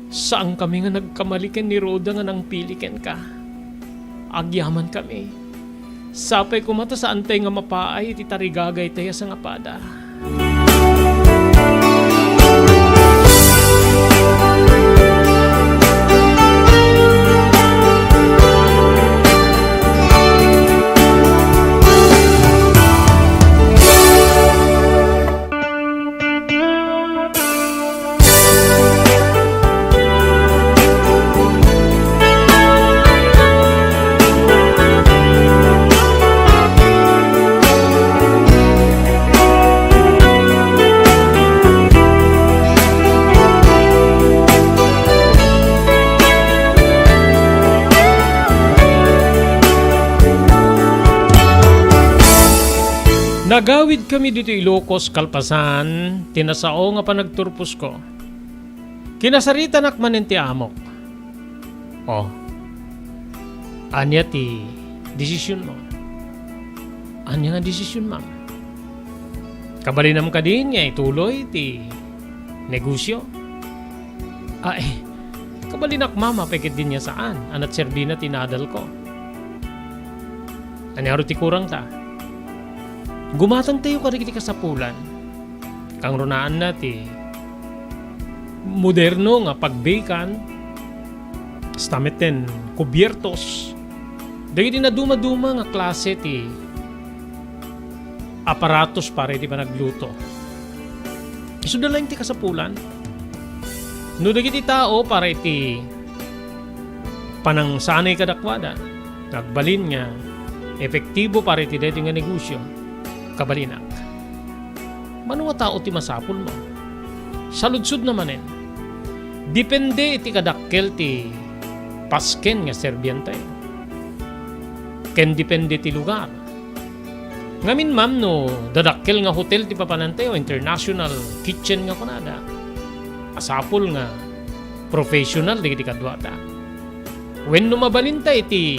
Saankami nga nagkamali ken ni Rhoda nga nangpili kenka. Agyamankami. Sapay koma ta saantay nga mapaay iti tarigagaytay a sangapada. Nagawidkami ditoy Ilocos kalpasan ti nasao nga panagturposko. Kinasaritanak manen ti amok. Oh. Ania ti desisionmo? Ania nga desision, ma'am? Kabalinam kadin nga ituloy ti negosio? Ay, kabalinak, ma'am, apay ket din nga saan a nagserbina ti nadalko. Aniaro ti kurangta? Gumatangtayo kadagiti kasapulan. Kangrunaanna ti moderno nga pagbikan, kasta metten kubiertos. Dagiti nadumaduma nga klase ti aparatos para iti panagluto. Isuda laeng ti kasapulan. No dagiti tao para iti panangsanay kadakuada, nagbalin nga epektibo para iti daytoy nga negosio, kabalinak. Mano a tao ti masapulmo? Saludsodna manen, depende iti kadakkel ti pasken nga serbiantayo. Ken depende ti lugar. Ngamin, ma'am, no dadakkel nga hotel ti papanantayo, international kitchen nga kunada, masapul nga professional dagiti kaduata. Wenno mabalinta iti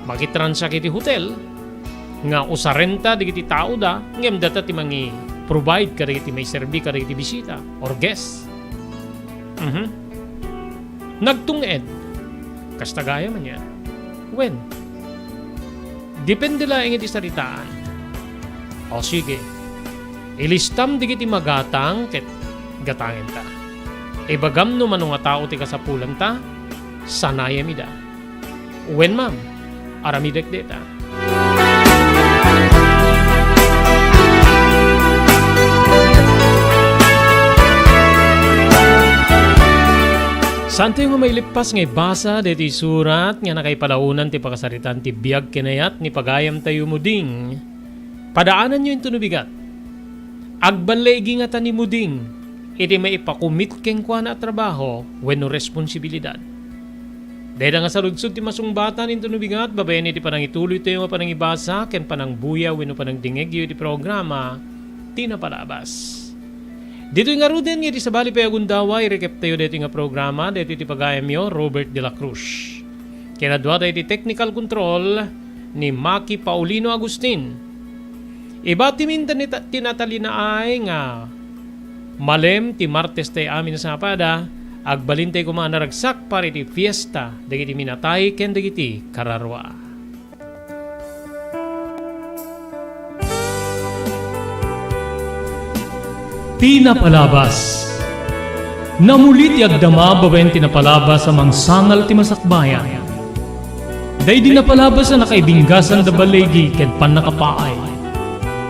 makitransak iti hotel nga usarenta dagiti taoda, ngem data ti mangi-provide kadagiti maiserbi kadagiti bisita or guest. Mhm. Nagtung-ed. Kasta gayam ania? Wen, depende laeng iti saritaan. O sige, ilistam dagiti magatang ket gatangenta. Ibagam no mano nga tao ti kasapulanta, sanayem ida. Wen, ma'am, aramidek deta. Saantayo nga mailippas nga ibasa daytoy surat nga nakaipalaonan ti pakasaritaan ti biag ken ayat ni pagayamtayo Muding. Padaananyo intono bigat. Agballaigi ngata ni Muding iti maipakumit kenkuana a trabaho wenno responsibilidad. Dayta nga saludsod ti masungbatan intono bigat babaen iti panangituloytayo nga panangibasa ken panangbuya wenno panangdingegyo iti programa Ti Napalabas. Ditoy ngaruden nga iti sabali pay a gundaway, irikeptayo daytoy nga programa, daytoy ti pagayamyo, Robert de la Cruz. Kinadua daytoy technical control ni Maki Paulino Agustin. Ibatimin ta ni ta-, ti Natalinaay nga malem ti Martes tay amin a sapada, agbalintay koma a naragsak para iti fiesta dagiti minatay ken dagiti kararua. Ti Napalabas. Namuli ti agdama babaen ti napalabas a mangsangal ti masakbayan. Daydi napalabas a nakaibinggasan da baligi ken pannakapaay,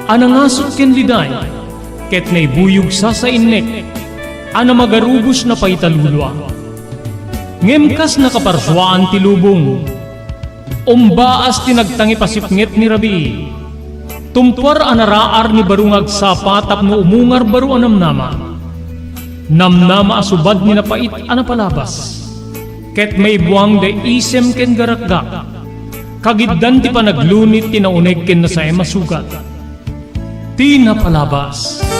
a nangasut ken liday, ket naibuyog sasainnek, a namagarubos na paitalulua. Ngem kas nakaparsuaan ti lubong, umbaas ti nagtangipasipnget ni rabii. Tumpuar a naraar ni baro nga agsapa tapno umungar baro a namnama. Namnama a subad ni napait a napalabas. Ket maibuang da isem ken garakgak. Kagiddan ti panaglunit ti nauneg ken nasaem a sugat. Ti Napalabas.